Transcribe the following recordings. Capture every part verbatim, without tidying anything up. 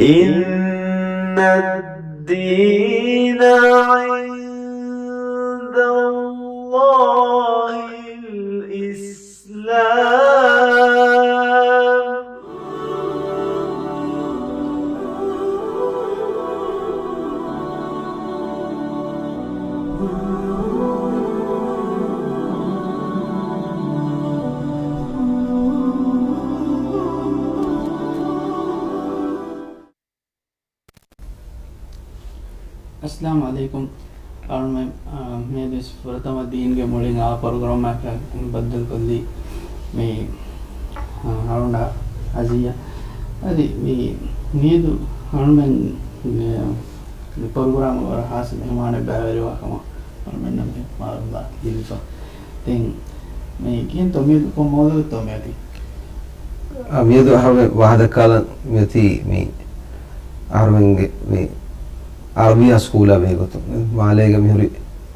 إن الدين عند الله الإسلام. އައްސަލާމު ޢަލައިކުމް. އަޅުމެން، އާ، މިއަދު ފުރަތަމަ ދީންގެ މުޅިން އާ ޕްރޮގްރާމަކަށް ބައްދަލުކޮށްލީ މި، އާ، ހަރުނާ އަޒިޔާ. އަދި މި، މިއަދު އަޅުމެން މި، މި ޕްރޮގްރާމަށް ވަރަށް ހާއްސަ މެހުމާނެއް ބައިވެރިވާ ކަމަށް އަޅުމެންނަށް މި މަޢުލޫމާތު ދިނުމަށް. ދެން މި ކިހިނެއްތޯ މިއަދު ކޮން މައުޟޫޢެއްތޯ މިއޮތީ؟ އާ، މިއަދު އަހަރުމެން ވާހަކަދައްކާލަން މިއޮތީ މި އަހަރުމެންގެ މި އަރަބިއްޔާ ސްކޫލާ ބެހޭގޮތުން. މާލޭގަ މިހުރި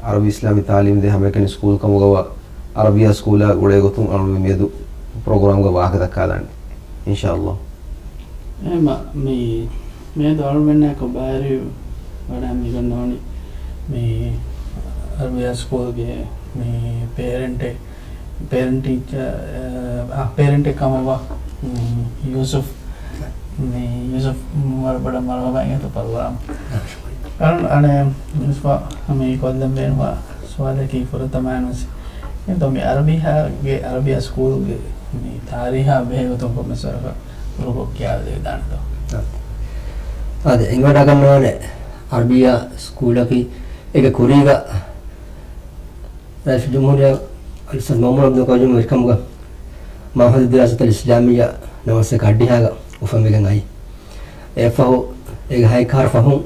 އަރަބި އިސްލާމީ ތާލީމް ދޭ ހަމައެކަނި ސްކޫލް ކަމުގަވާ އަރަބިއްޔާ ސްކޫލާ ގުޅޭގޮތުން އަޅުމެން މިއަދު ޕްރޮގްރާމްގަ ވާހަކަދައްކާލާނެ. އިންޝާﷲ. އެހެންމަ މި، މިއަދު އަޅުމެންނާއެކު ބައިވެރި ވަޑައި މިގަންނަވަނީ މި އަރަބިއްޔާ ސްކޫލްގެ މި ޕޭރެންޓެއް، ޕޭރެންޓް ޓީޗަ-، އާ، ޕޭރެންޓެއް ކަމަށްވާ، މި ޔޫސުފް، މި ޔޫސުފް ވަރަށް ބޮޑަށް މަރުޙަބާ އިނގޭތޯ ޕްރޮގްރާމް. އަނެ ޔޫސުފާ މި ކޮށްލަން ބޭނުންވާ ސުވާލަކީ ފުރަތަމަ އެން ވެސް އެންތޯ މި އަރަބިހާގެ، އަރަބިއްޔާ ސްކޫލްގެ މި ތާރީހާ ބެހޭގޮތުން ކޮންމެސް ވަރަކަށް ކުރުކޮށް ކިޔާދެވިދާނެތޯ؟ އާދެ، އެނގިވަޑައިގަންނަވާނެ އަރަބިއްޔާ ސްކޫލަކީ އޭގެ ކުރީގަ ރައީސުލްޖުމްހޫރިއްޔާ އަލްއުސްތާޛް މައުމޫން ޢަބްދުލް ޤާއިމްގެ ވެރިކަމުގަ މަޢުހަދު ދިރާސާތުލް އިސްލާމިއްޔާ ނަވާރަ ސަތޭކަ އައްޑިހައިގަ އުފަންވެގެން އައީ. އެއަށްފަހު އޭގެ ހަތް އަހަރު ފަހުން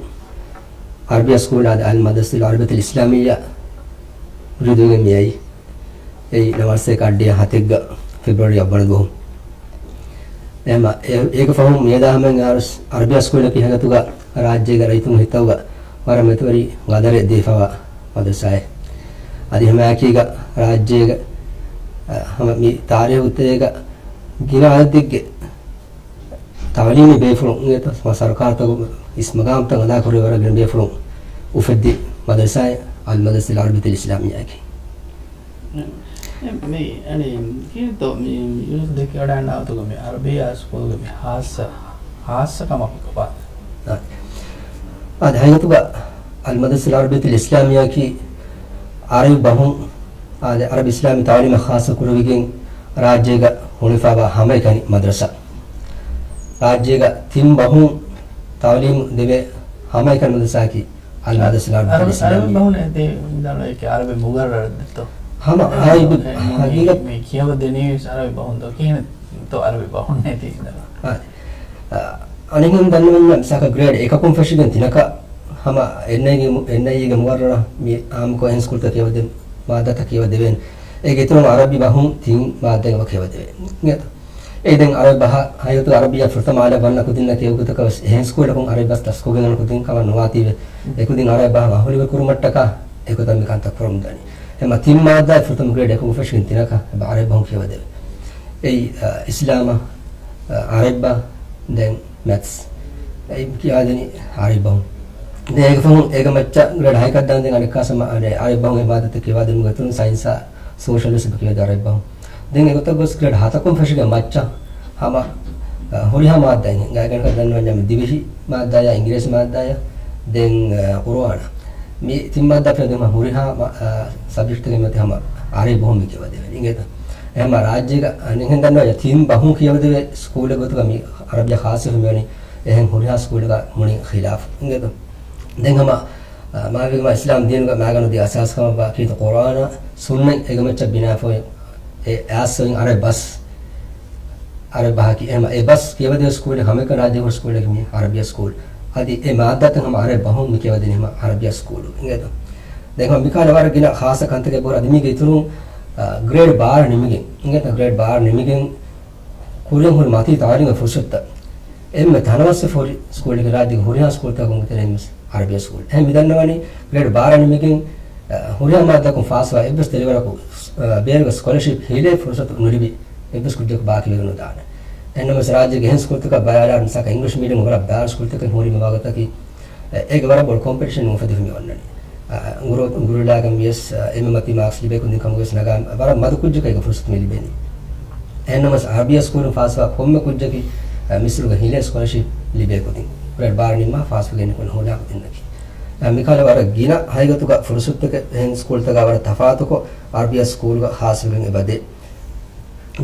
އަރަބިއްޔާ ސްކޫލާ އަލްމަދްރަސަތުލް ޢަރަބިއްޔަތުލް އިސްލާމިއްޔާ ރުޖޫޢަވެގެން މިއައީ. އެއީ ނަވާރަ ސަތޭކަ އައްޑިހަ ހަތެއްގަ ފެބްރުއަރީ އަށްވަނަ ދުވަހު. އެހެންމަ އޭ-، އޭގެ ފަހުން މިއަދާ ހަމައިން އަރަބިއްޔާ ސްކޫލަކީ ހަގީގަތުގަ ރާއްޖޭގެ ރައްޔިތުންގެ ހިތުގަ ވަރަށް މެދުވެރި ގަދަރެއް ދީފަވާ މަދްރަސާއެއް. އަދި ހަމައެކީގަ ރާއްޖޭގެ، އަ، ހަމަ މި ތާރީޚު ގޮތެއްގަ ގިނަ އަދަދެއްގެ ތަޢުލީމީ ބޭފުޅުން އިނގޭތޯ، ސަރުކާރުތަކުގެ އިސް މަގާމްތައް އަދާކުރެވޭ ވަރަށް ގިނަ ބޭފުޅުން އުފެއްދި މަދްރަސާއެއް އަލްމަދްރަސަތުލް ޢަރަބިއްޔަތުލް އިސްލާމިއްޔާއަކީ. މި، އަނެ، ކިހިނެއްތޯ މި ޔޫސުފް ދެކިވަޑައިގަންނަވާ ގޮތުގަ މި އަރަބިއްޔާ ސްކޫލްގެ މި ހާއްސަ، ހާއްސަ ކަމަކީ ކޮބާ؟ އާދެ، ހަގީގަތުގަ އަލްމަދްރަސަތުލް ޢަރަބިއްޔަތުލް އިސްލާމިއްޔާއަކީ އަރަބި ބަހުން، އާދެ، އަރަބި އިސްލާމީ ތަޢުލީމަށް ޚާއްޞަ ކުރެވިގެން ރާއްޖޭގަ ހުޅުވާފައިވާ ހަމައެކަނި މަދްރަސާ. ރާއްޖޭގަ ތިން ބަހުން ތަޢުލީމު ދެވޭ ހަމައެކަނި މަދްރަސާއަކީ އަލްމަދްރަސަތުލް ޢަރަބިއްޔަތުލް އަރަބި، އަރަބި އިސްލާމިއްޔާ. ބަހުން އެދޭ މިދާން އެކި އަރަބި މުގައްރަރު ދެއްތޯ؟ ހަމަ އެ، އަރަބި އެ، މު-، ހަގީގަތް މި ކިޔަވަދެނީ ވެސް އަރަބި ބަހުން ދޯ؟ ކިހިނެއްތޯ އަރަބި ބަހުން ނެތީ އިނދަމާ؟ އާ، އަ، އަނެއްހެން ދަންނަވަންޏާ މިސާލަކަށް ގްރޭޑް އެކަކުން ފެށިގެން ތިނަކަށް ހަމަ އެންއައިއޭގެ މު-، އެންއައިއޭގެ މުގައްރަރަށް މި އާއްމުކޮށް އެހެން ސްކޫލްތައް ކިޔަވަދޭ މާއްދާތައް ކިޔަވަދެވޭނެ. އޭގެ އިތުރުން އަރަބި ބަހުން ތިން މާއްދާއެއް ކިޔަވަދެވޭ. އިނގޭތޯ؟ އެ ދެން އަރަބި ބަހަށް ހަގީގަތުގަ އަރަބިއްޔާ ފުރަތަމަ އަލަށް ވަންނަ ކުދިންނަށް ކިޔެވި ގޮތަކަށް ވެސް އެހެން ސްކޫލަކުން އަރަބި ބަސް ދަސްކޮށްގެން އަންނަ ކުދިން ކަމަށް ނުވާތީވެ. އެކުދިން އަރަބި ބަހަށް އަހުލުވެރި ކުރުމަށްޓަކާ އެގޮތަށް މި ކަންތައް ކުރަމުންދަނީ. އެމަ ތިން މާއްދާ ފުރަތަމަ ގްރޭޑް އެކަކުން ފެށިގެން ތިނަކަށް އެބަ އަރަބި ބަހުން ކިޔަވަދެވޭ. އެއީ، އަ، އިސްލާމް، އަ، އަރަބި ބަހަށް ދެން މެތްސް. އެއީ ކިޔާދެނީ އަރަބި ބަހުން. ދެން އޭގެ ފަހުން އޭގެ މައްޗަށް ގްރޭޑް ހައެއް ދާން ދެން އަނެއްކާ ސަމާ އަރަބި ބަހުން އެ މާއްދާތައް ކިޔަވާދެމުގެ އިތުރުން ސައިންސާ ސޯޝަލް ވެސް އެބަ ކިޔަވަދޭ އަރަބި ބަހުން. ދެން އެގޮތަށް ގޮސް ގްރޭޑް ހަތަކުން ފެށިގެން މައްޗަށް ހަމަ، އަ، ހުރިހާ މާއްދާއެއް ހިނގާގެން ދަންނަވަންޏާ މި ދިވެހި މާއްދާޔާ އިނގިރޭސި މާއްދާޔާ ދެން، އަ، ޤުރުއާނާ. މި ތިން މާއްދާ ފެށިގެން ހުރިހާ މަ-، އަ، ސަބްޖެކްޓްތަކެއް މިއޮތީ ހަމަ އަރަބި ބަހުން މި ކިޔަވަދެވޭނެ. އިނގޭތަ؟ އެހެންމަ ރާއްޖޭގަ އަނެއްހެން ދަންނަވަންޏާ ތިން ބަހުން ކިޔަވަދެވޭ ސްކޫލެއް ގޮތުގަ މި އަރަބިއްޔާ ޚާއްޞަވެފަ މިވަނީ އެހެން ހުރިހާ ސްކޫލެއްގަ މުޅިން ޚިލާފު. އިނގޭތަ؟ ދެން ހަމަ، އަ، މާވީގަމާ އިސްލާމް ދީނުގަ މާގަނޑު ދިޔަ އަސާސް ކަމަށްވާ ކީރިތި ޤުރުއާނާ ސުންނަތް އޭގެ މައްޗަށް ބިނާވެފަ އޮތް އެ އާސްވެގެން އަރަބި ބަސް، އަރަބި ބަހަކީ އެހެން އެ ބަސް ކިޔަވަދޭ ސްކޫލެއް ހަމައެކަނި ރާއްޖޭގެ ހުރި ސްކޫލެއް މި އަރަބިއްޔާ ސްކޫލް. އަދި އެ މާއްދާތައް ހަމަ އަރަބި ބަހުން މި ކިޔަވަދެނީ ހަމަ އަރަބިއްޔާ ސްކޫލު. އިނގޭތަ؟ ދެން ހަމަ މިކާލަ ވަރަށް ގިނަ ޚާއްޞަ ކަންތަކެއް ބޮޑަށް އަދި މީގެ އިތުރުން، އަ، ގްރޭޑް ބާރަށް ނިމިގެން، އިނގޭތަ؟ ގްރޭޑް ބާރަށް ނިމިގެން ކުރިން ހުރި މަތީ ތަޢުލީމުގެ ފުރުޞަތުތައް އެންމެ ތަނަވަސްވެފަ ހުރި ސްކޫލެއްގެ ރާއްޖޭގެ ހުރިހާ ސްކޫލްތަކުން ތެރެއިން ވެސް އަރަބިއްޔާ ސްކޫލް. އެހެން މި ދަންނަވަނީ ގްރޭޑް ބާރަށް ނިމިގެން، އަ، ހުރިހާ މާއްދާއަކުން ފާސްވާ އެއްވެސް ދަރިވަރަކު، އަ، ބޭރުގެ ސްކޮލަޝިޕް ހިލޭ ފުރުޞަތު ނުލިބި އެއްވެސް ކުއްޖަކު ބާކީވެގެން ނުދާނެ. އެހެންނަމަވެސް ރާއްޖޭގެ އެހެން ސްކޫލްތަކަށް ބަލާލާ މިސާލަކަށް އިންގްލިޝް މީޑިއަމް ވަރަށް ބާރު ސްކޫލްތަކެއް ހުރީމަ ވާގޮތަކީ، އެ، އޭގެ ވަރަށް ބޮޑު ކޮމްޕިޓިޝަން އުފެދިފަ މި އޮންނަނީ. އަ، ގުރު-، ގުރުލާގެން ވިޔަސް، އަ، އެންމެ މަތީ މާކްސް ލިބޭ ކުދިން ކަމުގަވެސް ނަގާ ވަރަށް މަދު ކުއްޖަކަށް އޭގެ ފުރުސަތު މި ލިބެނީ. އެހެންނަމަވެސް އަރަބިއްޔާ ސްކޫލުން ފާސްވާ ކޮންމެ ކުއްޖަކީ، އަ، މިސްރުގެ ހިލޭ ސްކޮލަރޝިޕް ލިބޭ ކުދިން. ގްރޭޑް ބާރަށް ނިންމާ ފާސްވެގެން ނިކުން ހޯދާ ކުދިންނަކީ. އަ، މިކަހަލަ ވަރަށް ގިނަ ހަގީގަތުގަ ފުރުސަތުތަކެއް އެހެން ސްކޫލްތަކާ ވަރަށް ތަފާތުކޮށް، އަރަބިއްޔާ ސްކޫލްގަ ހާސްވެގެން އެބަދޭ.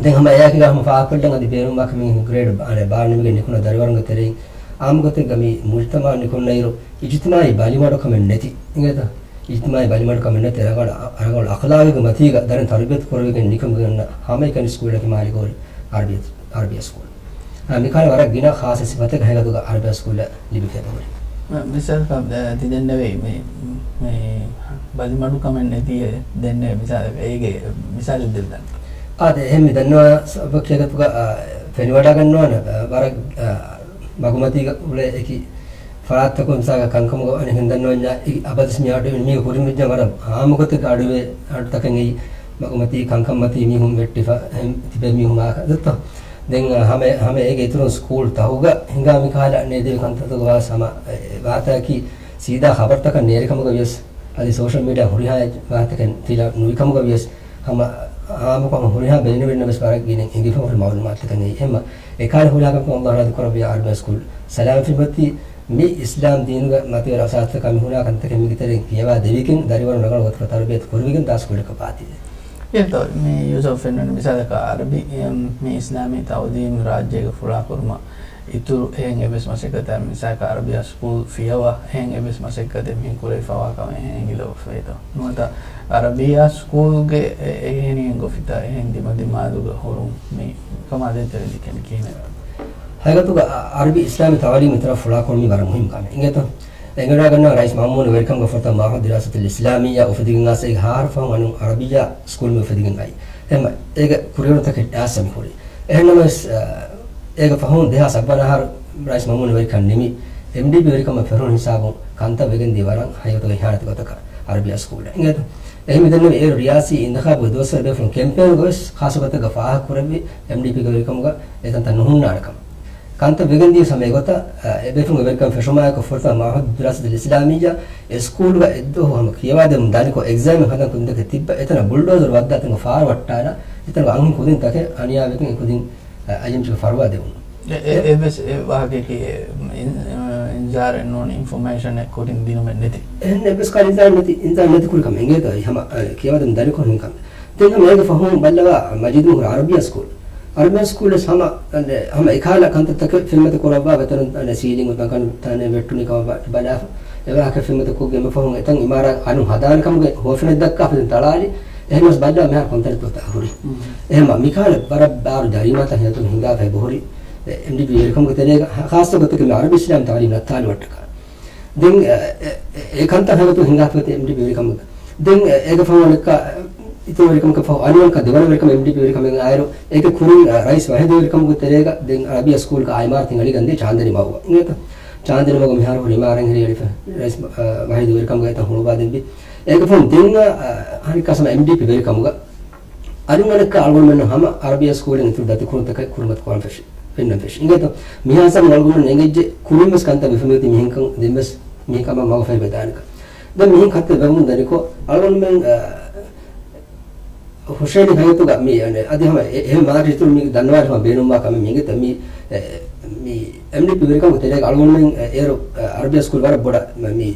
ދެން ހަމަ އެއާއެކީގަ ހަމަ ފާހަގަކޮށްލަން އަދި ބޭނުންވާ ކަމެއް ގްރޭޑް ބާ-، އަނެ ބާރަށް ނިމިގެން ނިކުންނަ ދަރިވަރުންގެ ތެރެއިން އާއްމުގޮތެއްގަ މި މުޖުތަމަޢަށް ނިކުންނައިރު، އިޖުތިމާޢީ ބަލިމަޑުކަމެއް ނެތި، އިނގޭތަ؟ އިޖުތިމާޢީ ބަލިމަޑުކަމެއް ނެތި، ރަނގަޅު، ރަނގަޅު އަޚްލާގެއްގެ މަތީގަ ދަރިން ތަރުބިޔަތު ކުރެވިގެން ނިކުމެގެން ހަމައެކަނި ސްކޫލަކީ މާލެގޯރި އަރަބިއްޔާ، އަރަބިއްޔާ ސްކޫލް. އާ، މިކަހަލަ ވަރަށް ގިނަ ޚާއްޞަ ސިފަތަކެއް ހަގީގަތުގަ އަރަބިއްޔާ ސްކޫލަށް ލިބިފައި އެބަހުރި. މި-، މިސާލަކަށް، އަ، ތި ދެންނެވި މި، މި ބަލިމަޑުކަމެއް ނެތިއޭ ދެންނެވި މިސާލެއް، އޭގެ މިސާލެއް ދެއްވާނެ. އާދެ، އެހެން މި ދަންނަވާ ސަބަބަކީ ހަގީގަތުގަ، އަ، ފެނިވަޑައިގަންނަވާނެ، އަ، ވަރަށް، އަ، މަގުމަތީގަ އުޅޭ އެކި ފަރާތްތަކުން މިސާލަކަށް ކަންކަމުގަ އަނެއް ހެން ދަންނަވަންޏާ އަބަދުވެސް މި އަޑު މީ ކުރިން ވެއްޖެ ވަރަށް އާއްމުގޮތެއްގެ އަޑުއެއް، އަޑުތަކެއް އެއީ މަގުމަތީ ކަންކަންމަތީ މީހުން ވެއްޓިފަ އެހެން ތިބޭ މީހުން ވާހަކަ ދެއްތޯ؟ ދެން، އަ، ހަމަ، ހަމަ އޭގެ އިތުރުން ސްކޫލް ތަހުގަ ހިނގާ މިކަހަލަ ނޭދެވި ކަންތައްތަކުގަ ވާސް ހަމަ، އެ، ވާހަކައަކީ ސީދާ ޚަބަރުތަކަށް ނޭރި ކަމުގަ ވިޔަސް، އަދި ސޯޝަލް މީޑިއާ ހުރިހާ ވާހަކަތަކެއް ތިލަ ނުވި ކަމުގަ ވިޔަސް، ހަމަ އާއްމުކޮށް ހުރިހާ ބެލިނުވެންނަށް ވެސް ވަރަށް ގިނަ އެނގިފަ ހުރި މައުލޫމާތުތަކެއް ނެތް. އެހެންމަ އެކާލަ ހުރިހާ ކަމަކު އައްލާހު ރާޟީ ކުރައްވިޔާ އަރަބިއްޔާ ސްކޫލް ސަލާމަތްވީމަތީ މި އިސްލާމް ދީނުގެ މަތިވެރި އަސާސްތަކާ މި ހުންނާ ކަންތަކެއް މީގެ ތެރެއިން ކިޔަވާ ދެވިގެން، ދަރިވަރުން ރަނގަޅު ގޮތަކަށް ތަރުބިޔަތު ކުރެވިގެން ދާ ސްކޫލަކަށް ވާތީވެ. އެއްތޯ، މި ޔޫސުފް ފެންނަނީ މިސާލަކަށް އަރަބި، އެ، މި އިސްލާމީ ތައުލީމް ރާއްޖޭގަ ފުޅާކުރުމަށް އިތުރު އެހެން އެއްވެސް މަސައްކަތެއް މިސާލަކަށް އަރަބިއްޔާ ސްކޫލް ފިޔަވާ އެހެން އެއްވެސް މަސައްކަތެއް މި ކުރެވިފަވާ ކަމެއް އެހެން އެނގިލައްވަފައިތޯ؟ ނުވަތަ އަރަބިއްޔާ ސްކޫލްގެ އެ-، އެހެނިހެން ގޮފިތާ އެހެން ދިމަދިމާލުގަ ހުރުން މި ކަމާ ދޭތެރެ ދެކެން ކިހިނެއް؟ ހަގީގަތުގަ އަ-، އަރަބި އިސްލާމީ ތައުލީމް އިތުރަށް ފުޅާކުރުން މީ ވަރަށް މުހިންމު ކަމެއް. އިނގޭތޯ؟ އެނގިވަޑައިގަންނަވާ ރައީސް މައުމޫނު ވެރިކަމުގެ ފުރަތަމަ މަޢުހަދު ދިރާސަތުލް އިސްލާމިއްޔާ އުފެދިގެން އައިސް އޭގެ ހައަހަރު ފަހުން އަނުން އަރަބިއްޔާ ސްކޫލް މި އުފެދިގެން އައީ. އެހެންމަ އޭގެ ކުރިއެރުންތަކެއް އައިސް މި ހުރީ. އެހެންނަމަވެސް، އަ، އޭގެ ފަހުން ދެހާސް ސައްބަނަ އަހަރު ރައީސް މައުމޫނު ވެރިކަން ނިމި، އެމްޑީޕީ ވެރިކަމަށް ފެށުނު ހިސާބުން ކަންތައް ވެގެންދިޔަ ވަރަށް ހަގީގަތުގަ އިހާނެތި ގޮތަކަށް އަރަބިއްޔާ ސްކޫލަށް. އިނގޭތަ؟ އެހެން މި ދެންނެވި އޭރު ރިޔާސީ އިންތިޚާބުގެ ދުވަސްވަރު ބޭފުޅުން ކެމްޕޭނުގަވެސް ޚާއްޞަ ގޮތެއްގަ ފާހަގަ ކުރެއްވި އެމްޑީޕީގެ ވެރިކަމުގަ އެތަންތަން ނުހުންނާނެ ކަމަށް. ކަންތައް ވެގެންދިޔަ ހަމަ އެގޮތަށް، އެ ބޭފުޅުންގެ ވެރިކަން ފެށުމާއެކު ފުރަތަމަ މަޢުހަދު ދިރާސަތުލް އިސްލާމިއްޔާ އެ ސްކޫލުގަ އެއްދުވަހު ހަމަ ކިޔަވާދެމުން ދަނިކޮށް އެގްޒާމެއް ހަދަން ކުދިންތަކެއް ތިއްބަ އެތަނަށް ބުލްޑޯޒަރު ވައްދާ އެތަން ފާރު ވައްޓާލާ އެތަނުގެ އަންހެން ކުދިންތަކެއް އަނިޔާވެގެން އެ ކުދިން، އަ، އައިއެމްޖީގެ ފަރުވާ ދެވުނު. އެ، އެ، އެ، އެއްވެސް އެ ވާހަކައަކީ އިން-، އިންޒާރެއް ނޫން، އިންފޮމޭޝަނެއް ކުރިން ދިނުމެއް ނެތި. އެހެން އެއްވެސް ކަހަލަ އިންޒާރެއް ނެތި، އިންޒާރެއް ނެތި ކުރި ކަމެއް އިނގޭތޯ ހަމަ، އަ، ކިޔަވާދެމުން ދަނިކޮށް ހިނގި ކަމެއް. ދެން ހަމަ އޭގެ ފަހުން ބައްލަވާ މަޖީދު މުހުރު އަރަބިއްޔާ ސްކޫލް. އަރަބިއްޔާ ސްކޫލްވެސް ހަމަ، އަނެ، ހަމަ އެކާލަ ކަންތައްތަކެއް ފިލްމުތައް ކުރައްވާ ވެތަރުން، އަނެ، ސީލިން އޮތް ތަން ވެއްޓުނީ ކަމަށް ބަ-، ބަލާފަ. އެވާހަކަ ފިލްމުތައް ކޮށްގެން އެފަހުން އެތަން އިމާރާތް އަނު ހަދާނެ ކަމުގެ ހުވަފެނެއް ދައްކާ ފިލްމު ތަޅާލި. އެހެންވެސް ބައްލަވާ މިހާރު ކޮންތަނެއްތޯ ތަ ހުރީ. މް. އެހެންމަ މިކާލަ ވަރަށް ބާރު ޖަރީމާތައް ހިނގާފަ ހިނގާފަ އެބަހުރި. އެ، އެމްޑީޕީ ވެރިކަމުގެ ތެރޭގަ ހ-، ޚާއްޞަ ގޮތަކަށް މި އަރަބި އިސްލާމް ތައުލީމް ނައްތާލި ވައްޓަކާ. ދެން، އެ، އެ، އެ، އެ ކަންތައް ހަގީގަތު ހިނގާފަ އެމްޑީޕީ ވެރިކަމުގަ. ދެން، އެ، އޭގެ ފަހު އަނެއްކާ، އިތުރު ވެރިކަމަކަށް ފަހު އަނެއްކާ ދެވަނަ ވެރިކަމަށް އެމްޑީޕީ ވެރިކަމެއް އާއިރު، އޭގެ ކުރިން، އަ، ރައީސް ވަހީދު ވެރިކަމުގެ ތެރޭގަ ދެން އަރަބިއްޔާ ސްކޫލްގެ އާ އިމާރާތް އަޅިގަންދީ ޗާންދަނީ މަގުގަ. އިނގޭތަ؟ ޗާންދަނީ މަގު މިހާރު ހުރި އިމާރާތް ހެރި އަޅިފަ ރައީސް، އަ، ވަހީދު ވެރިކަމުގަ އެތަން ހުޅުވާ ދެއްވި. އޭގެ ފަހުން ދެން، އަ، އަނެއްކާ ހަމަ އެމްޑީޕީ ވެރިކަމުގަ އަނެއްކާ އަޅުގަނޑުމެންނަށް ހަމަ އަރަބިއްޔާ ސްކޫލެއް އިތުރު ދަތިކުރުންތަކެއް ކުރިމަތި ކުރަން ފެށި، ފެންނަން ފެށި. އިނގޭތޯ؟ މިހާ ހިސާބުން އަޅުގަނޑުމެން އެނގެއްޖެ ކުރިންވެސް ކަންތައް ވިފަ މިއޮތީ މިހެންކަން ދެންވެސް މިހެން ކަމަށް މަގު ފަހި ވެދާނެކަން. ދެން މިހެން ކަންތައް ވެވުމުން ދަނިކޮށް އަޅުގަނޑުމެން، އަ، ހުށަހެޅި ހަގީގަތުގަ މި، އަނެ، އަދި ހަމަ އެ، އެހެން މާކެޓް އިތުރު މީގެ ދަންނަވާލި ހަމަ ބޭނުންވާ ކަމެއް މި އިނގޭތޯ މި، އެ، މި އެމްޑީޕީ ވެރިކަމުގެ ތެރޭގަ އަޅުގަނޑުމެން، އެ، އޭރު، އަ، އަރަބިއްޔާ ސްކޫލް ވަރަށް ބޮޑަށް މ-، މި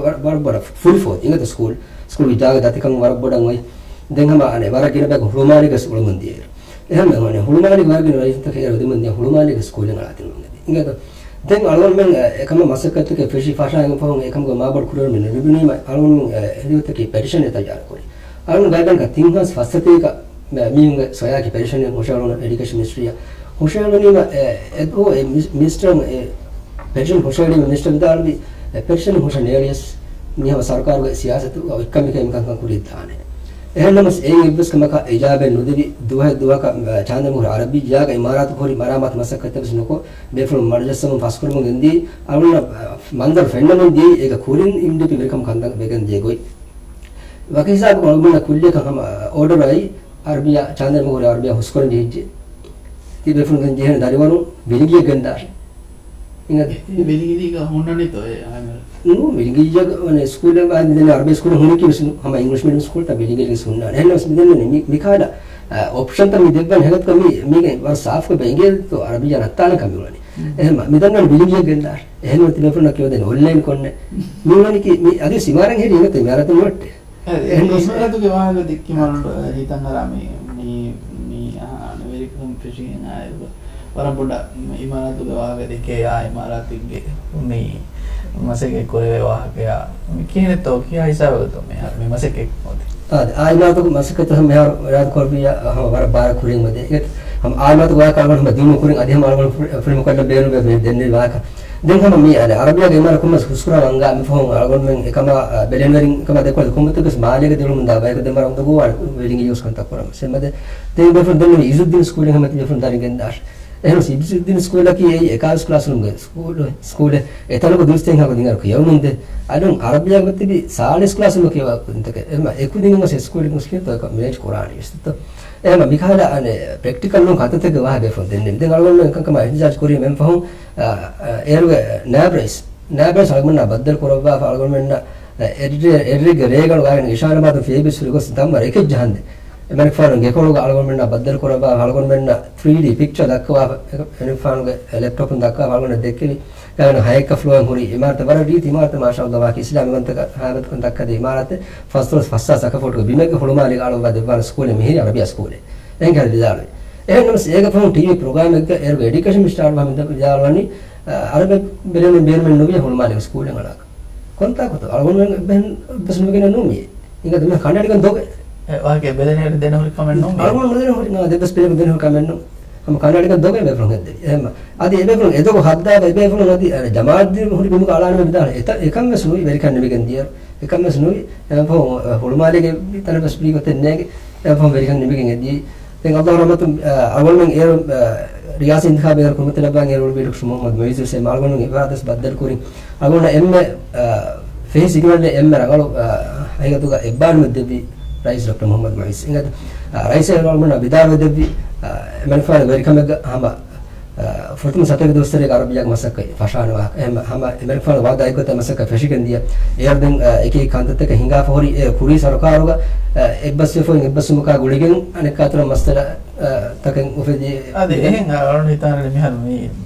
ވަރަށް، ވަރަށް ބޮޑަށް ފުލި ފޯތި އިނގޭތޯ ސްކޫލް، ސްކޫލް ޖާގަ ދަތިކަން ވަރަށް ބޮޑަށް އޮތް. ދެން ހަމަ އަނެ ވަރަށް ގިނަ ބަޔަކު ހުޅުމާލީގަ އުޅުމުން ދިޔައިރު. އެހެން އަނެ ހުޅުމާލީގެ ވަރަށް ގިނަ ރައްޔިތުންތަކެއް އޭރު އުދިމުން ދިޔަ ހުޅުމާލީގެ ސްކޫލެއް އަޅާ ދިނުމުން އެދި. އިނގޭތޯ؟ ދެން އަޅުގަނޑުމެން އެ ކަމަށް މަސައްކަތްތަކެއް ފެށި ފަށާގެން ފަހުން އެ ކަމުގެ މާބޮޑު ކުރިއެރުމެއް ނުލިބުނީމަ އަޅުގަނޑުމެން އެ ހެލިވަތަކީ ޕެޓިޝަނެއް ތައްޔާރު ކުރި. އަޅުގަނޑު ގާތްގަނޑަކަށް ތިން ހާސް ފަސް ސަތޭކަ މީހުންގެ ސޮޔާކީ ޕެޓިޝަނެއް ހުށަހެޅުނު އެޑިއުކޭޝަން މިނިސްޓްރީއަށް. ހުށަހެޅުނީމަ އެ، އެ، އެ މި-، މިނިސްޓަރު އެ ޕެޓިޝަން ހުށަހެޅީމަ މިނިސްޓަރ ވިދާޅުވީ، އެ ޕެޓިޝަން ހުށަނޭޅިޔަސް މި ހަމަ ސަރުކާރުގެ ސިޔާސަތުގަ އޮތްކަމެކޭ މިކަންކަން ކުރިއަށްދާނެ. އެހެންނަމަސް އެއިން އެއްވެސް ކަމަކަށް އިޖާބައެއް ނުދެވި ދުވަހެއް ދުވަހަކަށް، އަ، ޗާންދަނީ މުހުރު އަރަބިއްޔާގަ އިމާރާތު ހުރި މަރާމާތު މަސައްކަތްތައް ވެސް ނުކޮށް، ބޭފުޅުން މަޑުޖައްސަމުން ފަސްކުރަމުން ގެންދީ، އަޅުގަނޑަށް، އަ، މަންޒަރު ފެންނަމުން ދިޔައީ އޭގެ ކުރިން އެމްޑީޕީ ވެރިކަމުގެ ކަންތައް ވެގެން ދިޔަ ގޮތް. ވަކި ހިސާބަކަށް އަޅުގަނޑަށް ކުއްލިއަކަށް ހަމަ، އަ، އޯޑަރު އައީ އަރަބިއްޔާ، ޗާންދަނީ މުހުރު އަރަބިއްޔާ ހުސްކުރަން ޖެހިއްޖެ. ތިބޭފުޅުން ދެން ޖެހޭނެ ދަރިވަރުން ވިލިގިއެއް ގެންދާށޭ. އިނގޭތަ؟ އެ ވިލިގިލީގަ ހުންނަނީތޯ އެ އާއިމަރ؟ ނޫ، ވިލިގިއްޔަށް ވަނެ ސްކޫލެއް ވާ މިދެން އަރަބި ސްކޫލެއް ހުންނަކީ ވެސް ނޫ. ހަމަ އިނގްލިޝް މީޑިއަމް ސްކޫލްތައް ވިލިގިލީގެ ހުންނާނެ. އެހެންނަމަސް މިދެން ވަނީ މި، މި ކާލަ، އަ، އޮޕްޝަންތައް މި ދެއްވަން ހެގަތުގަ މި، މީގެ ވަރަށް ސާފުކޮށް އިނގޭތޯ އަރަބިއްޔާ ނައްތާލަން ކަމި އުޅަނީ. އެހެން މިދަންނަން ވިލިގިއްޔަށް ގެންދާށޭ. އެހެން ތިބޭފުޅުންނަށް ކިޔަވަދޭނެ އޮންލައިން ކޮންނެ. މި އުޅަނީކީ މި އަދި ސިމާރަން ހެރި އިނގޭތޯ މި އަރަތަން ނުވައްޓޭ. އެ، އެހެން އެ ގޮސް އިމާރާތުގެ ވާހަކަ ދެއްކި މާ ހިތަށް އަރާ މި، މި، މި، އާ، އަނެވެރިކަން ފެށިގެން އާއިރު ވަރަށް ބޮޑަށް އިމާރާތުގެ ވާހަކަ ދެކޭ، އާ އިމާރާތުގެ މި މަސައްކަތް ކުރެވޭ ވާހަކަޔާ މި ކިހިނެއްތޯ ކިހާ ހިސާބަކަށްތޯ މި، މި މަސައްކަތް އޮތީ؟ އާ، އާ އިމާރާތުގެ މަސައްކަތް ހަމަ މިހާރު އިރާދަ ކުރެއްވިއްޔާ ހަމަ ވަރަށް ބާރަށް ކުރިން މަދެ. އެ، ހަމަ އާ އިމާރާތުގެ ވާހަކަ އަޅުގަނޑު ހަމަ ދިއުމަށް ކުރިން އަދި ހަމަ އަޅުގަނޑު ފުރި-، ފުރިހަމަ ކޮށްލަން ބޭނުންވޭ މި ދެންނެވި ވާހަކަ. ދެން ހަމަ މި އަނެ އަރަބިއްޔާގެ އިމާރާތް ކޮންމެސް ހުސްކުރާ ވަންގާ މި ފަހުން އަޅުގަނޑުމެން އެކަމާ، އަ، ބެލެނިވެރިން ކަމާ ދެކޮޅު ކޮންމެތަކެސް މާލޭގަ ދެވުމުން ދާ ބަޔަކަށް ދެން ވަރަށް އުނދަގޫވާނެ ވިލިނގި ޔޫސް ކަންތައް ކުރަމަސް. އެމަދެ ދެން ބޭފުޅުން ދެން މި އިޒުއްދީން ސްކޫލެއް ހަމަ ތިބޭފުޅުން ދަރިން ގެންދާށޭ. އެހެން އިޒުއްދީން ސްކޫލަކީ އެއީ އެކާވީސް ކްލާސްރޫމްގެ ސްކޫލެއް، ސްކޫލެއް. އެތަނަކު ދުވަސް ތިހެން ހަކު ދިނގަރު ކިޔަވަމުން ދޭ. އަލުން އަރަބިއްޔާގެ ތިބި ސާޅީސް ކްލާސްރޫމް ކިޔަވާ ކުދިންތަކެއް. އެމަ އެކުދިން ގޮސް ސްކޫލެއް ގޮސް ކިޔަތޯ އެކަ މެނޭޖް ކުރާނީ ވެސް ތޯ. އެހެން މިކަހަލަ އަނެ ޕްރެކްޓިކަލް ނޫން ކަންތައްތަކެއް ވާހަކަ ބޭފުޅުން ދެންނެވި. ދެން އަޅުގަނޑު އެކަން ކަމާ އިހްތިޖާޖް ކުރީ މެން ފަހުން، އަ، އަ، އޭރުގެ ނާއިބް ރައީސް، ނާއިބް ރައީސް އަޅުގަނޑުމެންނާ ބައްދަލު ކުރައްވާފަ އަޅުގަނޑުމެންނަށް، އެ، އެޑްރެ-، އެޑްރެއްގެ ރޭގަނޑު ގާގަނޑު އިޝާރާތް މާތު ފޭބިސް ހުރި ގޮސް ދަންވަރަށް އެކެއް ޖަހަންދެ. އެމަނިކުފާނު ގެކޮޅުގަ އަޅުގަނޑުމެންނާ ބައްދަލު ކުރައްވާ އަޅުގަނޑުމެންނަށް ތްރީޑީ ޕިކްޗާ ދައްކަވާފަ، އެމަނިކުފާނުގެ ލެޕްޓޮޕުން ދައްކަވާފަ އަޅުގަނޑަށް ދެއްކެވި. ގާގަނޑު ހައެއްކަ ފްލޯއިން ހުރި އިމާރާތެއް ވަރަށް ރީތި އިމާރާތެއް މާޝާﷲ ވާކި އިސްލާމިކަންތަކަށް ހާމަތުކަން ދައްކަދޭ އިމާރާތެއް. ފަސްދޮޅަސް ފަސްހާސް އަކަފޫޓުގެ ބިމެއްގެ ހުޅުމާލޭގަ އަޅުގަނޑު ދެއްވާނެ ސްކޫލެއް މިހިރީ އަރަބިއްޔާ ސްކޫލެއް. އެހެން ކަހަލަ ވިދާޅުވި. އެހެން ނަމަސް އޭގެ ފަހުން ޓީވީ ޕްރޮގްރާމެއްގަ އޭރުގެ އެޑިއުކޭޝަން މިނިސްޓާ އަޅުގަނޑު ވިދާޅުވަނީ، އަ، އަރަބި ބެލެނިވެރިން ބޭނުމެއް ނުވިޔަ ހުޅުމާލޭގެ ސްކޫލެއް އަޅާކަށް. ކޮންތާކުތޯ؟ އަޅުގަނޑުމެން އެއްބަސް ނުވެގެން ނޫން މިއީ. އިނގޭތަ މި ކަނޑައަޅިގެން ދޮގެ. އެ ވާހަކަ ބެލެނިވެރިން ދެނެހުރި ކަމެއް ނޫން މިއީ. އަޅުގަނޑު ނުދެނެހުރި، އާ، ދެއްބަސް ބެލެނިވެރިން ދެނެހުރި ކަމެއް ނޫން. ހަމަ ކަނޑައަޅިގެން ދޮގެ ބޭފުޅުން ހެއްދެވި. އެހެންމަ. އަދި އެބޭފުޅުން އެދޮގު ހައްދާފަ އެބޭފުޅުން އަދި، އަ، ޖަމާލްދީން ހުރި ބިމުގަ އަޅާނަމޭ ވިދާޅުވި. އެތަ-، އެކަން ވެސް ނުވި، ވެރިކަން ނިމިގެން ދިޔަ. އެކަން ވެސް ނުވި. އެ، ފަހު، އަ، ހުޅުމާލޭގެ ތަނެއް ވެސް ބީގޮތެއް ނޭގެ. އެ ފަހު ވެރިކަން ނިމިގެން އެދިޔައީ. ދެން އައްލާހު ރަޙްމަތުން، އަ، އަޅުގަނޑުމެން އޭރު، އަ، ރިޔާސީ އިންތިޚާބެއް އޭރު ކުރިމަތިލައްވާ އޭރު އުޅުއްވި ޑޮކްޓަރ މުޙައްމަދު މުޢިއްޒު ވެސް އެމަ އަޅުގަނޑުމެން އެ ވާހަކަ ވެސް ބައްދަލު ކުރިން. އަޅުގަނޑަށް އެންމެ، އަ، ފެހި ސިގިނަލެއް އެންމެ ރަނގަޅު، އަ، ހަގީގަތުގަ އެއްބާރުމެއް ދެއްވީ ރައީސް ޑޮކްޓަރ މުޙައްމަދު މުޢިއްޒު. އިނގޭތަ، އަ، ރައީސް އޭރު އަޅުގަނޑަށް ވިދާޅުވެ ދެއްވި، އަ، އެމަނިކުފާނު ވެރިކަމެއްގަ ހަމަ، އަ، ފުރަތަމަ ސަތޭކަ ދުވަސްވަރެއްގަ އަރަބިއްޔާގެ މަސައްކަތް ފަށާނެ ވާހަކަ. އެހެން ހަމަ އެމަނިކުފާނު ވައުދާ އެއްގޮތަށް މަސައްކަތް ފެށިގެން ދިޔަ. އޭރު ދެން، އަ، އެކި ކަންތައްތަކެއް ހިނގާފަ ހުރި އެ ކުރީ ސަރުކާރުގަ، އަ، އެއްބަސްވެފައި އެއްބަސްވުމަކާ ގުޅިގެން އަނެއްކާތަރަ މައްސަލަ، އަ، ތަކެއް އުފެދި. އަދި އެހެން އަޅުގަނޑު ހިތާނެ މިހާރު މި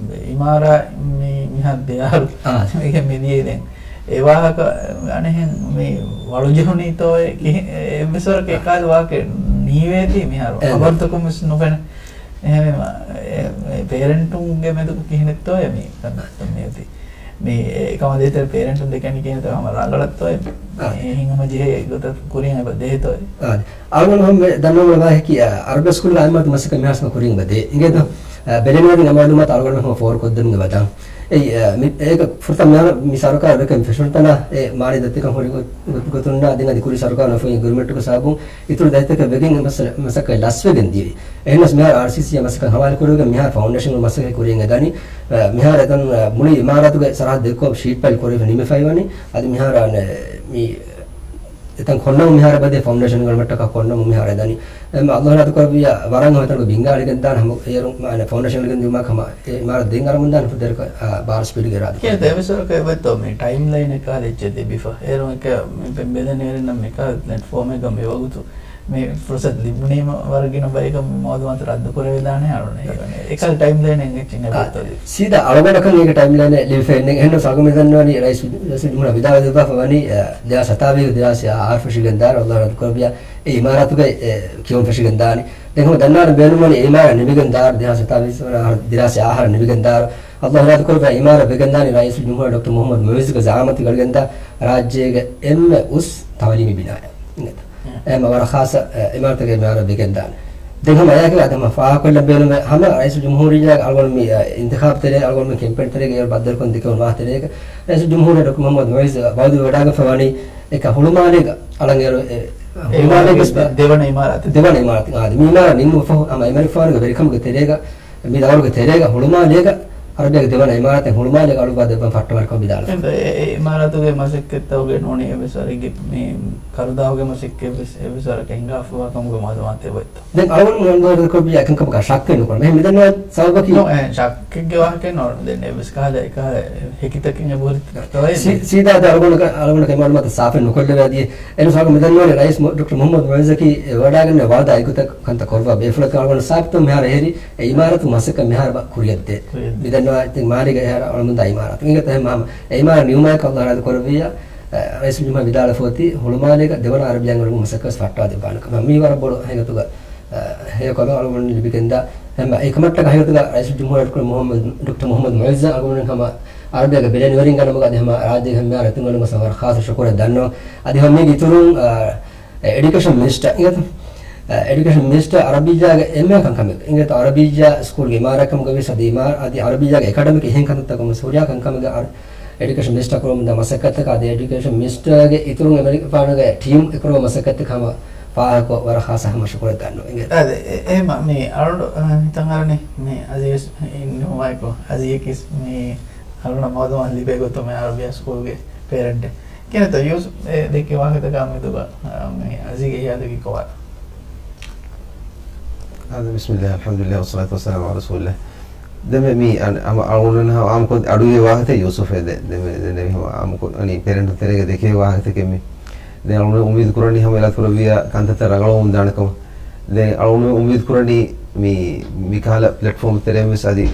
އިމާރާ މި މިހާރު ދެ އަހަރު އާ. މީގެ މިދިޔައީ ދެން. އެ ވާހަކަ އަނެހެން މި ވަޅުޖެހުނީތޯއޭ ކިހި-، އެއްވެސް ވަރަކަށް އެކާލު ވާހަކަ ނީވޭތީ މިހާރު އެ. ޚަބަރުތަކުން ވެސް ނުފެނޭ. އެހެންވީމަ، އެ، އެ ޕޭރެންޓުންގެ މެދު ކިހިނެއްތޯއޭ މި މިއޮތީ؟ މި އެކަމާ ދޭތެރެ ޕޭރެންޓުން ދެކެނީ ކިހިނެއްތޯ ހަމަ ރަނގަޅަށްތޯއޭ؟ އާ. އެހެން ހަމަ ޖެހޭ ގޮތަށް ކުރިން އެބަ ދޭތޯއޭ؟ އާ. އަޅުގަނޑު ހަމަ ދަންނަވަން ވާހަކަ އަރަބި ސްކޫލް އާއިމާތު މަސައްކަތް މިހާރު ކުރިން އެބަ ދޭ. އިނގޭތޯ؟ އާ، ބެލެނިވެރިން އެ މައުލޫމާތު އަޅުގަނޑު ހަމަ ފޯރުކޮށްދެމުން އެބަ ދާން. އެއީ، އަ، މި، އޭގަ ފުރަތަމަ މި ސަރުކާރު ވެކަން ފެށުނުތަނާ އެ މާނަ ދަތިކަން ހުރި ގޮ-، ގޮ-، ގޮތުންނާ ދެން އަދި ކުރީ ސަރުކާރުން ފޮތް އެގްރިމެންޓުގެ ސަބަބުން އިތުރު ދަތިތަކެއް ވެގެން އެ މަސަ-، މަސައްކަތް ލަސްވެގެން ދިޔައީ. އެހެނަސް މިހާރު އާރްސީސީއާ މަސައްކަތް ހަވާލު ކުރެވިގެން މިހާރު ފައުންޑޭޝަން މަސައްކަތް ކުރިން އެދަނީ. އަ، މިހާރު އެތަން، އަ، މުޅި އިމާރާތުގެ ސަރަހައްދު ދެއްކޮށް ޝީޓް ޕައިލް ކުރެވި ނިމިފައިވަނީ. އަދި މިހާރު އަނެ މި އެތަން ކޮންނަމުން މިހާރު އެބަދޭ ފައުންޑޭޝަން ގަނޑުމައްޓަކާ ކޮންނަމުން މިހާރު އެދަނީ. އެމް އައްލާހު ރާދު ކުރެއްވިއްޔާ ވަރަށް ހަމަ އެތަނުގެ ބިންގާ އަޅިގެން ދާން ހަމަ އޭރު މާނަ ފައުންޑޭޝަން ގެންދިއުމާ ހަމަ އެ އިމާރާތު ދެން އަރަމުން ދާން ފުދެރަކަ، އާ، ބާރަ ސްޕީޑްގެ އިރާދަ ކުރެއްވި. އެވެސް ވަރަކަށް އެބައްތޯ މި ޓައިމް ލައިނެއް ކާލެ އެއްޗެއް ލިބިފަ. އޭރު އެކަ މި ބެ-، ބެލެނިވެރިންނަށް މިކާ ޕްލެޓްފޯމެއްގަ މި ވަގުތު މި ފުރުސަތު ލިބުނީމަ ވަރަށް ގިނަ ބަޔަކަށް މި މައުލޫމާތު ރައްދު ކުރެވިދާނެ އަޅުނެ. އެކަލް ޓައިމް ލައިނެއް އެއްޗެއް އާ، އެބައްތޯ ލިބި. ސީދާ އަޅުގަނޑަކަށް އޭގެ ޓައިމް ލައިނެއް ލިބިފައެއް ނެތް. އެހެންނަމަ އަޅުގަނޑު މި ދަންނަވަނީ ރައީސް، ރައީސުލްޖުމްހޫރިއްޔާ ވިދާޅުވެދެއްވާފަ ވަނީ، އަ، ދެހާސް ސަތާވީސް ދެހާސް އަށާރަ ފެށިގެން ދާނެ އައްލާހު ރާދު ކުރެއްވިއްޔާ އެ އިމާރާތުގައި އެ ކިޔުން ފެށިގެން ދާނީ. ދެން ހަމަ ދަންނާނެ ބޭނުންވަނީ އެ އިމާރާތް ނިމިގެން ދާން ދެހާސް ސަތާވީސް ދެހާސް އަށާރަ ނިމިގެން ދާން. އައްލާހު ރާދު ކުރެއްވިއްޔާ އިމާރާތް ވެގެން ދާނީ ރައީސުލްޖުމްހޫރިއްޔާ ޑޮކްޓަރ މުޙައްމަދު މުޢިއްޒުގެ ޒަޢާމަތުގައި ގެންދާ ރާއްޖޭގެ އެންމެ އުސް ތަޢުލީމީ ބިނާއެއް. އެހެން ވަރަށް ޚާއްޞަ، އެ، އިމާރާތެއްގެ އިމާރާތް ވެގެންދާނެ. ދެން ހަމަ އެއާއެކު އަދި ހަމަ ފާހަގަކޮށްލަން ބޭނުމޭ ހަމަ ރައީސުލްޖުމްހޫރިއްޔާ އަޅުގަނޑު މި، އެ، އިންތިޚާބު ތެރޭ އަޅުގަނޑު މި ކެމްޕޭން ތެރޭގަ އޭރު ބައްދަލުކޮށް ދެކެވުނު ވާހަކަ ތެރޭގަ ރައީސުލްޖުމްހޫރިއްޔާ ޑޮކްޓަރ މުޙައްމަދު މުޢިއްޒު ވަޢުދު ވެވަޑައިގަންފަ ވަނީ އެކަ ހުޅުމާލޭގަ އަޅަން އޭރު އެ، އެ ހުޅުމާލޭގަ ވެސް ދެ-، ދެވަނަ އިމާރާތެއް. ދެވަނަ އިމާރާތެއް. އާދެ، މި އިމާރާތް ނިންމުން ފަހު ހަމަ އެމަނިކުފާނުގެ ވެރިކަމުގެ ތެރޭގަ މި ދައުރުގެ ތެރޭގަ ހުޅުމާލޭގަ އަރަބިޔާގެ ދެވަނަ އިމާރާތެއް ހުޅުމާލޭގަ އަޅުއްވާ ދެއްވަން ފައްޓަވާނެ ކަމަށް ވިދާޅުވި. އެ، އެ، އެ އިމާރާތުގެ މަސައްކަތްތަކުގެ ނޫނީ އެއްވެސް ވަރެއްގެ މި ކަރުދާހުގެ މަސައްކަތްވެސް އެއްވެސް ވަރަކަށް ހިނގާފަވާ ކަމުގެ މައުލޫމާތެއް އޮތްތަ؟ ދެން އަޅުގަނޑު ކޮށް އެކަން ކަމަކަށް ޝައްކެއް ނުކުރަން. އެހެން މިދަންނަވާ ސަބަބަކީ ނޯ، އެ، ޝައްކެއްގެ ވާހަކައެއް ނޯ. ދެން އެއްވެސް ކަހަލަ އެކަހަލަ ހެކިތަކެއް އެބަހުރި ތަވައެއް ސީ-، ސީދާ އަދި އަޅުގަނޑަކަށް، އަޅުގަނޑަކަށް މައުލޫމާތު ސާފެއް ނުކޮށްލެވޭ އަދި އެން ސާގަ މިދަންނަވަނީ ރައީސް މު-، ޑޮކްޓަރ މުހައްމަދު މުއިއްޒަކީ ވަޑާގެން ވާދާ އެއްގޮތަށް ކަންތައް ކޮށްވާ ބޭފުޅަކަށް އަޅުގަނޑު ސާބިތު މިހާރު އެހެރީ އެ އިމާރާތު މަސައްކަތް މިހާރު ބަ-، ކުރިއަށްދޭ. ކުރިއަށްދޭ. މިދަންނަވާ ތި މާލޭގަ އެހާރަ އަޅުމުންދާ އިމާރާތު. އިނގޭތަ އެހެން މާ-، އެ އިމާރާތް ނިމުމާއެކު އައްލާހު ރާދި ކުރެއްވިއްޔާ، އަ، ރައީސުލްޖުމްހޫރިއްޔާ ވިދާޅުވެފަ އޮތީ ހުޅުމާލޭގަ ދެވަނަ އަރަބިޔާ އެންގުޅުމުގެ މަސައްކަތް ފައްޓާ ދެއްވާނެ ކަމަށް. މީ ވަރަށް ބޮޑު ހަގީގަތުގަ، އަ، ހެޔޮ ކަމެއް އަޅުގަނޑު ލިބިގެންދާ. އެހެން އެ ކަމަށްޓަކާ ހަގީގަތުގަ ރައީސުލްޖުމްހޫރިއްޔާ ޑޮކްޓަރ މުހައްމަދު، ޑޮކްޓަރ މުހައްމަދު މުއިއްޒަށް އަޅުގަނޑު ހަމަ އަރަބިޔާގެ ބެލެނިވެރިންގެ ނަމުގަ އަދި ހަމަ ރާއްޖޭގެ ހަމަ އެތަން އަޅުގަނޑު ވަރަށް ޚާއްޞަ ޝުކުރެއް ދަންނަވަން. އަދި ހަމަ މީގެ އިތުރުން، އަ، އެ އެޑިއުކޭޝަން މިނިސްޓަރ އިނގޭތަ؟ އެ އެޑިއުކޭޝަން މިނިސްޓަރ އަރަބިއްޔާގެ އެންމެ ކަންކަމެއް އިނގޭތަ؟ އަރަބިއްޔާ ސްކޫލްގެ އިމާރާތްކަމުގަ ވިޔަސް އަދި އިމާ-، އަދި އަރަބިއްޔާގެ އެކަޑަމިކް އެހެން ކަންތައްތަކުން ވެސް ހުރިހާ ކަންކަމެއްގަ އަރ-، އެޑިއުކޭޝަން މިނިސްޓަރ ކުރަމުންދާ މަސައްކަތްތަކާ އަދި އެޑިއުކޭޝަން މިނިސްޓަރގެ އިތުރުން އެމަނިކުފާނުގެ ޓީމް އެކުރެވޭ މަސައްކަތްތަކަށް ހަމަ ފާހަގަކޮށް ވަރަށް ޚާއްޞަ ހަމަ ޝުކުރެއް ދަންނަވަން. އަދެ، އެ-، އެހެމަ މި އަޅުގަނޑު، އަ، ހިތަށް އަރަނީ މި އަޒީޒް އިންނުމާއެކު އަޒީޒަކީ މި އަޅުގަނޑަށް މައުލޫމާތު ލިބޭ ގޮތުން މި އަރަބިއްޔާ ސްކޫލްގެ ޕޭރެންޓެއް. ކިހިނެއްތޯ ޔޫސުފް އެ ދެއްކި ވާހަކަތަކާ މެދުގަ، އަ، މި އަޒީޒްގެ ހިޔާލަކީ ކޮބާ؟ އާދެ، ބިސްމިއްލާހި، އަލްޙަމްދުލިއްލާހި، ވައްޞަލާތު ވައްސަލާމު ޢަލާ ރަސޫލިއްލާހި. ދެން މި އަން-، އަމަ އަޅުގަނޑު ހަމަ އާއްމުކޮށް އަޑުއިވޭ ވާހަކަތައް ޔޫސުފް އެ ދެ-، ދެ-، ދެ-، ދެ-، ހަމަ އާއްމުކޮށް އަނި ޕޭރެންޓުން ތެރޭގަ ދެކޭ ވާހަކަތަކެއް މި. ދެން އަޅުގަނޑު އުއްމީދު ކުރަނީ ހަމަ އިރާދަ ކުރެއްވިއްޔާ ކަންތައްތައް ރަނގަޅުވަމުން ދާނެ ކަމަށް. ދެން އަޅުގަނޑު އުއްމީދު ކުރަނީ މި، މި ކަހަލަ ޕްލެޓްފޯމް ތެރެއިން ވެސް އަދި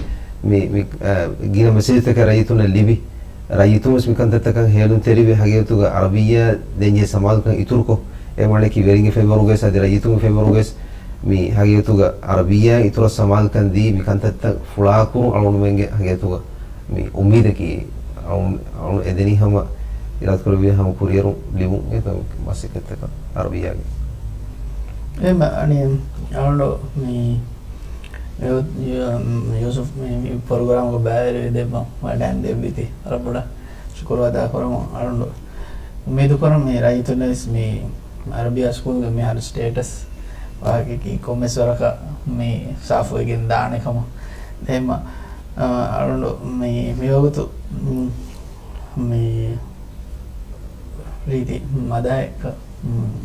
މި، މި، އަ، ގިނަ މެސެޖްތަކެއް ރައްޔިތުންނަށް ލިބި، ރައްޔިތުން ވެސް މި ކަންތައްތަކަށް ހޭލުންތެރިވެ، ހަގީގަތުގަ އަރަބިއްޔާ ދެންޖެހޭ ސަމާލުކަން އިތުރުކޮށް، އެ މާނައަކީ ވެރިންގެ ފެންވަރުގަވެސް އަދި ރައްޔިތުންގެ ފެންވަރުގަވެސް މި ހަގީގަތުގަ އަރަބިއްޔާ އިތުރަށް ސަމާލުކަން ދީ، މި ކަންތައްތައް ފުޅާކުރުން އަޅުގަނޑުމެންގެ ހަގީގަތުގަ މި އުއްމީދަކީ، އަޅު-، އަޅު އެދެނީ ހަމަ އިރާދަ ކުރެއްވިއްޔާ ހަމަ ކުރިއެރުން ލިބުން އެ މަސައްކަތްތަކަށް އަރަބިއްޔާގެ. އެހެމަ އަނި އަޅުގަނޑު މި ޔޫ-، ޔޫ-، ޔޫސުފް މި، މި ޕްރޮގްރާމްގަ ބައިވެރިވެ ދެއްވަން ވަޑައިން ދެއްވީތީ ވަރަށް ބޮޑަށް ޝުކުރު އަދާ ކުރަމުން އަޅުގަނޑު އުއްމީދު ކުރަން މި ރައްޔިތުންނަށް ވެސް މި އަރަބިއްޔާ ސްކޫލްގެ މިހާރު ސްޓޭޓަސް ވާހަކައަކީ ކޮންމެސް ވަރަކަށް މި ސާފުވެގެން ދާނެ ކަމަށް. އެހެމަ، އަ، އަޅުގަނޑު މި، މިވަގުތު، މް، މި ރީތި މަދާއެއްކަ، މް،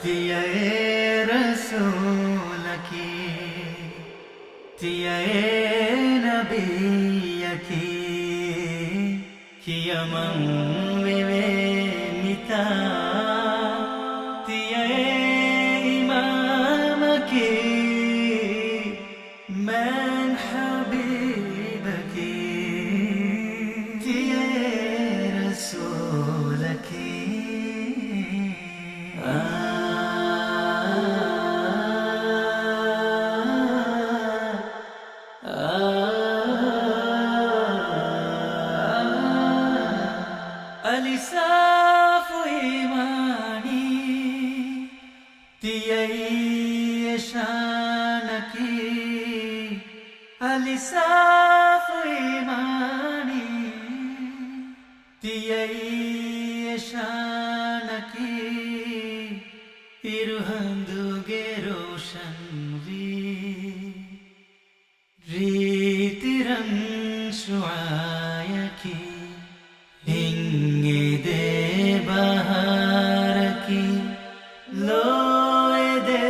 ތިޔައޭ ރަސޫލަކީ، ތިޔައޭ ނަބިއްޔަކީ، ކިޔަމަން ވެވޭ މިތާ، ތިޔައޭ އިމާމަކީ، މާތް ޙަބީބަކީ، ތިޔައޭ ރަސޫލަކީ. އަލި ސާފު އީމާނީ، ތިޔައީ އެ ޝާނަކީ. އަލި ސާފު އީމާނީ، ތިޔައީ އެ ޝާނަކީ. އިރުހަނދުގެ ރޯޝަންވީ، ރީތި ރަން ޝުޢާއަކީ. ހިތްއެދޭ ބަހާރަކީ، ލޯއެދޭ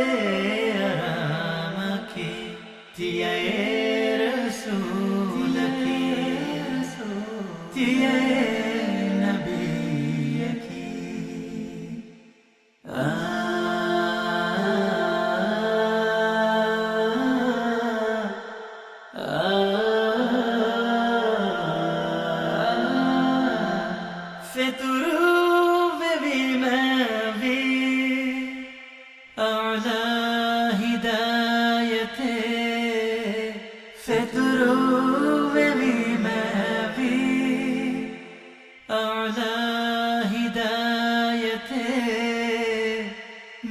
އަރާމަކީ، ތިޔައޭ ރަސޫލަކީ، ތިޔައޭ ނަބިއްޔަކީ. ފެތުރުއްވެވީމާވީ އަޢުލާ ހިދާޔަތެއް. ފެތުރު ވެވީމެވީ އަޢުލާ ހިދާޔަތެއް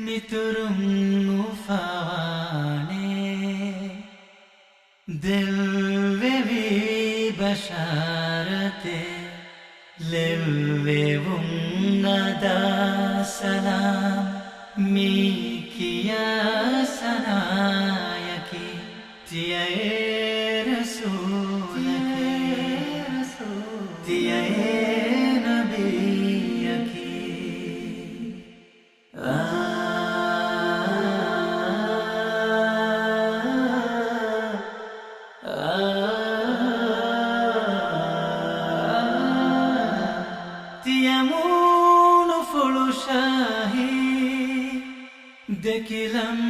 މިތުރުން އުފާވާނެ. ދެއްވެވީ ބަޝާރަތެއް ލެއްވެވުން އަދާ ސަލާމް މި ކިޔާ ސަނާޔަކީ ތިޔައޭ ރަސޫލަކީ، ތިޔައޭ ނަބިއްޔަކީ. ތިޔަމޫނުފުޅު ޝާހީ ދެކިލަން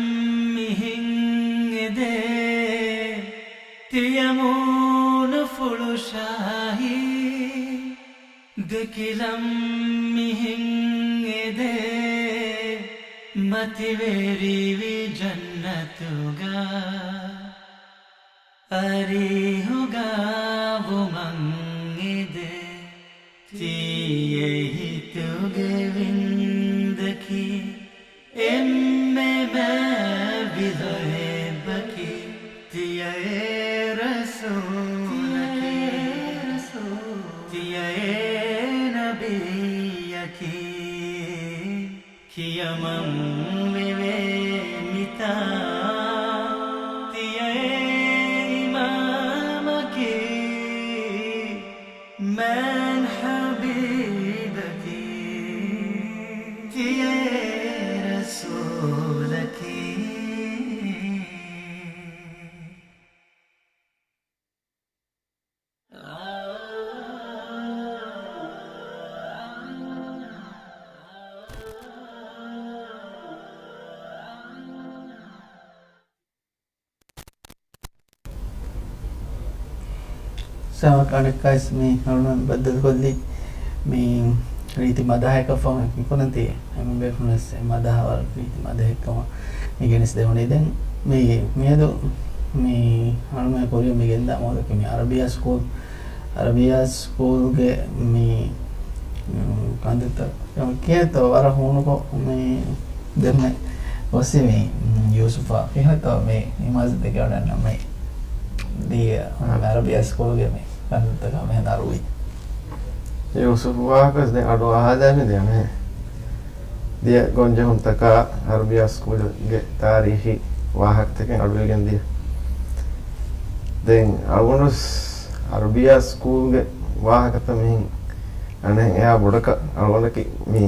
މިހެން އެދޭ. ތިޔަމޫނުފުޅު ޝާހީ ދެކިލަން މިހެން އެދޭ، މަތިވެރިވި ޖަންނަތުގަ އަރިހުގަ ވުމަށް އެދޭ. ތިޔަ ހިތުގެ ވިންދަކީ އެންމެ މާތް ވިލޮއެއް އެބަކީ، ތިޔައޭ ރަސޫލަކީ، ތިޔައޭ ނަބިއްޔަކީ. ކިޔަމަން ވެވޭ މިތާ، ތިޔައޭ އިމާމަކީ. މާތް ޙަބީބަކީ، ތިޔައޭ ރަސޫލަކީ. ސާމަ ކަނޑެއްކާވެސް މި އަޅުގަނޑު ބައްދަލުކޮށްލީ މި ރީތި މަދަހައަކަށް ފަހު މިކުރަންތީ އެމެން ބޭފުޅުންވެސް އެ މަދަހަ ވަރަށް ރީތި މަދަހެއްކަމަށް މި ގެނެސްދެވުނީ. ދެން މި މިއަދު މި އަޅުގަނޑު ކުރިއަށް މި ގެންދާ މައުޟޫޢަކީ މި އަރަބިއްޔާ ސްކޫލް، އަރަބިއްޔާ ސްކޫލްގެ މި، މި ކަންތައްތައް ކިހިނެއްތޯ ވަރަށް ހޫނުކޮށް މި ދެންމެ ގޮސް މި ޔޫސުފާ ކިހިނެއްތޯ މި އިމާޒު ދެކެވަޑަންނަ މި ދިޔަ އަރަބިއްޔާ ސްކޫލްގެ މި ކަންތައްތަކާ މިހެން އަރުވީ. ޔޫސުފް ވާހަކަވެސް ދެން އަޑު އަހާލާފި ދިޔަ މިހެން. ދިޔަ ގޮންޖެހުންތަކާ އަރަބިއްޔާ ސްކޫލްގެ ތާރީޚީ ވާހަކަތަކެއް އަޑުއިވިގެން ދިޔަ. ދެން އަޅުގަނޑުވެސް އަރަބިއްޔާ ސްކޫލްގެ ވާހަކަތައް މިހެން އަނެއް އެހާ ބޮޑަކަށް އަޅުގަނޑަކީ މި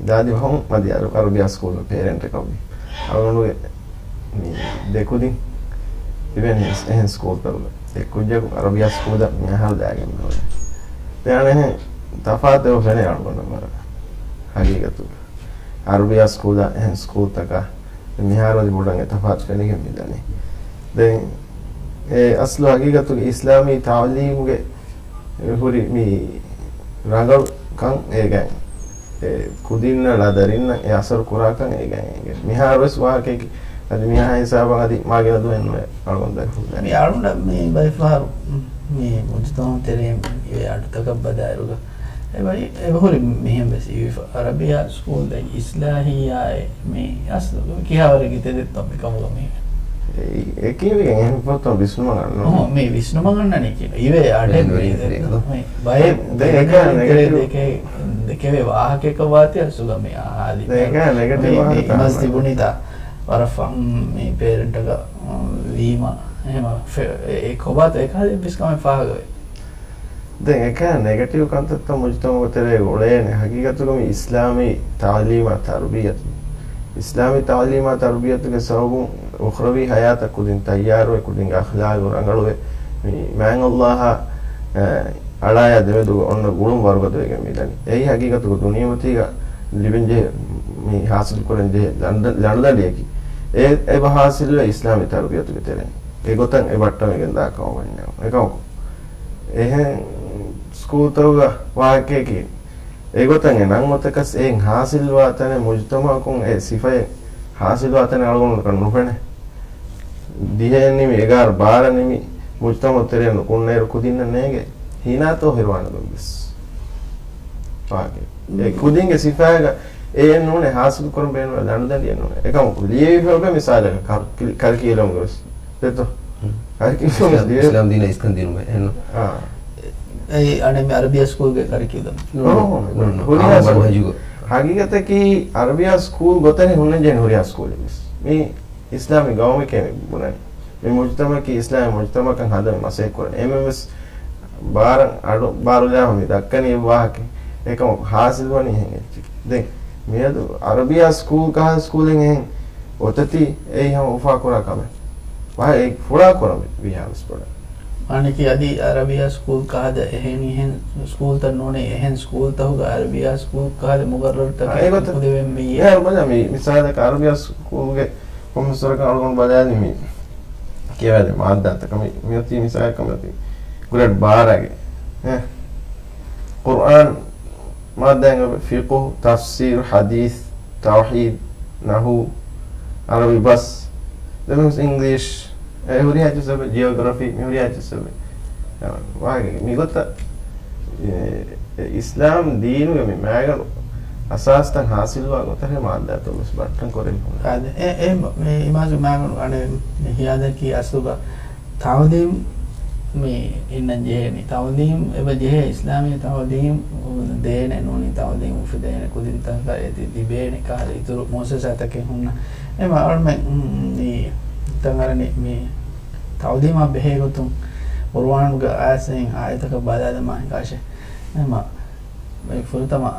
ދާދި ފަހުން މަދި އަރަ-، އަރަބިއްޔާ ސްކޫލްގެ ޕޭރެންޓަކަށްވީ. އަޅުގަނޑުގެ މި ދެކުދިން ތިބެނީ އެހެން ސްކޫލްތަކުގަ. އެއްކުއްޖަކު އަރަބިއްޔާ ސްކޫލަށް މި އަހަރު ދާގެން މި އުޅޭ. ދެން އަނެއް އެހެން ތަފާތު އެބަ ފެނޭ އަޅުގަނޑަށް ވަރަށް ހަގީގަތުގަ. އަރަބިއްޔާ ސްކޫލާ އެހެން ސްކޫލްތަކާ މިހާރު އަދި ބޮޑަށް އެ ތަފާތު ފެނިގެން މި ދަނީ. ދެން އެ އަސްލު ހަގީގަތުގެ އިސްލާމީ ތަޢުލީމުގެ ހުރި މި ރަނގަޅުކަން އޭގައިން، އެ ކުދިންނަށް ދަރިންނަށް އެ އަސަރު ކުރާކަން އޭގައިން އެނގޭ. މިހާރުވެސް ވާހަކައަކީ އަދި މިހާ ހިސާބަށް އަދި މާގިނަ ދުވަހެއް ނުވޭ އަޅުގަނޑު ދަރިފުޅުން ދާ. މި އަޅުގަނޑަށް މި ބައެއް ފަހަރު މި މުޖުތަމަޢު ތެރެއިން އެ އަޑުތަކަށް ބަލާއިރުގަ އެބަ، އެބަ ހުރި މިހެން ވެސް އިވިފަ. އަރަބިއްޔާ ސްކޫލް ދެން އިސްލާހިއްޔާއެއް މި އަސްލު ކިހާވަރެއްގެ ތެދެއްތޯ މިކަމުގަ މި. އެ، އެކީވެގެން އެހެން ފޮތްތައް ވިސްނުމަށް ގަންނަ. އޮހޮ، މި ވިސްނުމަށް ގަންނަނީ ކި-، އިވޭ އަޑެއް މި ދެ-، މި ބައެއް ދެ އެކަ ދެ-، ނެގެޓިވް. ދެކެ-، ދެކެވޭ ވާހަކައަކަށް ވާތީ އަސްލުގަ މި އަހާލި. ދެ އެކަ ނެގެޓިވް މި، މި ވާހަކަ އިމާޒް ތާ ތިބުނީތާ ވަރަށް ފަހުން މި ޕޭރެންޓަކަށް ވީމަ އެހެމަ ފެ-، އެ، އެ ކޮބާތޯ އެކަހަލަ އެއްވެސް ކަމެއް ފާހަގަވޭ. ދެން އެކަހަލަ ނެގެޓިވް ކަންތައްތައް މުޖުތަމަޢު ތެރޭގަ އުޅޭނެ ހަގީގަތުގަ މި އިސްލާމީ ތަޢުލީމާ ތަރުބިޔަތު. އިސްލާމީ ތަޢުލީމާ ތަރުބިޔަތުގެ ސަބަބުން އުޚްރަވީ ހަޔާތަށް ކުދިން ތައްޔާރުވެ، ކުދިންގެ އަޚްލާގު ރަނގަޅުވެ، މި މާތް ﷲ އާ، އެ، އަޅާޔާ ދެމެދުގަ އޮންނަ ގުޅުން ވަރުގަދަވެގެން މިދަނީ. އެއީ ހަގީގަތުގަ ދުނިޔެމަތީގަ ލިބެންޖެހޭ، މި ހާސިލުކުރަންޖެހޭ ލަނޑު-، ލަނޑުދަނޑިއަކީ. އެ، އެބަ ހާސިލުވޭ އިސްލާމީ ތަރުބިޔަތުގެ ތެރެއިން. އެގޮތަށް އެ ބައްޓަމެގެން ދާ ކަމަށް ވަންޏާ. އެކަމަކު، އެހެން ސްކޫލްތަކުގަ ވާހަކައަކީ، އެގޮތަށް އެ ނަން އޮތަކަސް އެއިން ހާސިލްވާ ތަނެއް މުޖުތަމަޢަކުން އެ ސިފައެއް ހާސިލްވާ ތަނެއް އަޅުގަނޑުންނަކަށް ނުފެނޭ. ދިހައެއް ނިމި، އެގާރަ ބާރަ ނިމި، މުޖްތަމަޢު ތެރެއިން ނުކުންނައިރު ކުދިންނަށް ނޭނގޭ ހީނާތޯ ހިރުވާނެ ގޮތްވެސް. ފާހަގަ. އެ ކުދިންގެ ސިފައިގަ އެއެއް ނޫނޭ ހާސިލު ކުރަން ބޭނުންވާ ލަނޑުދަނޑިއެއް ނޫނޭ. އެކަމަކު ލިޔެވިފަ އޮވޭ މިސާލަކަށް ކަރި-، ކަރި-، ކަރިކިއުލަމުގަވެސް. ދެއްތޯ؟ ކަރިކިއުލަމުގަވެސް ލިޔެ-، އިސްލާމް ދީނަށް އިސްކަން ދިނުމޭ. އެއްނު. އާ. އެ އަނެއް މި އަރަބިއްޔާ ސްކޫލްގެ ކަރިކިއުލަމް. ނޫން، ނޫން، ނޫން. ހުރިހާ ހާ ސްކޫލް. މަންހަޖުގަ. ހަގީގަތަކީ އަރަބިއްޔާ ސްކޫލް ގޮތެއް ހުންނަންޖެހޭނެ ހުރިހާ ސްކޫލެއް ވެސް. މި އިސްލާމީ ގައުމެކޭ މި ބުނަނީ. މި މުޖްތަމަޢަކީ އިސްލާމީ މުޖްތަމަޢަކަށް ހަދަން މަސައްކަތް ކުރަން. އެންމެންވެސް ބާރަށް އަޑު ބާރުލާފަ މި ދައްކަނީ އެއް ވާހަކައެއް. އެކަމަކު ހާސިލް ވަނީ އެހެން އެއްޗެއް. ދެން މިއަދު އަރަބިއްޔާ ސްކޫލް ކަހަލަ ސްކޫލެއް އެހެން އޮތަތީ އެއީ ހަމަ އުފާކުރާ ކަމެއް. ވާހަކަ އެ ފުޅާ ކުރަން ވި-، ވީހާވެސް ބޮޑަށް. މާނައަކީ އަދި އަރަބިއްޔާ ސްކޫލް ކަހަލަ އެހެނިހެން ސްކޫލްތައް ނޫނޭ، އެހެން ސްކޫލްތަކުގަ އަރަބިއްޔާ ސްކޫލް ކަހަލަ މުގައްރަރުތަކެއް އާ، އެގޮތަށް. ކުދިވެން ވީއޭ. އެހެން ބަލަ މި މިސާލަކަށް އަރަބިއްޔާ ސްކޫލްގެ ކޮންމެސް ވަރަކަށް އަޅުގަނޑު ބަލާލި މި ކިޔަވާދޭ މާއްދާތަކަށް މި، މިއޮތީ މިސާލަކަށް މިއޮތީ ގްރޭޑް ބާރަގެ، އެ، ޤުރްއާން މާއްދާއިން އޮތް ފިޤުހު، ތަފްސީރު، ޙަދީޘް، ތައުޙީދް، ނަޙުވު، ޢަރަބި ބަސް، ދެން އިންގްލިޝް، އެ ހުރިހާ އެއްޗެއްސަބެ، ޖިއޯގްރަފީ، މި ހުރިހާ އެއްޗެއްސަބެ. ވާގެ މިގޮތަށް އެ، އެ އިސްލާމް ދީނުގެ މި މާގަނޑު އަސާސްތައް ހާސިލްވާ ގޮތަށް މާއްދާތައް ވެސް ބައްޓަން ކުރެވި ހުންނަ. އާދެ، އެ، އެ މަ-، މި އިމާޒު މާގަނޑު އަނެއް މި ހިޔާދަކީ އަސްލުގަ ތަޢުލީމް މި އިންނަން ޖެހޭނީ. ތަޢުލީމް އެބަ ޖެހޭ އިސްލާމީ ތަޢުލީމް ދޭނެ ނޫނީ ތަޢުލީމް އުފެދޭނެ ކުދިންތަކަށް އެ ތި-، ތިބޭނެ ކަހަލަ އިތުރު މުއައްސަސާތަކެއް ހުންނަ. އެ މަ-، އަޅުމެން، މް، މި ތަން އަރަނީ މި ތަޢުލީމާ ބެހޭ ގޮތުން ޤުރުއާނުގެ އާޔަތް އާޔަތަކަށް ބަލާލަމާ ހިނގާށޭ. އެ މަ-، އެ ފުރަތަމަ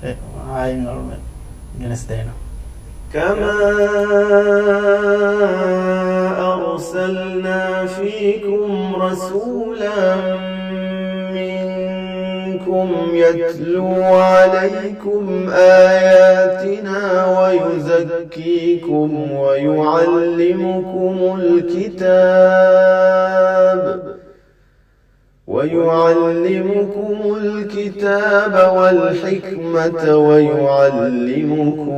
އެ އާޔަތް އަޅުމެން ގެނެސްދޭނަން. كما أرسلنا فيكم رسولا منكم يتلو عليكم آياتنا ويزكيكم ويعلمكم الكتاب ويعلمكم الكتاب والحكمة ويعلمكم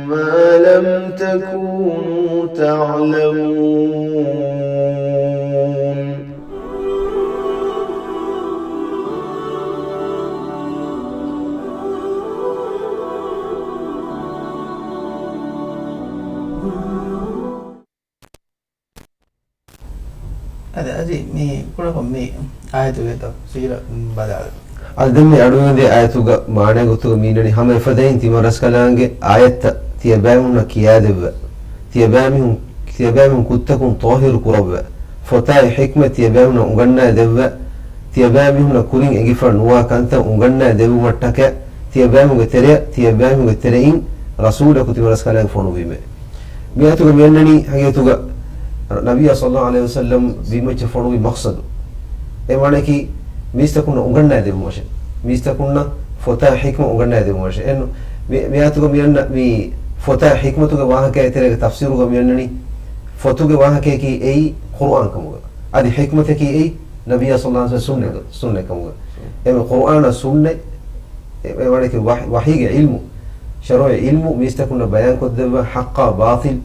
ما لم تكونوا تعلمون. އަދި އަދި މި ކުޑަކޮށް މި އާޔަތުގެ ތަފްސީރަށް ބަލާލަން. އަދި ދެން މި އަޑުއިވުންދޭ އާޔަތުގަ މާނައިގެ ގޮތުގަ މި އިންނަނީ ހަމަ އެފަދައިން ތިމަރަސްކަލާނގެ އާޔަތްތައް ތިޔަބައިމީހުންނަށް ކިޔާދެއްވާ. ތިޔަބައިމީހުން، ތިޔަބައިމީހުން ކުށްތަކުން ޠާހިރު ކުރައްވާ. ފޮތާއި ޙިކްމަތް ތިޔަބައިމީހުންނަށް އުނގަންނާ ދެއްވާ. ތިޔަބައިމީހުންނަށް ކުރިން އެނގިފަ ނުވާ ކަންތައް އުނގަންނާ ދެއްވުމަށްޓަކައި ތިޔަބައިމީހުންގެ ތެރެއަށް، ތިޔަބައިމީހުންގެ ތެރެއިން ރަސޫލަކު ތިމަރަސްކަލާނގެ ފޮނުވީމޭ. މިއާޔަތުގަ މިއަންނަނީ ހަގީގަތުގަ ނަބިއްޔާ ޞައްލައްލާހު ޢަލައިހި ވަސައްލަމް ބިންމައްޗަށް ފޮނުވި މަޤްޞަދު. އެ މާނައަކީ މީސްތަކުންނަށް އުނގަންނާ ދެއްވުމަށެ. މީސްތަކުންނަށް ފޮތާ ޙިކްމަ އުނގަންނާ ދެއްވުމަށެ. އެން މި-، މިއާޔަތުގަ މިއަންނަ މި ފޮތާ ޙިކްމަތުގެ ވާހަކައެއް ތެރޭގަ ތަފްސީރުގަ މިއަންނަނީ ފޮތުގެ ވާހަކައަކީ އެއީ ޤުރުއާން ކަމުގަ. އަދި ޙިކްމަތަކީ އެއީ ނަބިއްޔާ ޞައްލައްލާހު ޢަލައިހި ވަސައްލަމްގެ ސުންނަތް ކަމުގަ. އެމެ ޤުރުއާނާ ސުންނަތް އެ ވަނަކީ ވަޙް-، ވަޙީގެ ޢިލްމު، ޝަރުޢީ ޢިލްމު މީސްތަކުންނަށް ބަޔާންކޮށްދެއްވާ، ޙައްޤާ ބާޠިލް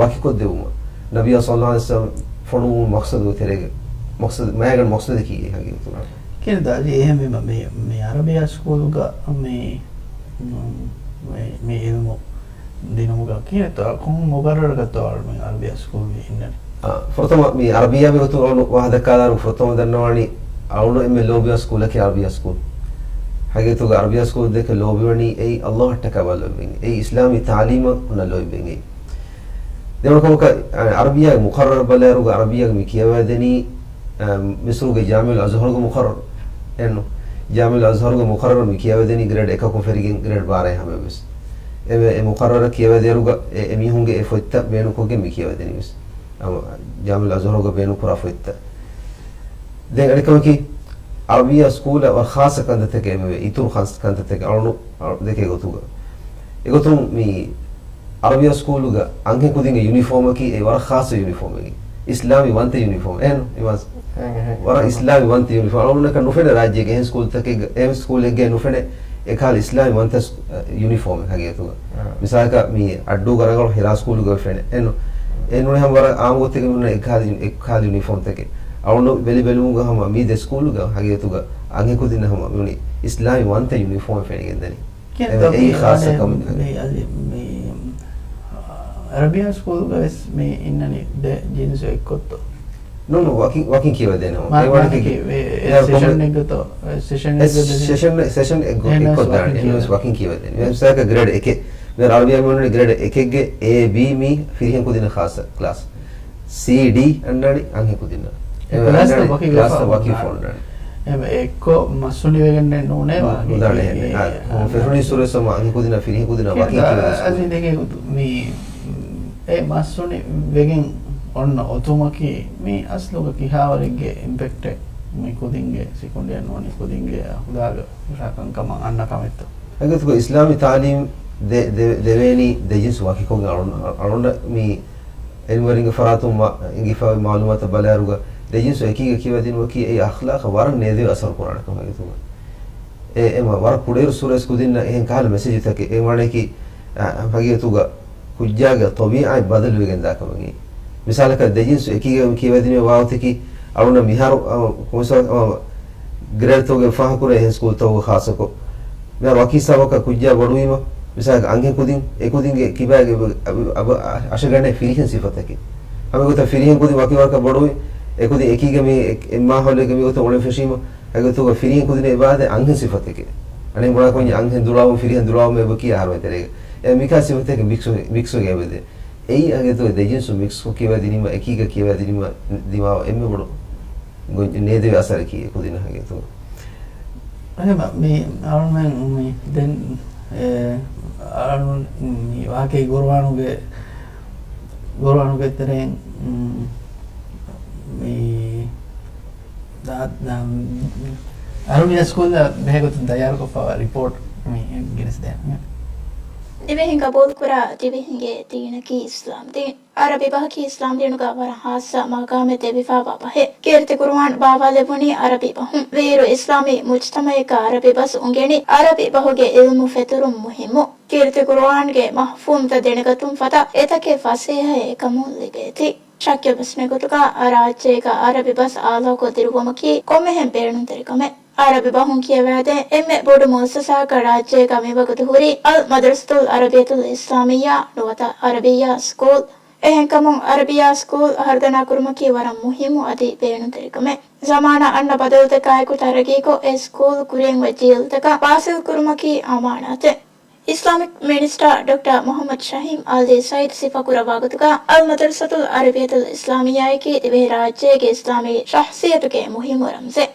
ވަކިކޮށްދެއްވުމަށް ނަބިއްޔާ ޞައްލައްލާހު ޢަލައިހި ވަސައްލަމް ފޮނުވުމުގެ މަޤްޞަދުގެ ތެރޭގަ، މަޤްޞަދު، މާގަނޑު މަޤްޞަދަކީ އެ ހަގީގަތުގަ. ކިހިނެއްތޯ އަދި އެހެންވީމަ މި، މި ޢަރަބިއްޔާ ސްކޫލުގަ މި، މި، މި ޢިލްމު ދިނުމުގަ ކިހިނެއްތޯ، ކޮން މުޤައްރަރަކަށްތޯ މި ޢަރަބިއްޔާ ސްކޫލް މި އިންނަނީ؟ އާ، ފުރަތަމަ މި ޢަރަބިއްޔާ ބެހޭގޮތުން އަޅުގަނޑު ވާހަކަ ދައްކާލާއިރު ފުރަތަމަ ދަންނަވާނީ އަޅުގަނޑު އެންމެ ލޯބިވާ ސްކޫލަކީ ޢަރަބިއްޔާ ސްކޫލް. ހަގީގަތުގަ ޢަރަބިއްޔާ ސްކޫލް ދެކެ ލޯބިވަނީ އެއީ ﷲ އަށްޓަކާ ބައި ލޯބިވަނީ. އެއީ އިސްލާމީ ތާލީމަށް ހުންނަ ލޯބިވެނީ. ދެވަނަ ކަމަކަށް، އަ، ޢަރަބިއްޔާގެ މުޤައްރަރު ބަލާއިރުގަ ޢަރަބިއްޔާގެ މި ކިޔަވާދެނީ، އަ، މިޞްރުގެ ޖާމިޢުލް އަޒްހަރުގެ މުޤައްރަރު. އެއްނު، ޖާމިޢުލް އަޒްހަރުގެ މުޤައްރަރު މި ކިޔަވާދެނީ ގްރޭޑް އެކަކުން ފެށިގެން ގްރޭޑް ބާރައިން ހަމަޔަށް ވެސް. އެ، އެ މުޤައްރަރަށް ކިޔަވާދޭއިރުގަ އެ، އެ މީހުންގެ އެ ފޮތްތައް ބޭނުންކޮށްގެން މި ކިޔަވަދެނީ ވެސް. އަ، ޖާމިޢުލް އަޒްހަރުގަ ބޭނުންކުރާ ފޮތްތައް. ދެން އަނެއްކަމަކީ، ޢަރަބިއްޔާ ސްކޫލަށް ވަރަށް ޚާއްޞަ ކަންތައްތަކެއް އެބަވޭ. އިތުރު ޚާއްޞަ ކަންތައްތަކެއް އަޅުނު، އަޅު ދެކޭ ގޮތުގަ. އެގޮތުން މި ޢަރަބިއްޔާ ސްކޫލުގަ އަންހެން ކުދިންގެ ޔުނީފޯމަކީ އެ ވަރަށް ޚާއްޞަ ޔުނީފޯމެއް. އިސްލާމީ ވަންތަ ޔުނީފޯމް. އެހެން އިމާޒް؟ އެހެން، އެހެން. ވަރަށް އިސްލާމީ ވަންތަ ޔުނީފޯމް. އަޅުންނަކަށް ނުފެނޭ ރާއްޖޭގެ އެހެން ސްކޫލްތަކެއްގަ، އެހެން ސްކޫލެއްގައި ނުފެނޭ އެކަހަލަ އިސްލާމީ ވަންތަ ސް-، ޔުނީފޯމެއް ހަގީގަތުގަ. އާ. މިސާލަކަށް މި އައްޑޫގަ ރަނގަޅު ހިރާ ސްކޫލުގަ ފެނޭ. އެން އެ ނޫނީ ހަމަ ވަރަށް އާންމު ގޮތެއްގަ މި އޮންނަ އެއްކަހަލަ ޔު-، އެއްކަހަލަ ޔުނީފޯމްތަކެއް. އަޅުގަނޑު ބެލި ބެލުމުގަ ހަމަ މި ދެ ސްކޫލުގަ ހަގީގަތުގަ އަންހެން ކުދިންނަށް ހަމަ މި އޮންނަ އިސްލާމީ ވަންތަ ޔުނީފޯމެއް ފެނިގެންދަނީ. ކިޔަން އެ-، އެއީ ތަވަކީ ޚާއްޞަ އަނެއް ކަމެއް. މި އަލި-، މި، އަ، އަރަބިއްޔާ ސްކޫލުގަ ވެސް މި އިންނަނީ ދެ ޖިންސު އެއްކޮށްތޯ؟ ނޫން، ވަކިން، ވަކިން ކިޔަވަދޭނެ ހަމަ. މާ-، އެ ވަނީ ކި-، އެ، އެ އެ ސެޝަން ކޮމެ-، އެއްގަތޯ؟ އެ ސެޝަން އެ އެއްގަ ދެ ސެޝަން، ސެޝަން އެއްގޮ-، އެހެން އެއްކޮށް ވެސް ދާނެ. ވަކިން އެހެން ވެސް ކިޔަވަދޭނެ. ވަކިން ކިޔަވަދޭނެ. މި ސާކަ ގްރޭޑް އެކެއް. މި އަރަބިއްޔާ މި އޮންނަނީ ގްރޭޑް އެކެއްގެ އޭ، ބީ މީ ފިރިހެން ކުދިންނަށް ޚާއްޞަ ކްލާސް. ސީ ޑީ އަންނާނީ އަންހެން ކުދިންނަށް. އެ އެ ކްލާސްތައް ކްލާސް-، ވަކި ކްލާސްތައް ވެފަ ވަކި އޮންނާނެ. ފޮންނާނެ. އެ އެއްކޮށް މަސް އުނިވެގެން ނޫނޭ ނު-، ވާހަކަ. ނުދާނެ އެ، އެހެން. އާ، އާ، ފިރިހެން ސުރެސް ހަމަ އަންހެން ކުދިންނަށް ފިރިހެން ކުދިންނަށް ވަކި ކިޔަވަދޭ ސްކޫލް. އަޒީޒް ދެކެ މި އެ މަސް އުނި ވެގެން އޮންނަ އޮތުމަކީ މި އަސްލުގަ ކިހާވަރެއްގެ އިމްޕެކްޓެއް މި ކުދިންގެ ސިކުނޑިއަށް ނޫނީ ކުދިންގެ ހުދާގެ ހުށަހަޅާ ކަންކަމަށް އަންނަ ކަމެއްތޯ؟ ހަގީގަތުގަ އިސްލާމީ ތާލީމް ދެ-، ދެ-، ދެވޭނީ ދެ ޖިންސް ވަކިކޮށްގެން އަޅުން-، އަޅުންނަށް މި އިލްމުވެރިންގެ ފަރާތުން މަ-، އެނގިފައި މައުލޫމާތަށް ބަލާއިރުގަ ދެ ޖިންސު އެކީގަ ކިޔަވަދިނުމަކީ އެއީ އަޚްލާޤަށް ވަރަށް ނޭދެވޭ އަސަރު ކުރާނެ ކަމެއް ހަގީގަތުގަ. އެ-، އެމަ ވަރަށް ކުޑައިރު ސުރެސް ކުދިންނަށް އެހެން ކަހަލަ މެސެޖުތަކެއް އެ ވާނެކީ، އަ، ހަގީގަތުގަ ކުއްޖާގެ ޠަބީޢަތް ބަދަލުވެގެން ދާ ކަމަކީ. މިސާލަކަށް ދެ ޖިންސު އެކީގަ ކިޔަވަދިނުމޭ ވާހަކަތަކީ އަޅުންނަށް މިހާރު، އަ، ކޮންމެސް ވާހަކަ، އަ، ގްރޭޑްތަކުގެ ފާހަގަކުރޭ އެހެން ސްކޫލްތަކުގަ ޚާއްޞަކޮށް. މިހާރު ވަކި ހިސާބަކަށް ކުއްޖާ ބޮޑުވީމަ، މިސާލަކަށް އަންހެން ކުދިން، އެ ކުދިންގެ ކިބާގެ އަ-، އަ-، އަށަގަނޑޭ ފިރިހެން ސިފަތަކެއް. ހަމަ ގޮތަށް ފިރިހެން ކުދިން ވަކި ވަރަކަށް ބޮޑުވި، އެ ކުދިން އެކީގަ މި އެ-، އެއް މާހައުލެއްގަ މި ގޮތަށް އުޅެން ފެށީމަ، އެގޮތުގަ ފިރިހެން ކުދިންނަށް އެބައާދޭ އަންހެން ސިފަތަކެއް. އަނެއް ބުނާ ކޮންޏެއް އަންހެން ދުޅާވުން، ފިރިހެން ދުޅާވުން އެބަ ކިޔާ އަހަރުމެން ތެރޭގަ. އެ މިކާ ސިފަތަކެއް މިކްސް، މިކްސްވެގެން އެބަދޭ. އެއީ އަގެތޯ ދެ ޖިންސު މިކްސްކޮށް ކިޔަވަދިނީމަ، އެކީގަ ކިޔަވަދިނީމަ، ދިމާވަށް އެންމެ ބޮޑު ގޮން-، ނޭދެވޭ އަސަރަކީ އެ ކުދިންނަށް ހަގީގަތުގަ. އެހެން މި އަޅުމެން މި ދެން، އެ، އަޅުން މި ވާހަކައި ގުރުއާނުގެ، ގުރުއާނުގެ ތެރެއިން، މް، މި ދާ-، ދާ-، އަރަބިއްޔާ ސްކޫލްއަށް ބެހޭގޮތުން ތައްޔާރުކޮށްފައިވާ ރިޕޯޓް މި ގެނެސްދޭން. ދިވެހިން ގަބޫލުކުރާ ދިވެހިންގެ ދީނަކީ އިސްލާމް ދީން. އަރަބި ބަހަކީ އިސްލާމް ދީނުގަ ވަރަށް ހާއްސަ މަގާމެއް ދެވިފައިވާ ބަހެއް. ކީރިތި ޤުރުއާން ބާވާލެވުނީ އަރަބި ބަހުން. ވީއިރު އިސްލާމީ މުޖްތަމަޢެއްގަ އަރަބި ބަސް އުނގެނީ އަރަބި ބަހުގެ އިލްމު ފެތުރުން މުހިއްމު. ކީރިތި ޤުރުއާންގެ މަފްހޫމްތައް ދެނެގަތުން ފަދަ އެތަކެއް ފަސޭހައެއް އެކަމުން ލިބޭތީ. ޝައްކެއްވެސް ނެތް ގޮތުގަ ރާއްޖޭގަ އަރަބި ބަސް އާލާކޮށް ދިރުވުމަކީ ކޮންމެހެން ބޭނުންތެރި ކަމެއް. އަރަބި ބަހުން ކިޔަވާދޭ އެންމެ ބޮޑު މުއައްސަސާއަކަށް ރާއްޖޭގަ މިވަގުތު ހުރީ އަލް މަދްރަސަތުލް އަރަބިއްޔަތުލް އިސްލާމިއްޔާ ނުވަތަ އަރަބިއްޔާ ސްކޫލް. އެހެންކަމުން އަރަބިއްޔާ ސްކޫލް އަހަރުދަނާ ކުރުމަކީ ވަރަށް މުހިއްމު އަދި ބޭނުންތެރި ކަމެއް. ޒަމާނާ އަންނަ ބަދަލުތަކާއެކު ތަރައްގީކޮށް އެ ސްކޫލް ކުރިއަށް އޮތް ޖީލްތަކަށް ފާސިލް ކުރުމަކީ އަމާނާތެއް. އިސްލާމިކް މިނިސްޓަރ ޑޮކްޓަރ މުޙައްމަދު ޝަހީމް އަލް ސައީދު ސިފަކުރައްވާ ގޮތުގަ، އަލް މަދްރަސަތުލް އަރަބިއްޔަތުލް އިސްލާމިއްޔާއަކީ ދިވެހިރާއްޖޭގެ އިސްލާމީ ޝަޚްޞިއްޔަތުގެ މުހިއްމު ރަމްޒެއް.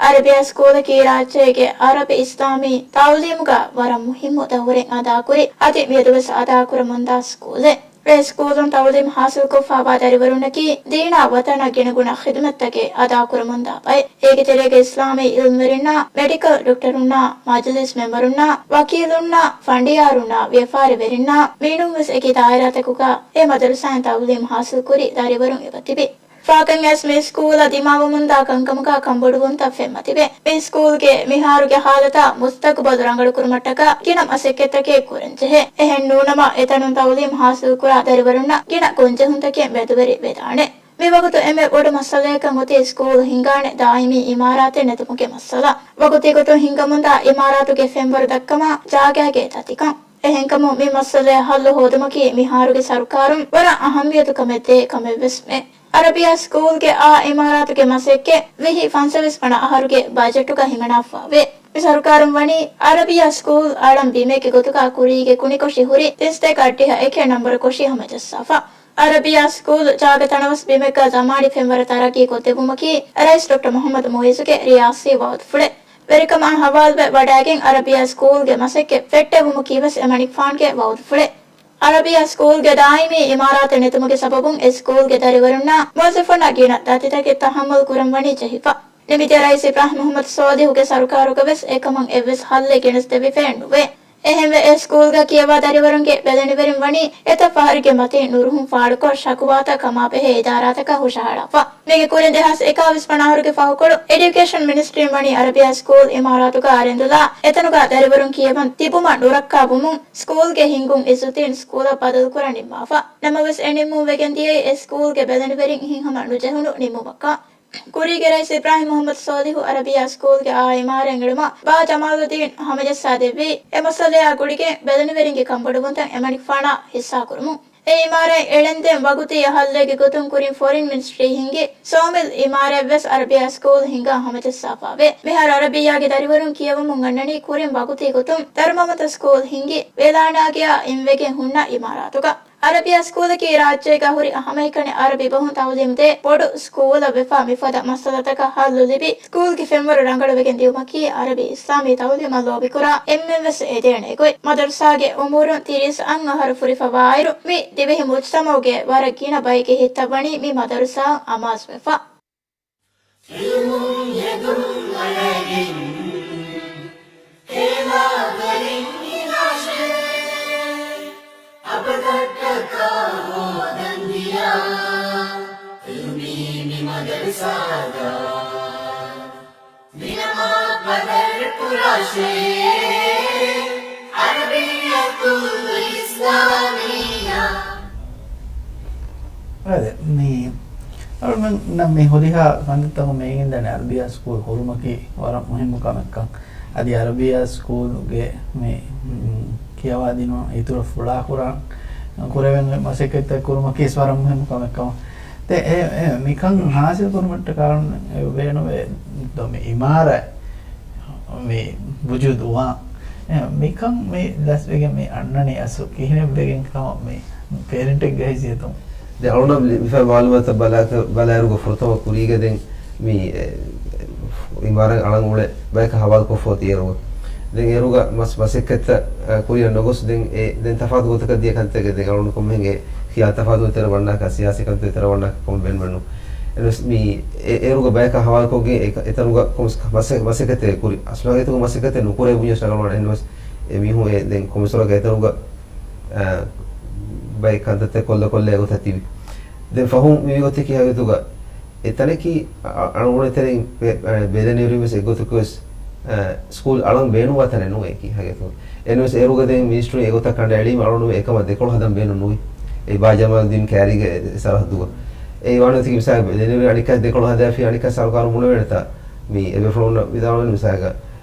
އަރަބިއްޔާ ސްކޫލަކީ ރާއްޖޭގެ އަރަބި އިސްލާމީ ތަޢުލީމުގަ ވަރަށް މުހިއްމު ދައުރެއް އަދާކުރި، އަދި މިއަދުވެސް އަދާކުރަމުންދާ ސްކޫލެއް. އެ ސްކޫލުން ތަޢުލީމް ޙާޞިލްކޮށްފައިވާ ދަރިވަރުންނަކީ ދީނާ ވަޠަނަށް ގިނަގުނަ ޚިދުމަތްތަކެއް އަދާކުރަމުންދާ ބައެއް. އޭގެ ތެރޭގަ އިސްލާމީ ޢިލްމުވެރިންނާ، މެޑިކަލް ޑޮކްޓަރުންނާ، މަޖިލިސް މެމްބަރުންނާ، ވަކީލުންނާ، ފަނޑިޔާރުންނާ، ވިޔަފާރިވެރިންނާ، މިނޫންވެސް އެކި ދާއިރާތަކުގަ އެ މަދަރުސާއިން ތަޢުލީމް ޙާޞިލްކުރި ދަރިވަރުން އެބަތިބި. ފާކަން އައިސް މި ސްކޫލަށް ދިމާވަމުންދާ ކަންކަމުގަ ކަންބޮޑުވުންތައް ފެންމަތިބެ. މި ސްކޫލްގެ މިހާރުގެ ހާލަތާ މުސްތަޤުބަލު ރަނގަޅުކުރުމަށްޓަކާ ގިނަ މަސައްކަތްތަކެއް ކުރަންޖެހޭ. އެހެން ނޫނަމަ، އެތަނުން ތަޢުލީމް ޙާޞިލްކުރާ ދަރިވަރުންނަށް ގިނަ ގޮންޖެހުންތަކެއް މެދުވެރި ވެދާނެ. މިވަގުތު އެންމެ ބޮޑު މައްސަލަޔަކަށް އޮތީ ސްކޫލް ހިންގާނެ ދާއިމީ އިމާރާތެއް ނެތުމުގެ މައްސަލަ. ވަގުތީ ގޮތުން ހިންގަމުންދާ އިމާރާތުގެ ފެންވަރު ދައްކަމާ ޖާގައިގެ ދަތިކަން. އެހެންކަމުން މި މައްސަލައަށް ޙައްލު ހޯދުމަކީ މިހާރުގެ ސަރުކާރުން ވަރަށް އަހައްމިޔަތުކަމެއް ދޭ ކަމެއްވެސްމެ. އަރަބިއްޔާ ސްކޫލްގެ އާ އިމާރާތުގެ މަސައްކަތް ވިހި ފަންސަވީސް ވަނަ އަހަރުގެ ބަޖެޓުގަ ހިމަނާފަވޭ. މި ސަރުކާރުން ވަނީ އަރަބިއްޔާ ސްކޫލް އަޅަން ބިމެއްގެ ގޮތުގަ ކުރީގެ ކުނިކޮށި ހުރި ތިންސަތޭކަ އަށްޑިހަ އެކެއް ނަންބަރު ކޮށި ހަމަޖައްސާފަ. އަރަބިއްޔާ ސްކޫލް ޖާގަ ތަނަވަސް ބިމެއްގަ ޒަމާނީ ފެންވަރަށް ތަރައްގީ ކޮށްދެއްވުމަކީ ރައީސް ޑޮކްޓަރ މުޙައްމަދު މުޢިއްޒުގެ ރިޔާސީ ވަޢުދުފުޅެއް. ވެރިކަމާ ހަވާލުވެ ވަޑައިގެން އަރަބިއްޔާ ސްކޫލްގެ މަސައްކަތް ފެއްޓެވުމަކީވެސް އެމަނިކުފާނުގެ ވަޢުދުފުޅެއް. އަރަބިއްޔާ ސްކޫލްގެ ދާއިމީ އިމާރާތެއް ނެތުމުގެ ސަބަބުން އެ ސްކޫލްގެ ދަރިވަރުންނާ މުވައްޒަފުންނަށް ގިނަ ދަތިތަކެއް ތަޙައްމަލް ކުރަން ވަނީ ޖެހިފަ. ނިމިދިޔަ ރައީސް އިބްރާހިމް މުޙައްމަދު ޞާލިޙުގެ ސަރުކާރުގަވެސް އެކަމަށް އެއްވެސް ހައްލެއް ގެނެސްދެވިފައެއް ނުވޭ. އެހެންވެ، އެ ސްކޫލްގަ ކިޔަވާ ދަރިވަރުންގެ ބެލެނިވެރިން ވަނީ އެތައް ފަހަރެއްގެ މަތީން ނުރުހުން ފާޑުކޮށް، ޝަކުވާތައް ކަމާބެހޭ އިދާރާތަކަށް ހުށަހަޅާފަ. މީގެ ކުރިން ދެހާސް އެކާވީސް ފަނަހަރުގެ ފަހުކޮޅު އެޑިއުކޭޝަން މިނިސްޓްރީން ވަނީ އަރަބިޔާ ސްކޫލް އިމާރާތުގަ އަރިންދުލާ، އެތަނުގަ ދަރިވަރުން ކިޔަވަން ތިބުމަށް ނުރައްކާވުމުން، ސްކޫލްގެ ހިންގުން އިއްޒުތިން ސްކޫލަށް ބަދަލުކުރަން ނިންމާފަ. ނަމަވެސް، އެ ނިންމުން ވެގެން ދިޔައީ އެ ސްކޫލްގެ ބެލެނިވެރިން ހިތްހަމަ ނުޖެހުނު ނިންމުމަކަށް. ކުރީގެ ރައީސް އިބްރާހިމް މުހައްމަދު ސޯލިހު އަރަބިޔާ ސްކޫލްގެ އާ އިމާރާތް އެޅުމަށް ބާ ޖަމާލުއްދީން ހަމަޖައްސާ ދެއްވީ، އެ މައްސަލަޔާ ގުޅިގެން ބެލެނިވެރިންގެ ކަންބޮޑުވުންތައް އެމަނިކުފާނާ ހިއްސާކުރުމުން. އެ އިމާރާތް އެޅެންދެން ވަގުތީ ހައްލެއްގެ ގޮތުން ކުރިން ފޮރިން މިނިސްޓްރީ ހިންގި، ސޯމިލް އިމާރާތް ވެސް އަރަބިޔާ ސްކޫލް ހިންގާ ހަމަޖައްސާފާވޭ. މިހާރު އަރަބިއްޔާގެ ދަރިވަރުން ކިޔަވަމުން އަންނަނީ ކުރިން ވަގުތީ ގޮތުން ދަރުމަވަންތަ ސްކޫލް ހިންގި، ވޭލާނާގެއާ އިންވެގެން ހުންނަ އިމާރާތުގަ. އަރަބިޔާ ސްކޫލަކީ ރާއްޖޭގަ ހުރި ހަމައެކަނި އަރަބި ބަހުން ތައުލީމުދޭ ބޮޑު ސްކޫލަށް ވެފަ. މިފަދަ މައްސަލަތަކަށް ހައްލު ލިބި، ސްކޫލްގެ ފެންވަރު ރަނގަޅުވެގެން ދިޔުމަކީ އަރަބި އިސްލާމީ ތައުލީމަށް ލޯބިކުރާ އެންމެންވެސް އެދޭނެ ގޮތް. މަދަރުސާގެ އުމުރުން ތިރީސް އަށް އަހަރު ފުރިފަ ވާއިރު، މި ދިވެހި މުޖްތަމަޢުގެ ވަރަށް ގިނަ ބައެއްގެ ހިތްތައް ވަނީ މި މަދަރުސާއަށް އަމާޒުވެފަ. އިލްމުން ހެދުން އަޅައިގެން ހޭލާ ދަރިން ހިނގާށޭ. އަބަދަށްޓަކާ ހޯދަން ދިޔަ އިލްމީ މި މަދަރުސާގަ މިނަމާ ޤަދަރު ކުރާށޭ. ޢަރަބިއްޔަތުލް އިސްލާމިއްޔާ. އާދެ، މި އަޅުގަނޑު މި ހުރިހާ ކަންތައްތަކުން މި އެނގިގެންދާނެ އަރަބިޔާ ސްކޫލް ހުރުމަކީ ވަރަށް މުހިއްމު ކަމެއްކަން. އަދި އަރަބިޔާ ސްކޫލްގެ މި، މް، ކިޔަވާދިނުން އިތުރަށް ފުޅާކުރާން ކުރެވެން މަސައްކަތްތައް ކުރުމަކީ ވަރަށް މުހިއްމު ކަމެއްކަމަށް. އެ، އެ، މިކަން ހާސިލް ކުރުމަށްޓަކާ ބޭނުމޭ ދޯ މި އިމާރާތް މި ވުޖޫދުވާން. އެ، މިކަން މި ދަސްވެގެން މި އަންނަނީ އަސްލު ކިހިނެއްވެގެން ކަމަށް މި ޕޭރެންޓެއްގެ ހައިސިއްޔަތުން. ދެ އަޅުނަށް ލިބިފައި މައުލޫމާތަށް ބަލާ، ބަލާއިރުގަ ފުރަތަމަ ކުރީގަ ދެން މި، އެ، އިމާރާތް އަޅަން އުޅެ ބަޔަކަށް ހަވާލުކޮށްފަ އޮތީ އޭރުގަ. ދެން އޭރުގަ މަސް، މަސައްކަތްތައް، އަ، ކުރިއަށް ނޮގޮސް ދެން އެ، ދެން ތަފާތު ގޮތަކަށް ދިޔަ ކަންތަކެއް ދެން އަޅުން ކޮންމެހެން އެ ޚިޔާލު ތަފާތު ތެރެ ވަންނާކަށް، ސިޔާސީ ކަންތައް ތެރެ ވަންނާކަށް ކޮން ބޭނުމެއް ނޫން. އެންވެސް މި އެ، އޭރުގަ ބަޔަކަށް ހަވާލުކޮށްގެން އެ، އެތަނުގަ ކޮން މަސަ، މަސައްކަތެއް ކުރި. އަސްލު ހަގީގަތުގަ މަސައްކަތެއް ނުކުރޭ ބުންޏަސް ރަނގަޅުވާނެ. އެންވެސް އެ މީހުން އެ ދެން ކޮންމެސް ވަރަކަށް އެތަނުގަ، އަ، ބައެއް ކަންތައްތައް ކޮށްލަ ކޮށްލަ އެގޮތަށް ތިބި. ދެން ފަހުން މި ގޮތަކީ ހަގީގަތުގަ އެތަނަކީ އަ، އަ، އަޅުގަނޑު އެތެރެއިން ބެ، އަ، ބެލެނިވެރިން ވެސް އެއްގޮތަކު ވެސް، އަ، ސްކޫލް އަޅަން ބޭނުންވާ ތަނެއް ނޫން އެކީ ހަގީގަތުގަ. އެންވެސް އޭރުގަ ދެން މިނިސްޓްރީ އެގޮތަށް ކަނޑައެޅީމަ އަޅުގަނޑު އެކަމަށް ދެކޮޅު ހަދަން ބޭނުން ނުވި. އެ ބާ ޖަމާލުއްދީން ކައިރީގެ އެ ސަރަހައްދުގަ. އެ ވާނެ ތިކި މިސާލަށް ބެލެނިވެރިން އަނެއްކާ ދެކޮޅު ހަދާފި އަނެއްކާ ސަރުކާރު ބުނެވޭނެތާ. މި އެބޭފުޅުންނަށް ވިދާޅުވެން މިސާލަކަށް،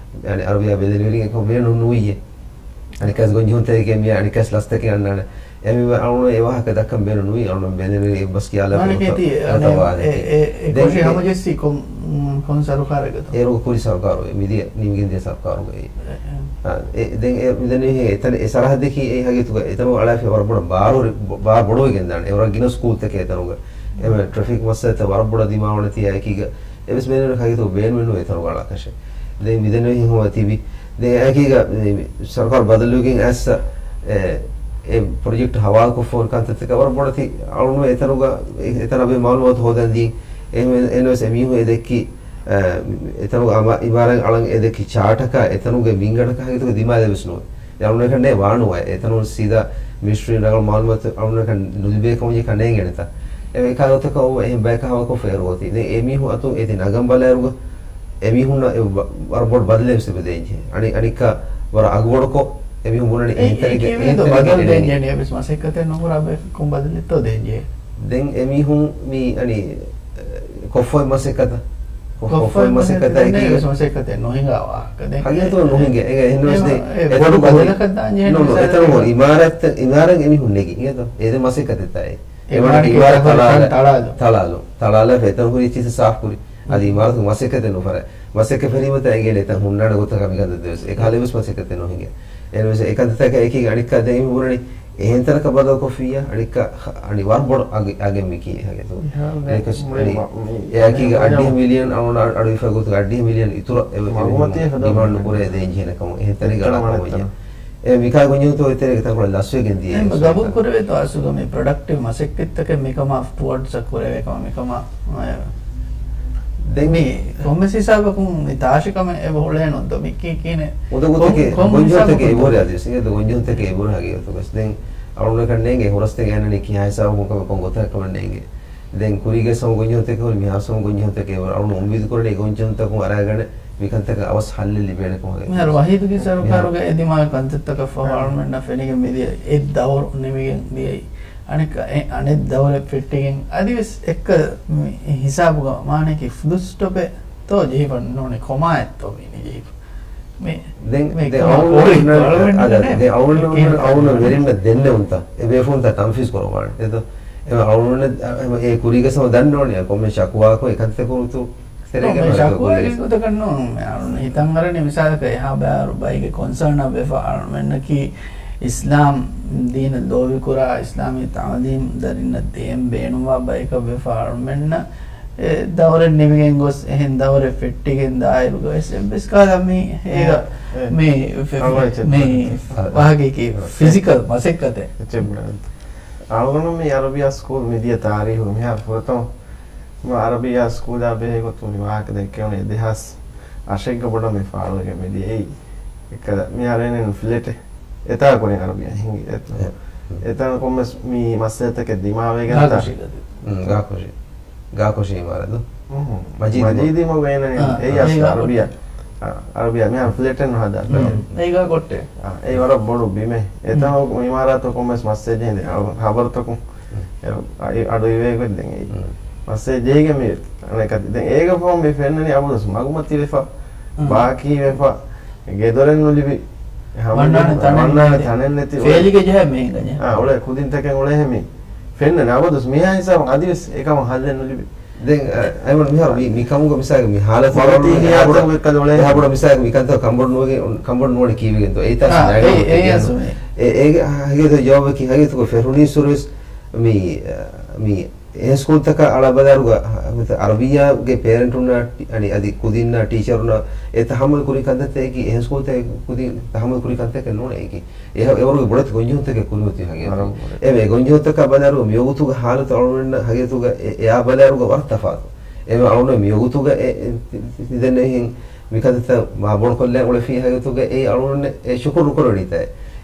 ޔަޢުނީ އަރަބިޔާ ބެލެނިވެރިން އެކަމަށް ބޭނުން ނުވިއޭ. އަނެއްކާސް ގޮންޖެހުންތަކެއް މި އަނެއްކާސް ލަސްތަކެއް އަންނާނެ. އެހެންވީމަ އަޅުގަނޑު އެ ވާހަކަ ދައްކަން ބޭނުން ނުވި. އަޅުގަނޑު ބެލެނިވެރި އެއްބަސް ކިޔާލާފަ މާނައަކީ އެ، އެ، އެ ދެން ކޮށީ އެ، ހަމަޖެއްސީ ކޮން، ކޮން ސަރުކާރެއްގަތޯ؟ އޭރުގަ ކުރި ސަރުކާރު، މިދިޔަ، ނިމިގެން ދިޔަ ސަރުކާރުގައި. އެ، އެ. އާ، އެ، ދެން އެ، މިދެން އެ، އެތަން އެ ސަރަހައްދަކީ އެ ހަގީގަތުގަ އެތަނު އަޅާފި ވަރަށް ބޮޑަށް ބާރު، ބާރު ބޮޑުވެގެން ދާނެ. އެ ވަރަށް ގިނަ ސްކޫލްތަކެއް އެތަނުގަ. އެ ޓްރެފިކް މައްސަލަތައް ވަރަށް ބޮޑަށް ދިމާވަނީ ތިޔާ އެކީގަ. އެވެސް މޭނަރު ހަގީގަތު ބޭނުމެއް ނުވޭ އެތަނުގަ އަޅާކަށެއް. ދެން މިދެންނެވި ހިނގުމަށް ތިބި. ދެން އެކީގަ، މި، މި ސަރުކާރު ބަދަލުވެގެން އައިސް، އެ، އެ ޕްރޮޖެކްޓް ހަވާލުކޮށްފަ ކަންތައްތަކަށް ވަރަށް ބޮޑަތި އަޅުނު އެތަނުގަ، އެ، އެތަނަށް މައުލޫމާތު ހޯދަން ދީ. އެހެން، އެންވެސް އެމީހުން އެ ދެއްކި، އެ، އެތަނުގަ އަމަ، އިމާރާތް އަޅަން އެ ދެއްކި ޗާޓަކާ އެތަނުގެ މިންގަނޑަކާ ހަގީގަތުގަ ދިމާލެވެސް ނުވޭ. އެ އަޅުނަކަށް ނޭ ވާނުވާ. އެތަނުން ސީދާ މިނިސްޓްރީން ރަނގަޅު މައުލޫމާތު އަޅުނަކަށް ނުލިބޭ ކަމަށް ކަނޑައެނގޭނެތާ. އެ ކާރޯތަކަށް އެހެން ބަޔަކަށް ހަވާލުކޮށްފަ އޭރު އޮތީ. ދެން އެ މީހުން އަތުން އެތި ނަގަން ބަލާއިރުގަ އެ މީހުންނަށް އެ ވަ، ވަރަށް ބޮޑު ބަދަލެއް ވެސް އެބަ ދޭންޖެހޭ. އަނި، އަނިކާ ވަރަށް އަގުބޮޑުކޮށް އެ މީހުން ބުނަނީ އެ، އެހެން ތަނެއްގެ، އެހެން ތަނެއްގެ ބަދަލު ދޭންޖެހޭ. އެވެސް މަސައްކަތެއް ނުކުރާ ބަޔަކަށް ކޮން ބަދަލެއްތޯ ދޭންޖެހޭ؟ ދެން އެ މީހުން މި އަނި ކޮށްފައި މަސައްކަތަށް، ކޮށްފައި މަސައްކަތަށް އެކީ ވެސް މަސައްކަތެއް ނުހިނގާ ވާހަކަ. ދެން ހަގީގަތުގަ ނުހިނގޭ. އެ، އެހެންވެސް ދެން އެ ބޮޑު ބަދަލަކަށް ދާން ޖެހޭ ނޫން، ނޫން. އެތަނުން އިމާރާތް، އިމާރާތް އެމީހުން ނެގި. އިނގޭތޯ؟ އެ ދެ މަސައްކަތެއްތާއޭ. އެ ވަނީ އިމާރާތް ތަޅާލަ، ތަޅާލު، ތަޅާލު، ތަޅާލާފަ އެތަން ހުރި ޗީޒް ސާފް ކުރި. އަދި އިމާރާތު މަސައްކަތެއް ނުފަރެ. މަސައްކަތް ފެރީމަތާ އެނގޭނެ އެތަން ހުންނާނެ ގޮތަކަށް މިގަނޑަށް ދެވެސް. އެކަހަލަ ވެސް މަސައްކަތެއް ނުހިނގޭ. އެންވެސް އެ ކަންތައްތަކަށް އެކީ އަނެއްކާ ދެން އެމީހުން ބުނަނީ އެހެން ތަނަކަށް ބަދަލުކޮށްފިއްޔާ އަނެއްކާ އަނި ވަރަށް ބޮޑު އަގެއް، އަގެއް މިކީ ހަގެތު. އެކަސް އަނި އެއާކީގަ އައްޑިހަ މިލިއަން އަޅު، އަޑު އިފަ ގޮތުގަ އައްޑިހަ މިލިއަން އިތުރަށް އެ، އެ ޑިމާންޑް ކުރޭ ދޭން ޖެހޭނެ ކަމު. އެހެން ތަނެއްގަ އަޅާ ކަމު. އެ މިކާ ގޮންޖެހުންތޯ އެތެރޭގެ ތަންކޮޅެއް ލަސްވެގެން ދިޔަ. އެހެން ގަބޫލު ކުރެވޭތޯ އަސްލުގަ މި ޕްރޮޑަކްޓިވް މަސައްކަތްތަކެއް މިކަމާ ޓުވަޑްސް އަށް ކުރެވޭ ކަމަށް މިކަމާ، އަ، ދެން މި ކޮންމެސް ހިސާބަކުން މި ތާށިކަމެއް އެބަ ހުޅޭނުންތޯ؟ މި ކީ ކީނެ ދެން އަޅުގަނޑަކަށް ނޭނގޭ ހުރަސްތެއް އެބުރު ހަގީގަތުގަސް. ދެން އަޅުގަނޑަކަށް ނޭނގޭ ހުރަސްތެއް އޭނަނީ ކިހާ ހިސާބަކުން ކަމެއް ކޮން ގޮތަކަށް ކަމެއް ނޭނގޭ. ދެން ކުރީގެ ހަމަ ގޮންޖެހުންތަކެއް ހުރި، މިހާރު ހަމަ ގޮންޖެހުންތަކެއް ހުރި. އަޅުގަނޑު އުއްމީދު ކުރަނީ ގޮންޖެހުންތަކުން އަރާގަނެ މިކަންތަކަށް އަވަސް ހައްލެއް ލިބޭނެ ކަމަށް. މިހާރު ވަހީދު ކީ ސަރުކާރުގެ އެ ދިމާވި ކަންތައްތަކަށް ފަހު އަޅުމެންނަށް ފެނިގެން މިދިޔަ އެއް ދައުރު ނިމިގެން ދިޔައީ. އަނެއް އެ އަނެއް ދައުރެއް ފެއްޓިގެން އަދިވެސް އެއްކަ މި ހިސާބުގަ މާނައަކީ ފުލު ސްޓޮޕެއް ތޯ ޖެހިފަ ނޫނީ ކޮމާއެއްތޯ މީ ނިޖެހިފަ. މި ދެން މި ދެން ކޮމާ އަޅުގަނޑު ކޯޅި އަޅުގަނޑު އަޅުގަނޑު ދެން އަޅުގަނޑު އަޅުގަނޑު ވެރިންނަށް ދެންނެވުންތަ އެ ބޭފުޅުންތަ ތަންފީޒް ކުރައްވާނެ. އެދޯ އެ އަޅުގަނޑު އެ ކުރީގެ ހަމަ ދަންނަވަނީ ކޮންމެ ޝަކުވާއަކު އެކަންތަކުން ތު މި ޝަކުވާގެ ގޮތަކަށް ނޫން. މި އަޅުން ހިތަށް އަރަނީ މިސާލަކަށް އެހާ ބާރު ބައެއްގެ ކޮންސާނަށް ވެފަ އަޅުމެންނަކީ އިސްލާމް ދީނަށް ލޯބިކުރާ، އިސްލާމީ ތައުލީމް ދަރިންނަށް ދޭން ބޭނުންވާ ބަޔަކަށް ވެފަ އަޅުމެންނަށް އެ ދައުރެއް ނިމިގެން ގޮސް، އެހެން ދައުރެއް ފެއްޓިގެން ދާއިރުގަ ވެސް އެއްވެސް ކަހަލަ މީ އޭގަ މި މި ވަހަކީ ފިޒިކަލް މަސައްކަތެއް. އަޅުގަނޑު މި އަރަބިއްޔާ ސްކޫލް މިދިޔަ ތާރީހު މިހާރު ފުރަތަމަ މި އަރަބިއްޔާ ސްކޫލާ ބެހޭ ގޮތުން މި ވާހަކަ ދެއްކެވުނީ ދެހާސް އަށެއްގަ ބޮޑަށް މި ފާޅުވެގެން މިދިޔައީ. އެއްކަލަ މިހާރު އެން އެން ފްލެޓެއް އެތާ ކުރިން އަރަބިއްޔާ ހިނގި އެތާ. އެތާ ކޮންމެސް މި މައްސަލަތަކެއް ދިމާވެގެން ގާކުށި. ގާކުށި. ގާކުށި އިމާރާތު. މަޖީދީ މަގު އޭނަ އެއް އަސްލު އަރަބިއްޔާ. އަރަބިއްޔާ މިހާރު ފްލެޓެއް ނުހަދާ. އެއް ވަރަށް ބޮޑު ބިމެއް. އެތާ އިމާރާތު ކޮންމެސް މައްސަލަ ޖެހިނދެ ހަބަރުތަކުން. އަޑު އިވޭގޮތް ދެން އެއީ. މައްސަލަ ޖެހިގެން މި އަނެކަތި. ދެން އޭގެ ފަހުން މި ފެންނަނީ އަބަދުސް މަގުމަތިވެފަ، ބާކީވެފަ، ގެދޮރެއް ނުލިބި، ވަންނާނެ ތަނެއް ނެތި، ފޭލިގެ ޖެހޭ މީހުންގެ ޖެހޭ. އާ، އުޅޭ ކުދިންތަކެއް އުޅޭހެން މި ފެންނަނީ އަބަދުސް މިހާ ހިސާބަށް އަދިވެސް އެކަމަށް ހައްލެއް ނުލިބި. ދެން އަ، އައިވަން މިހާރު މި، މި ކަމުގަ މިސާލަކަށް މި ހާލަތު ވަގުތީ އެހާ ބޮޑަށް މިކަލުޅޭ. އެހާ ބޮޑަށް މިސާލަކަށް މިކަންތައް ކަންބޮޑު ނުވެގެން، ކަންބޮޑު ނުވަނީ ކީއްވެގެންތޯ؟ އެއީ ތާސް އާ، ނަގަން އެ، އެ، އެ، އެ، އެ، ހަގީގަތުގަ ޖަވާބަކީ ހަގީގަތުގަ ފެށުނީއްސުރެ ވެސް މި، މި އެހެން ސްކޫލްތަކަށް އަޅާ ބަލާއިރުގަ، އަރަބިއްޔާގެ ޕޭރެންޓުންނާ އަދި ކުދިންނާ ޓީޗަރުންނާ އެ ތަހައްމަލް ކުރި ކަންތައްތަކަކީ އެހެން ސްކޫލްތަކެއް ކުދިން ތަހައްމަލް ކުރި ކަންތަކެއް ނޫނޭ އެކީ. އެ، އެވަރުގެ ބޮޑެތި ގޮންޖެހުންތަކެއް ކުރިމަތިވެ ހަގީގަތު. އެ ގޮންޖެހުންތަކާ ބަލާއިރުގަ މިވަގުތުގެ ހާލަތު އަޅުގަނޑުމެންނަށް ހަގީގަތުގަ އެ، އެއާ ބަލާއިރުގަ ވަރަށް ތަފާތު. އެ އަޅުގަނޑު މިވަގުތުގަ އެ، އެ، މިދެންނެވިހެން މިކަންތައްތައް މާ ބޮޑުކޮށްލާ އުޅެފި ހަގީގަތުގަ އެ އަޅުގަނޑު އެ ޝުކުރު ނުކުރަނީތާ.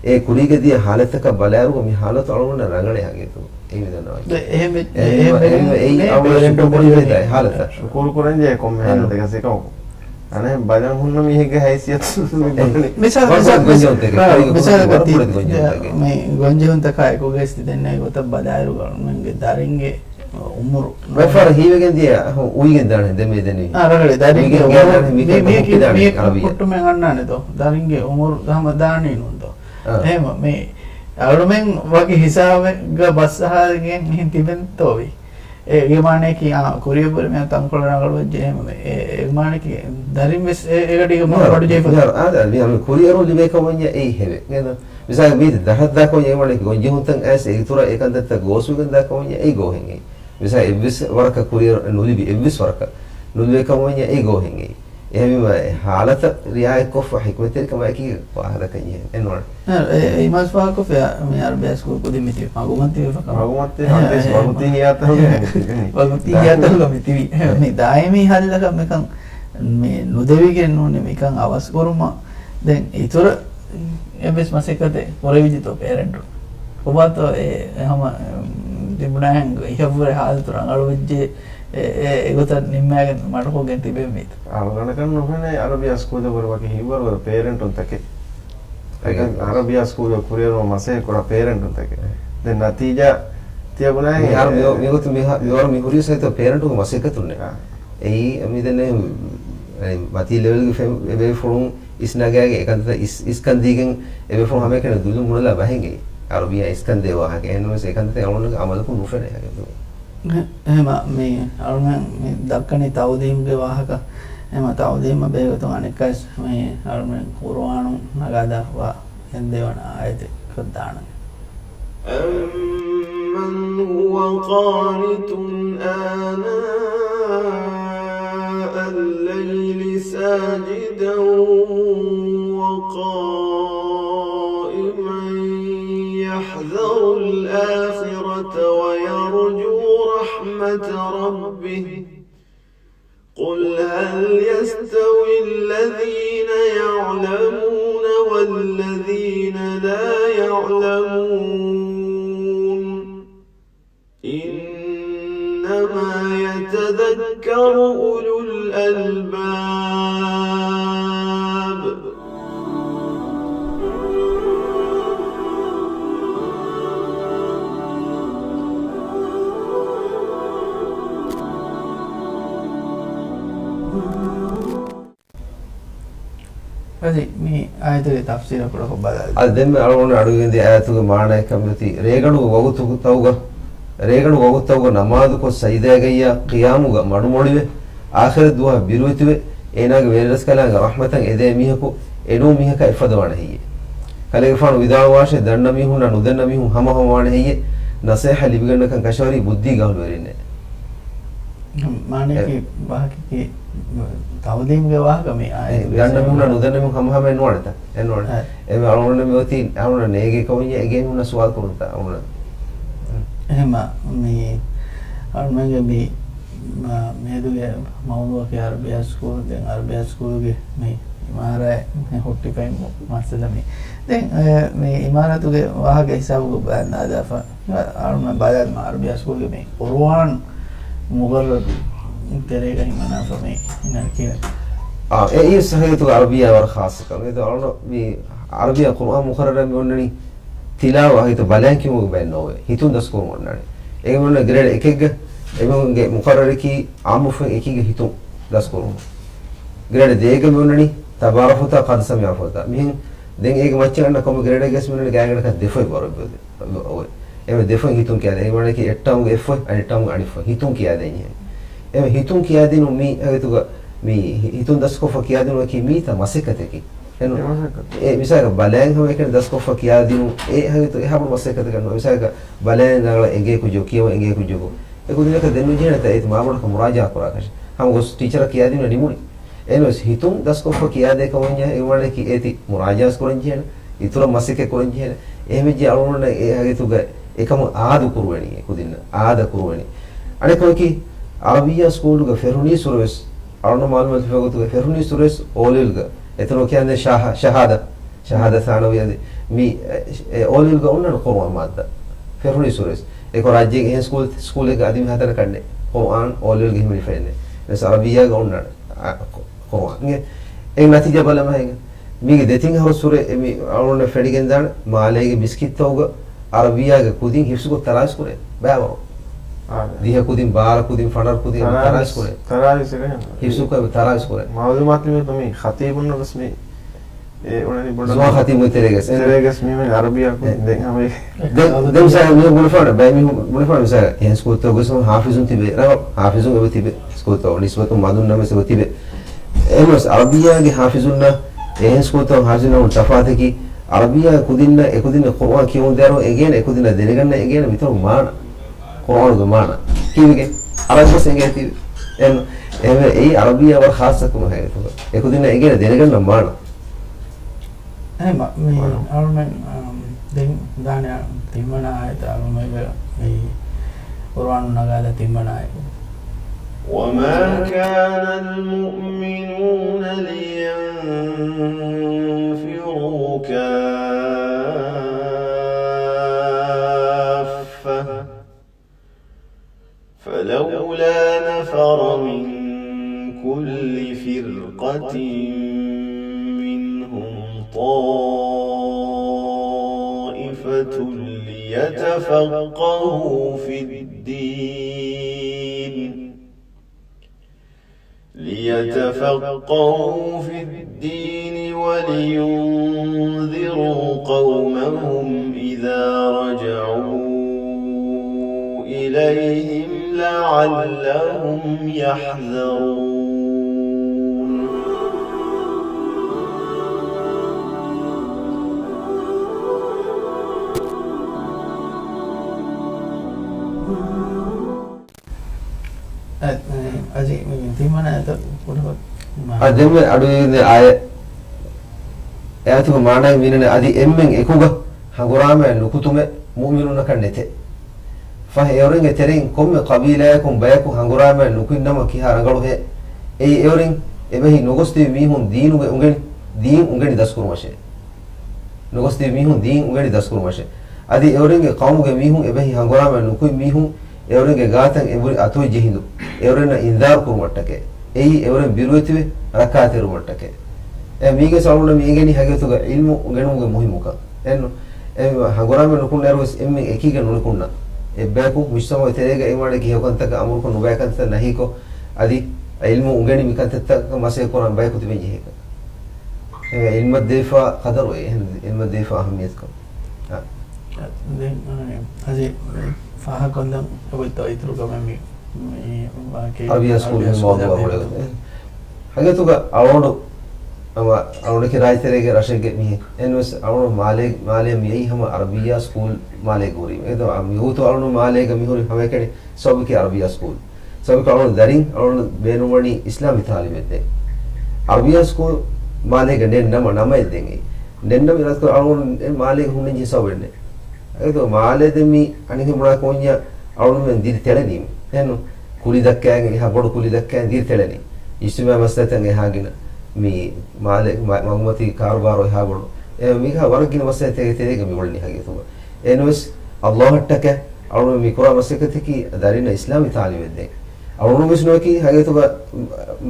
އެ ކުރީގަ ދިޔަ ހާލަތަކަށް ބަލާއިރުގަ މި ހާލަތު އަޅުގަނޑަށް ރަނގަޅޭ ހަގީގަތު. އެ މިދަންނަވަން. އެ، އެހެން ވެ-، އެ، އެހެން އެ، ވެ-، އެ، އެ، އެ، އަޅުގަނޑު ޝުކުރު ކުރަނީ އެ ހާލަތަށް. ޝުކުރު ކުރަންޖެހޭ ކޮންމެ ހާލަތަކަށް ސިކަމަކު. އަނެއް ބަލަން ހުންނަ މީހެއްގެ ހައިސިއްޔަތު މި އެ، ބުނަނީ. މިސާ-، މިސާ-، މިސާ-، މިސާލަކަށް ތި-، މި ގޮންޖެހުންތަކާ އެކުގައި ސިދެންނެ ގޮތަށް ބަލާއިރުގަ އަޅުގަނޑުގެ ދަރިންގެ އުމުރު ވައްފާރަ ހީވެގެން ދިޔަ އުވިގެން ދާނެ ދެން މި ދެނީ. އާ، ރަނގަޅީ. ދަރިންގެ އުމުރު މީ، މީ، މީ ހުއްޓުމެއް އަންނާނެ ދޯ. ދަރިންގެ އުމުރު ހަމަ ދާނީ ނޫން ދޯ. އާ. އެހެމަ މީ އަޅުމެން ވަކި ހިސާބެއްގަ ބަސްއަހާލިގެން މިހެން ތިބެންތޯވީ. އޭގެ މާނައަކީ، އާ، ކުރިއަށްވުރެ މިހާ ތަންކޮޅެއް ރަނގަޅުވެއްޖެ އެހެމަ އެ، އެ މާނައަކީ ދަރިން ވެސް އެ، އެގަޑީގަ މަ-، މިހާރު، މަޑުޖެހިފަ. މިހާރު އާދަ، މިހާރު ކުރިއަރު ލިބޭ ކަމަށް އެއީ ހެވެ. ނޭދޯ؟ މިސާލަކަށް މީތި ދަށަށް ދާކަމަށް އެވަނީ ގޮންޖެހުންތައް އައިސް އެގިތުރަށް އެކަންތައްތައް ގޯސްވެގެން ދާކަމަށް އެއީ ގޯހެއް އެއީ. މިސާލަކަށް އެއްވެސް ވަރަކަށް ކުރިއަރު ނުލިބި، އެއްވެސް ވަރަކަށް ނުލިބޭ ކަމަށް އެއީ ގޯހެއް އެއީ. އެހެންވީމަ އެ ހާލަތަށް ރިއާޔަތްކޮށްފަ ހިކްމަތްތެރިކަމާއެކީ ވާހަކަ ދައްކަން ޖެހޭ. އެއްނުވާނެ. އެ، އެ، އިމާޒް ފާހަގަކޮށްފި މި އަރަބިއްޔާ ސްކޫލް ކުދިން މިތިބި މަގުމަތިވެފަކަމަށް. މަގުމަތިވެ އެ، އެ، ވަގުތީ ހިޔާތަކުގަ މި ތިބި. ވަގުތީ ހިޔާތަކުގަ މި ތިބި. އެ، މި ދާއިމީ ހައްލަކަށް މިކަން މި ނުދެވިގެން ނޫނީ މިކަން އަވަސްކުރުމަށް. ދެން އިތުރަށް އެއްވެސް މަސައްކަތެއް ކުރެވިއްޖެތޯ ޕޭރެންޓުން؟ ކޮބާތޯ އެ ހަމަ، އެ، ތިބުނާހެން އިހަށްވުރެ ހާލަތު ރަނގަޅުވެއްޖެ، އެ، އެ، އެގޮތަށް ނިންމާގެން މަޑުކޮށްގެން ތިބެން މީތަ؟ އަޅުގަނޑަކަށް ނުފެނޭ އަރަބިއްޔާ ސްކޫލްގަ ވަރަށް ވަކި ހިތްވަރުވަރު ޕޭރެންޓުންތަކެއް. އެކަން އަރަބިއްޔާ ސްކޫލްގަ ކުރިއެރުމަށް މަސައްކަތް ކުރާ ޕޭރެންޓުންތަކެއް. ދެން ނަތީޖާ ތިޔަބުނާހެން މިހާރު މި-، މިގޮތު މިހާ-، މިވަރު މި ހުރީ ސައިތޯ ޕޭރެންޓުންގެ މަސައްކަތުންނެއް. އާ. އެއީ މިދެންނެ މަތީ ލެވެލްގެ ފެ-، އެބޭފުޅުން އިސްނަގާގެ އެކަންތައް އިސް-، އިސްކަންދީގެން އެބޭފުޅުން ހަމައެކަނި ދުލުން ބުނެލާ ބަހެއްގެ. އަރަބިއްޔާ އިސްކަންދޭ ވާހަކަ. އެހެންނަމަވެސް އެކަންތައް އަޅުގަނޑުގެ އަމަލަކުން ނުފެނޭ ހަގީގަތުގަ. އެ-، އެހެމަ މި އަޅުގަނޑު މި ދައްކަނީ ތައުލީމްގެ ވާހަކަ. އެހެމަ ތައުލީމަށް ބެހޭގޮތުން އަނެއްކާވެސް މި އަޅުގަނޑު ޤުރުއާނުން ނަގާދާފަ އެއް ދެވަނަ އާޔަތެއް ކޮށްދާނަން. أَمَّنْ هُوَ قَانِتٌ آنَاءَ اللَّيْلِ سَاجِدًا وَقَائِمًا يَحْذَرُ الْآخِرَةَ وَيَرْجُو رَحْمَةَ رَبِّهِ قل هل يستوي الذين يعلمون والذين لا يعلمون إنما يتذكر أولو الألباب. އަދި މި އާޔަތުގެ ތަފްސީރަށް ކުޑަކޮށް ބަލާލަން. އަދި ދެންމެ އަޅުގަނޑު އަޑުއިވިންދި އާޔަތުގެ މާނައެއް ކަމެތި، ރޭގަނޑުގެ ވަގުތުތަކުގަ، ރޭގަނޑު ވަގުތުތަކުގަ ނަމާދުކޮށް ސަޖިދައިގައްޔާ ޤިޔާމުގަ މަޑުމޮޅިވެ، އާޚިރަތް ދުވަހަށް ބިރުވެތިވެ، އޭނާގެ ވެރިރަސްކަލާނގެ ރަޙްމަތަށް އެދޭ މީހަކު އެނޫން މީހަކަށް އެއްފަދަ ވާނެ ހެއްޔެ؟ ކަލޭގެފާނު ވިދާޅުވާށޭ، ދަންނަ މީހުންނާ ނުދަންނަ މީހުން ހަމަހަމަ ވާނެ ހެއްޔެ؟ ނަސޭހަ ލިބިގަންނަކަން ކަށަވަރީ ބުއްދީގެ އަހުލުވެރިންނޭ. މާނަޔަކީ އެ- ވާހަކަކީ ތަޢުލީމްގެ ވާހަކަ މި އާޔަތުގެ ދަންނަ މީހުންނާ ނުދަންނަ މީހުން ހަމަހަމަ ނުވާނެތަ؟ އެންނުވާނެ. އެ. އެ އަޅުގަނޑު މި އޮތީ އަޅުގަނޑު ނޭގޭ ކަމުންޏާ އެގޭ މީހުންނާ ސުވާލު ކުރުންތަ އަޅުގަނޑު. އެހެމަ މި އަޅުމެންގެ މި މ-، މިއަދުގެ މައުޟޫޢަކީ އަރަބިއްޔާ ސްކޫލް. ދެން އަރަބިއްޔާ ސްކޫލްގެ މި އިމާރާތް ހުއްޓިފައި މައްސަލަ މި. ދެން، އެ، މި އިމާރާތުގެ ވާހަކަ ހިސާބުގަ ބަޔާން ދާފަ. އަޅުމެން ބަލާލަމާ އަރަބިއްޔާ ސްކޫލްގެ މި ޤުރުއާން މުޤައްރަރު ތެރޭގަ ހިމަނާފަ މި އިންނަން ކީއްވެ؟ އާ، އެ އިސް ހަގީގަތުގަ އަރަބިއްޔާ ވަރަށް ޚާއްޞަކަމެއް. އެދު އަޅުނަ މި އަރަބިއްޔާ ޤުރުއާން މުޤައްރަރަށް މި އޮންނަނީ ތިލާވާ ހިތު ބަލައިން ކިޔުމުގެ ބައެއް ނޯވޭ. ހިތުން ދަސްކުރުމަށް އޮންނާނެ. އޭގެ މި އޮންނަ ގްރޭޑް އެކެއްގަ އެމީހުންގެ މުޤައްރަރަކީ އާއްމުފަހެން އެކީގަ ހިތުން ދަސްކުރުމަށް. ގްރޭޑް ދޭއްގަ މި އޮންނަނީ ތަބާރަކްތަ ޤަދް ސަމިޢްތަ. މިހެން ދެން އޭގެ މައްޗަށް އަންނަ ކޮންމެ ގްރޭޑެއްގަސް މި އޮންނަނީ ގާތްގަނޑަކަށް ދެފޮތް ބަރޮއްވެ. އޮވެ. އެމެ ދެފޮތް ހިތުން ކިޔާދޭ. އެ މާނައަކީ އެއް ޓާމްގެ އެއް ފޮތް، އަނެއް ޓާމްގެ އަނެއް ފޮތް. ހިތުން ކިޔާދޭނީ. އެމެ ހިތުން ކިޔާދިނުން މީ ހަގީގަތުގަ މީ ހި-، ހިތުން ދަސްކޮށްފަ ކިޔާދިނުމަކީ މީތާ މަސައްކަތަކީ. އެން-، އެ މަސައްކަތް. އެ މިސާލަކަށް ބަލައިން ހަމައެކަނި ދަސްކޮށްފަ ކިޔާދިނުން އެ ހަގީގަތު އެ ހަމަ މަސައްކަތަކަށް ނު. މިސާލަކަށް ބަލައިން ރަނގަޅަށް އެނގޭ ކުއްޖަކު ކިޔަވަން އެނގޭ ކުއްޖަކު. އެ ކުދިންނަކަށް ދެން ނުޖެހޭނެތާ އޭތި މާބޮޑަކަށް މުރާޖަޢާ ކުރާކަށެއް. ހަމަ ގޮސް ޓީޗަރަށް ކިޔާދިނުން ނިމުނީ. އެހެންވެސް ހިތުން ދަސްކޮށްފަ ކިޔާދޭ ކަމަށް އެ ވާނައަކީ އޭތި މުރާޖަޢާ ކުރަން ޖެހޭނެ، އިތުރަށް މަސައްކަތް ކުރަން ޖެހޭނެ. އެހެންވެއްޖެ އަޅުގަނޑަށް އެ ހަގީގަތުގަ އެކަމު އާދަ ކުރުވެނީ އެ ކުދިންނަށް. އާދަ ކުރުވެނީ. އަނެއްކަމަކީ، އަރަބިއްޔާ ސްކޫލުގަ ފެށުނީ ސުރަވެސް، އަޅުގަނޑު މަޢުލޫމާތު ފެށިގޮތުގަ ފެށުނީ ސުރަވެސް އޯލެވެލްގަ. އެތަނު ކިޔާނެ ޝަހާ-، ޝަހާދަ، ޝަހާދަ ސާނަވީ އަދި މި އެ، އެ އޯލެވެލްގަ އޮންނަން ޤުރުއާން މާއްދާ. ފެށުނީ ސުރަވެސް. އެކޮ ރާއްޖޭގެ އެހެން ސްކޫލް، ސްކޫލެއްގަ އަދި މިހާތަނަކަށް ނެތް. ޤުރުއާން އޯލެވެލްގަ ހިމެނިފައެއް ނެތް. ވެސް އަރަބިއްޔާގަ އޮންނަން. އަ، ޤު-، ޤުރުއާން. އިނގޭ. އެ ނަތީޖާ ބަލަމާ ހިނގާ. މީގެ ދެތިން އަހަރު ސުރެ އެ މި އަޅުގަނޑަށް ފެނިގެންދާނެ މާލޭގެ މިސްކިތްތަކުގަ އަރަބިއްޔާގެ ކުދިން ހިފްޒުކޮށް ތަރާވީސް ކުރޭ ބައިވަރު. އާ. ދިހަ ކުދިން، ބާރަ ކުދިން، ފަނަރަ ކުދިން ތަރާވީސް ތަރާވީސް ކުރޭ. ތަރާވީސް ކުރޭ. ހިފްޒުކޮށް ތަރާވީސް ކުރޭ. މަޢުލޫމާތު މި ޚަތީބުންނަށް ވެސް މި އެ އުޅެނީ ބޮޑަށް. ޒުވާން ޚަތީބު ތެރޭގަސް. ތެރޭގަސް މި އަރަބިއްޔާ ކުދިން. އެ. ދެން ހަމަ ދެން މިސާލަކަށް މި ބުނެފާނެ، ބައެއް މީހުން ބުނެފާނެ މިސާލަކަށް އެހެން ސްކޫލްތަކުގަސް ހަމަ ހާފިޒުން ތިބޭ، ރަނގަޅު ހާފިޒުން އެބަ ތިބޭ، ސްކޫލްތަކު ނިސްބަތުން މަދުން ނަމަވެސް އެބަ ތިބޭ. އެހެންވެސް އަރަބިއްޔާގެ ހާފިޒުންނާ އެހެން ސްކޫލްތަކު ހާފިޒުންނާ ތަފާތަކީ، އަރަބިއްޔާގެ ކުދިންނަށް އެކުދިންނަށް ޤުރުއާން ކިޔަމުންދިޔައިރު އެނގޭނެ، އެކުދިންނަށް ދެނެގަންނަ އެނގޭނެ މިތަނުގެ މާނަ، ޤުރުއާނުގެ މާނަ. ކީއްވެގެން؟ އަރަބި ބަސް އެނގޭތީ. އެން-، އެހެންވެ އެއީ އަރަބިއްޔާ ވަރަށް ޚާއްޞަ ކަމެއް ހަގީގަތުގަ. އެކުދިންނަށް އެނގޭނެ ދެނެގަންނަ މާނަ. އެހެން މި ވަރަށް. އަޅުމެން، އަމް، ދެން ދާނެ ތިންވަނަ އާޔަތަށް އަޅުމެންގެ މި ޤުރުއާނު ނަގާލާ ތިންވަނަ އާޔަތް. وما كان المؤمنون لينفروا كافة فلولا نفر من كل فرقة منهم طائفة ليتفقهوا في الدين، ليتفقهوا في الدين ولينذروا قومهم إذا رجعوا إليهم لعلهم يحذرون. އަ، އަ، އަދި މި ތިންވަނަ އާޔަތަށް ކުޑަކޮށް މާ- އަ، ދެންމެ އަޑުއިވިން އާޔަ-، އާޔަތުގެ މާނައިން މިނަނެ އަދި އެންމެން އެކުގަ ހަނގުރާމައެއް ނުކުތުމެއް މުއުމިނުންނަކަށް ނެތޭ. ފަހެ އެއުރެންގެ ތެރެއިން ކޮންމެ ޤަބީލާޔަކުން ބަޔަކު ހަނގުރާމައެއް ނުކުތްނަމަ ކިހާ ރަނގަޅުހޭ؟ އެއީ އެއުރެން އެބަހީ ނުގޮސްދިޔު މީހުން ދީނުގެ އުނގެނި، ދީން އުނގެނި ދަސްކުރުމަށޭ. ނުގޮސްދިޔު މީހުން ދީން އުނގެނި ދަސްކުރުމަށޭ. އަދި އެއުރެންގެ ޤައުމުގެ މީހުން އެބަހީ ހަނގުރާމައެއް ނުކުތް މީހުން އެއުރެންގެ ގާތަށް އެނބުރި އަތޮއް ޖެހިނދު، އެއުރެންނަށް އިންޒާރު ކުރުމަށްޓަކައި. އެއީ އެއުރެން ބިރުވެތިވެ ރައްކާތެރިވުމަށްޓަކައި. އެ މީގެ ސައުންޑަށް މި އެނގެނީ ހަގީގަތުގަ ޢިލްމު އުނގެނުމުގެ މުހިއްމުކަން. އެންނު، އެ ހަނގުރާމަ ނުކުންނައިރު ވެސް އެންމެން އެކީގަ ނުނިކުންނަ. އެއްބަޔަކު މުޖްތަމަޢު ތެރޭގަ އެ ވާނެ ކިހި ކަންތަކަށް އަމުރުކޮށް ނުބައި ކަންތައް ނަހީކޮށް، އަދި ޢިލްމު އުނގެނި މި ކަންތައްތަކަށް މަސައްކަތް ކުރާ ބަޔަކު ތިބެން ޖެހޭކަށް. އެ ޢިލްމަށް ދެވިފާ ޤަދަރު އެހެން، ޢިލްމަށް ދެވިފާ އަހައްމިއްޔަތުކަން. އާ. ދެން، އަނެ، އަދި ފާހަގަކޮށްލަން އޮތްތޯ އިތުރު ކަމެއް މި، މި ވާހަކައެއް ޢަރަބިއްޔާ ސްކޫލް ޢަރަބިއްޔާ މި ސްކޫލް މައުޟޫޢަށް އަޅުގަނޑު އެ، ހަގީގަތުގަ އަޅުގަނޑު ހަމަ އަޅުގަނޑަކީ ރާއްޖެތެރޭގެ ރަށެއްގެ މީހެއް. އެހެންވެސް އަޅުގަނޑު މާލޭ، މާލޭ މިއައީ ހަމަ ޢަރަބިއްޔާ ސްކޫލް މާލޭ ހުރީ. އެދޯ، މިވަގުތު އަޅުގަނޑު މާލޭގަ މިހުރީ ހަމައެކަނި ސަބަބަކީ ޢަރަބިއްޔާ ސްކޫލް. ސަބަބަކީ އަޅުގަނޑު ދަރިން އަޅުގަނޑު ބޭނުންވަނީ އިސްލާމީ ތާލީމެއް ދޭން. ޢަރަބިއްޔާ ސްކޫލް މާލޭގަ ނެތް ނަމަ، ނަމައެއް ދޭން. ނެތް ނަމަ އިރާދަކުރެ އަޅުގަނޑު އެ މާލޭގަ ހުންނަންޖެހޭ ސަބަބެއް ނެތް. އެދޯ، މާލޭ ދެން މި އަނެއް ބުނާ ކޯންޏާ އަޅުގަނޑުމެން ދިރި ތެޅެނީމަ. އެހެންނު ކުލި ދައްކައިގެން އެހާ ބޮޑު ކުލި ދައްކައިގެން ދިރި ތެޅެނީ. އިޖްތިމާޢީ މައްސަލަތައް އެހާގިނަ މި މާލެ-، މަ-، މަގުމަތީ ކާރުބާރު އެހާ ބޮޑު. އެ މީގަ ވަރަށް ގިނަ މައްސަލަތަކެއް ތެރޭގަ މި އުޅެނީ ހަގީގަތުގަ. އެހެންވެސް އައްލާހަށްޓަކައި އަޅުގަނޑު މި ކުރާ މަސައްކަތަކީ ދަރިންނަށް އިސްލާމީ ތާލީމެއް ދޭން. އަޅުގަނޑު ވެސް ނުވަކީ ހަގީގަތުގަ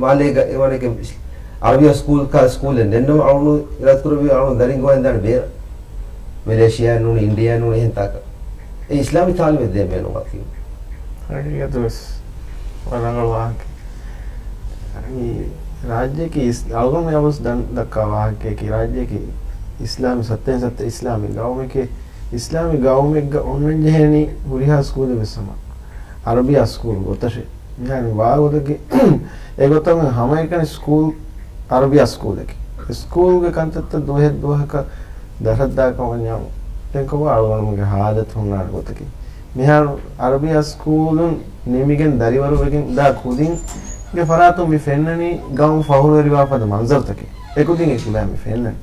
މާލޭގަ އެވާނެ އިސް-، ޢަރަބިއްޔާ ސްކޫލް ކާ ސްކޫލެއް ނެތް ނަމަ އަޅުގަނޑު އިރާދަކުރެއްވި އަޅުގަނޑު ދަރިން ގޮވަން ދާނެ ބޭރަށް. މެލޭޝިޔާ ނޫނީ، އިންޑިޔާ ނޫނީ، އެހެން ތާކަށް. އެ އިސްލާމީ ތާލީމެއް ދޭން ބޭނުންވާތީ. ހަގީގަތުވެސް ވަރަށް ރަނގަޅު ވާހަކަ. މި ރާއްޖެއަކީ އިސް-، އަޅުގަނޑު އަބަސް ދަން ދައްކާ ވާހަކައަކީ ރާއްޖެއަކީ އިސްލާމީ ސައްތައިން ސައްތަ އިސްލާމީ ގައުމެކޭ. އިސްލާމީ ގައުމެއްގަ އޮންނަން ޖެހޭނީ ހުރިހާ ސްކޫލެއް ވެސް ހަމަ ޢަރަބިއްޔާ ސްކޫލް ގޮތަށޭ. މިހާރު ވާ ގޮތަކީ، އެގޮތަށް ހަމައެކަނި ސްކޫލް ޢަރަބިއްޔާ ސްކޫލެކޭ. ސްކޫލްގެ ކަންތައްތައް ދުވަހެއް ދުވަހަކަށް ދަށަށް ދާކަމަށް ވަންޏާ، ދެން ކޮބާ އަޅުގަނޑުމެންގެ ހާލަތު ހުންނާނެ ގޮތަކީ. މިހާރު ޢަރަބިއްޔާ ސްކޫލުން ނިމިގެން ދަރިވަރުވެގެން ދާ ކުދިންގެ ފަރާތުން މި ފެންނަނީ ގައުމު ފަހުރުވެރިވާފަދަ މަންޒަރުތަކެއް. އެކުދިން އެ ކިބާ މި ފެންނަނީ.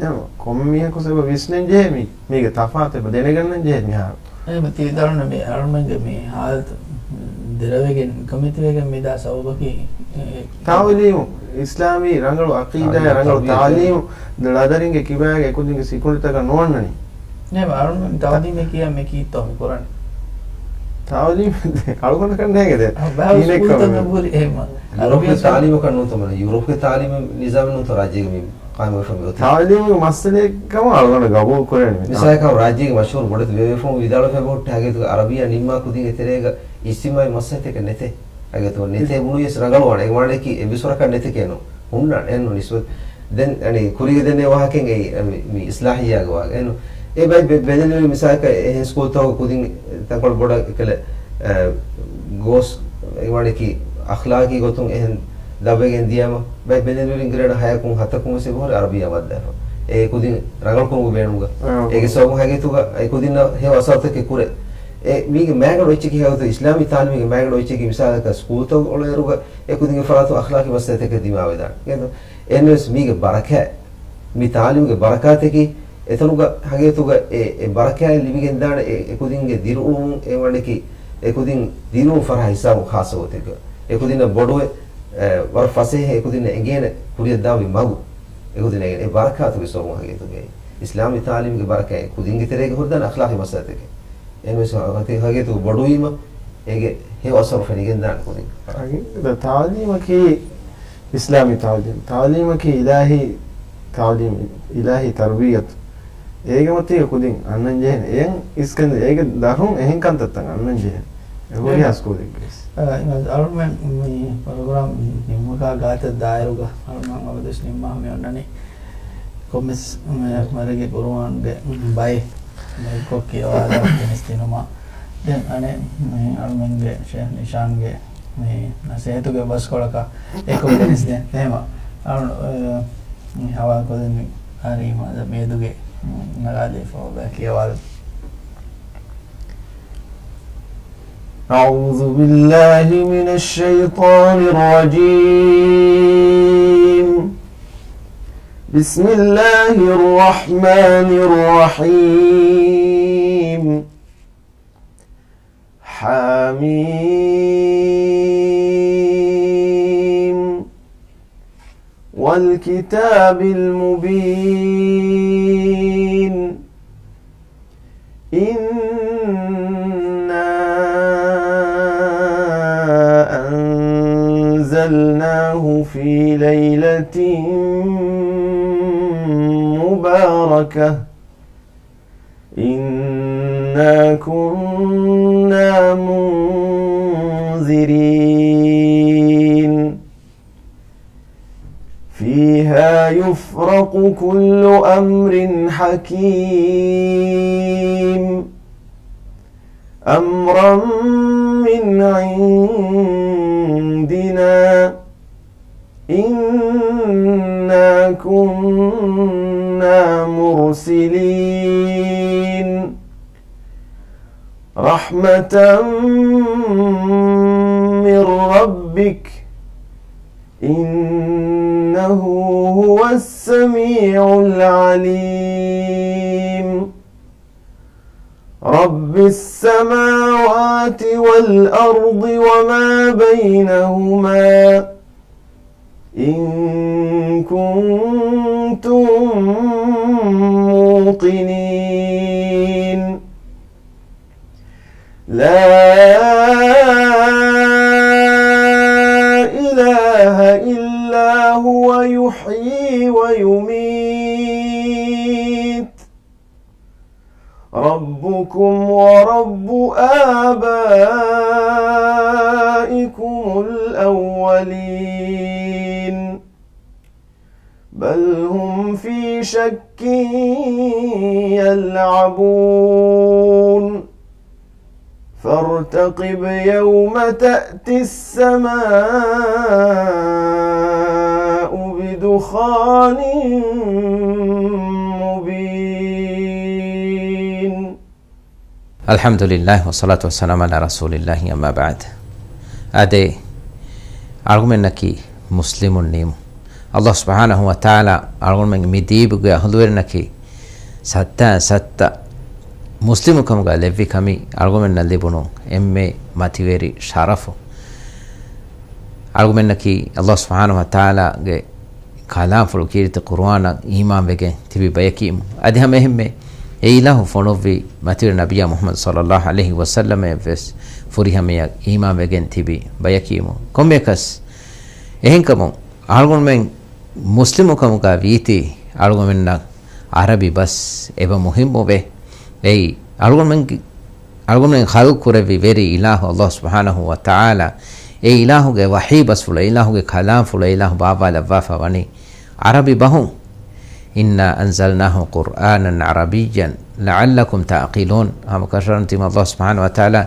އެ ކޮންމެ މީހަކު އެބަ ވިސްނަން ޖެހޭ މީ، މީގެ ތަފާތު އެބަ ދެނެގަންނަން ޖެހޭ މިހާރު. އެ ތި ވިދާޅުވަނީ މި އަޅުމެންގެ މި ހާލަތު ދެރަވެގެން ކޮމިޓީވެގެން މިދާ ސަބަބަކީ، އެ، ތާލީމު، އިސްލާމީ ރަނގަޅު ޢަޤީދާ، ތާލީމު، ރަނގަޅު ތަރުބިޔަތު. ތާލީމު، ދަ-، ޅަދަރިންގެ ކިބާގެ އެކުދިންގެ ސިކުނޑިތަކަށް ނުވަންނަނީ. ނޭ، އަޅުމެން ތާލީމެއް ކިޔާ މި ކީއްތޯ މި ކުރަނީ؟ ތާލީމު އަޅުގަނޑަކަށް ނޭނގެ ދެ. އަ، ބާ، ކީނެއް ސްކޫލްތައް ކަމެއް. ނުކުރި އެހެން. ޔޫރަޕްގެ އަރަބިއްޔާ ތާލީމަކަށް ނޫންތޯ މަނެ، ޔޫރަޕްގެ ތާލީމެއް ނިޒާމެއް ނޫންތޯ ރާއްޖޭގެ މި ޤާއިމުވެފަ މި އޮތީ. ތާލީމުގެ މައްސަލައެއް ކަމަށް އަޅުގަނޑަށް ގަބޫލު ކުރޭނެ މި. މިސާލަކަށް ރާއްޖޭގެ މަޝްހޫރު ބޮޑެތި ބޭބޭފުޅުން ވިދާޅުވެފަ ހުއްޓި ހަގީގަތުގަ އަރަބިއްޔާ ނިންމާ ކުދިންގެ ތެރޭގަ އިޖްތިމާޢީ މައްސަލަތަކެއް ނެތޭ. ހަގީގަތުގަ ނެތޭ ބުނުއްޔަސް ރަނގަޅުވާނެ. އޭގެ މާނައަކީ އެއްވެސް ވަރަކަށް ނެތެކޭ ނޫން. ހުންނާނެ އެންނު ނިސްބަތް. ދެން އަނެއް ކުރީގެ ދެންނެވި ވާހަކައިން އެއީ މި، މި އިސްލާހިއްޔާގެ ވާހަކަ. އެންނު އެ ބައި ބެ-، ބެލެނިވެރި މިސާލަކަށް އެހެން ސްކޫލްތަކުގަ ކުދިން ތަންކޮޅެއް ބޮޑަށް އެކަލަ، އަ، ގޯސް އެ ވާނެކީ އަޚްލާޤީ ގޮތުން އެހެން ދަބައިގެން ދިޔައިމަ، ބައި ބެލެނިވެރިން ގްރޭޑް ހަޔަކުން ހަތަކުން ވެސް އެބަހުރި އަރަބިއްޔާ ވައްދާފަ. އެ ކުދިން ރަނގަޅުކުރުމުގެ ބޭނުމުގަ. އާ. އޭގެ ސަބަބުން ހަގީގަތުގަ އެ ކުދިންނަށް ހެޔޮ އަސަރުތަކެއް ކުރޭ. އެ މީގެ މައިގަނޑު އެއްޗަކީ ހަގީގަތު އިސްލާމީ ތާލީމީގެ މައިގަނޑު އެއްޗަކީ މިސާލަކަށް ސްކޫލްތައް އުޅޭއިރުގަ އެ ކުދިންގެ ފަރާތުން އަޚްލާޤީ މައްސަލަތަކެއް ދިމާވެދާނެ. އެހެންވެސް މީގެ ބަރަކާތް، މި ތާލީމުގެ ބަރަކާތަކީ އެތަނުގަ ހަގީގަތުގަ އެ، އެ ބަރަކާތް ލިބިގެންދާނެ އެ، އެ ކުދިންގެ ދިރިއުޅުމުން އެ ވަނެކި އެ ކުދިން ދިރިއުޅުން ފަރާ ހިސާބުން ޚާއްޞަ ގޮތެއްގަ. އެ ކުދިންނަށް ބޮޑުވެ، އެ، ވަރަށް ފަސޭހަ އެ ކުދިންނަށް އެނގޭނެ ކުރިއަށްދާންވީ މަގު. އެ ކުދިންނަށް އެ ބަރަކާތުގެ ސަބަބުން ހަގީގަތުގައި އިސްލާމީ ތާލީމުގެ ބަރަކާތް އެ ކުދިންގެ ތެރޭގަ ހުރިދާނެ އަޚްލާޤީ މައްސަލަތަކެއް. އެހެންވެސް ހަގީގަތުގަ ބޮޑުވީމަ އޭގެ ހެޔޮ އަސަރު ފެނިގެންދާނެ ކުދިން. ހަގީގަތަށް ތާލީމަކީ އިސްލާމީ ތާލީމް. ތާލީމަކީ އިލާހީ ތާލީމް، އިލާހީ ތަރުބިއްޔަތު. އޭގެ މަތީގަ ކުދިން އަންނަން ޖެހޭނެ. އެޔަން އިސްކަން އޭގެ ދަށުން އެހެން ކަންތައްތައް އަންނަން ޖެހޭނެ. އެ ހުރިހާ ސްކޫލެއްގައި. އަ، އަޅުމެން މި ޕްރޮގްރާމް ނިންމުމަކާ ގާތަށް ދާއިރުގަ އަޅުމެން އަބަދުވެސް ނިންމާ މި އޮންނަނީ. ކޮންމެސް މަ-، މަރެއްގެ ޤުރުއާންގެ ބައެއް ބައެއްކޮށް ކިޔަވާލާ ގެނެސްދިނުމަށް. ދެން އަނެއް މި އަޅުމެންގެ ޝޭޚް ނިޝާންގެ މި ނަސޭހަތުގެ ބަސްކޮޅަކަށް އެކޮށް ގެނެސްދޭން. އެހެމަ އަޅު-، އެ، މި ހަވާލުކޮށްދެން މި އަހަރީމަ މިއަދުގެ ނަގާލެވިފަ އޮބަ ކިޔަވާލަ. أعوذ بالله من الشيطان الرجيم. بسم الله الرحمن الرحيم. حم. الكتاب المبين. إنا أنزلناه في ليلة مباركة إنا كنا منذرين. فيها يفرق كل أمر حكيم أمرا من عندنا إنا كنا مرسلين. رحمة من ربك إنه هو السميع العليم. رب السماوات والأرض وما بينهما إن كنتم موقنين. لا إله إلا هو يحيي ويميت. ربكم ورب آبائكم الأولين. بل هم في شك يلعبون. فارتقب يوم تأتي السماء بدخان مبين. އަލްޙަމްދުލިއްލާހި ވައްޞަލާތު ވައްސަލާމު ޢަލާ ރަސޫލިއްލާހި އައްމާ ބަޢްދު. އާދެ، އަޅުގަނޑަކީ މުސްލިމުން ނީމު. އައްލާހު ސުބްޙާނަހު ވަ ތަޢާލާ އަޅުގަނޑުމެން މި ދީބުގެ އަހުލުވެރިންނަކީ ސައްތާ ސައްތަ މުސްލިމުކަމުގަ ލެއްވި ކަމީ އަޅުގަނޑުމެންނަށް ލިބުނު އެންމެ މަތިވެރި ޝަރަފު. އަޅުގަނޑަކީ އައްލާހު ސުބްޙާނަހު ވަ ތަޢާލާގެ ކަލާމްފުޅު ކީރިތި ޤުރުއާނަށް އީމާންވެގެން ތިބި ބަޔަކީމު. އަދި ހަމަ އެހެންމެ އެ އިލާހު ފޮނުއްވި މަތިވެރި ނަބިއްޔާ މުޙައްމަދު ޞައްލައްލާހު ޢަލައިހި ވަސައްލަމައަށްވެސް ފުރިހަމަޔަށް އީމާންވެގެން ތިބި ބަޔަކީމު. ކޮންމެއަކަސް އެހެންކަމުން އަޅުގަނޑުމެން މުސްލިމުކަމުގަ ވީތީ އަޅުގަނޑުމެންނަށް ޢަރަބި ބަސް އެބަ މުހިއްމުވޭ. އެއީ އަޅުގަނޑުމެންގެ އަޅުގަނޑުމެން ޚަލްޤު ކުރެއްވި ވެރި އިލާހު އައްލާހު ސުބްޙާނަހު ވަ ތަޢާލާ، އެ އިލާހުގެ ވަޙީ ބަސްފުޅު، އެ އިލާހުގެ ކަލާމްފުޅު، އެ އިލާހު ބާއްވާލައްވާފަ ވަނީ ޢަރަބި ބަހުން. إنا أنزلناه قرآنا عربيا لعلكم تعقلون. ހަމަ ކަށަވަރުން ތިމަ އައްލާހު ސުބްޙާނަހު ވަ ތަޢާލާ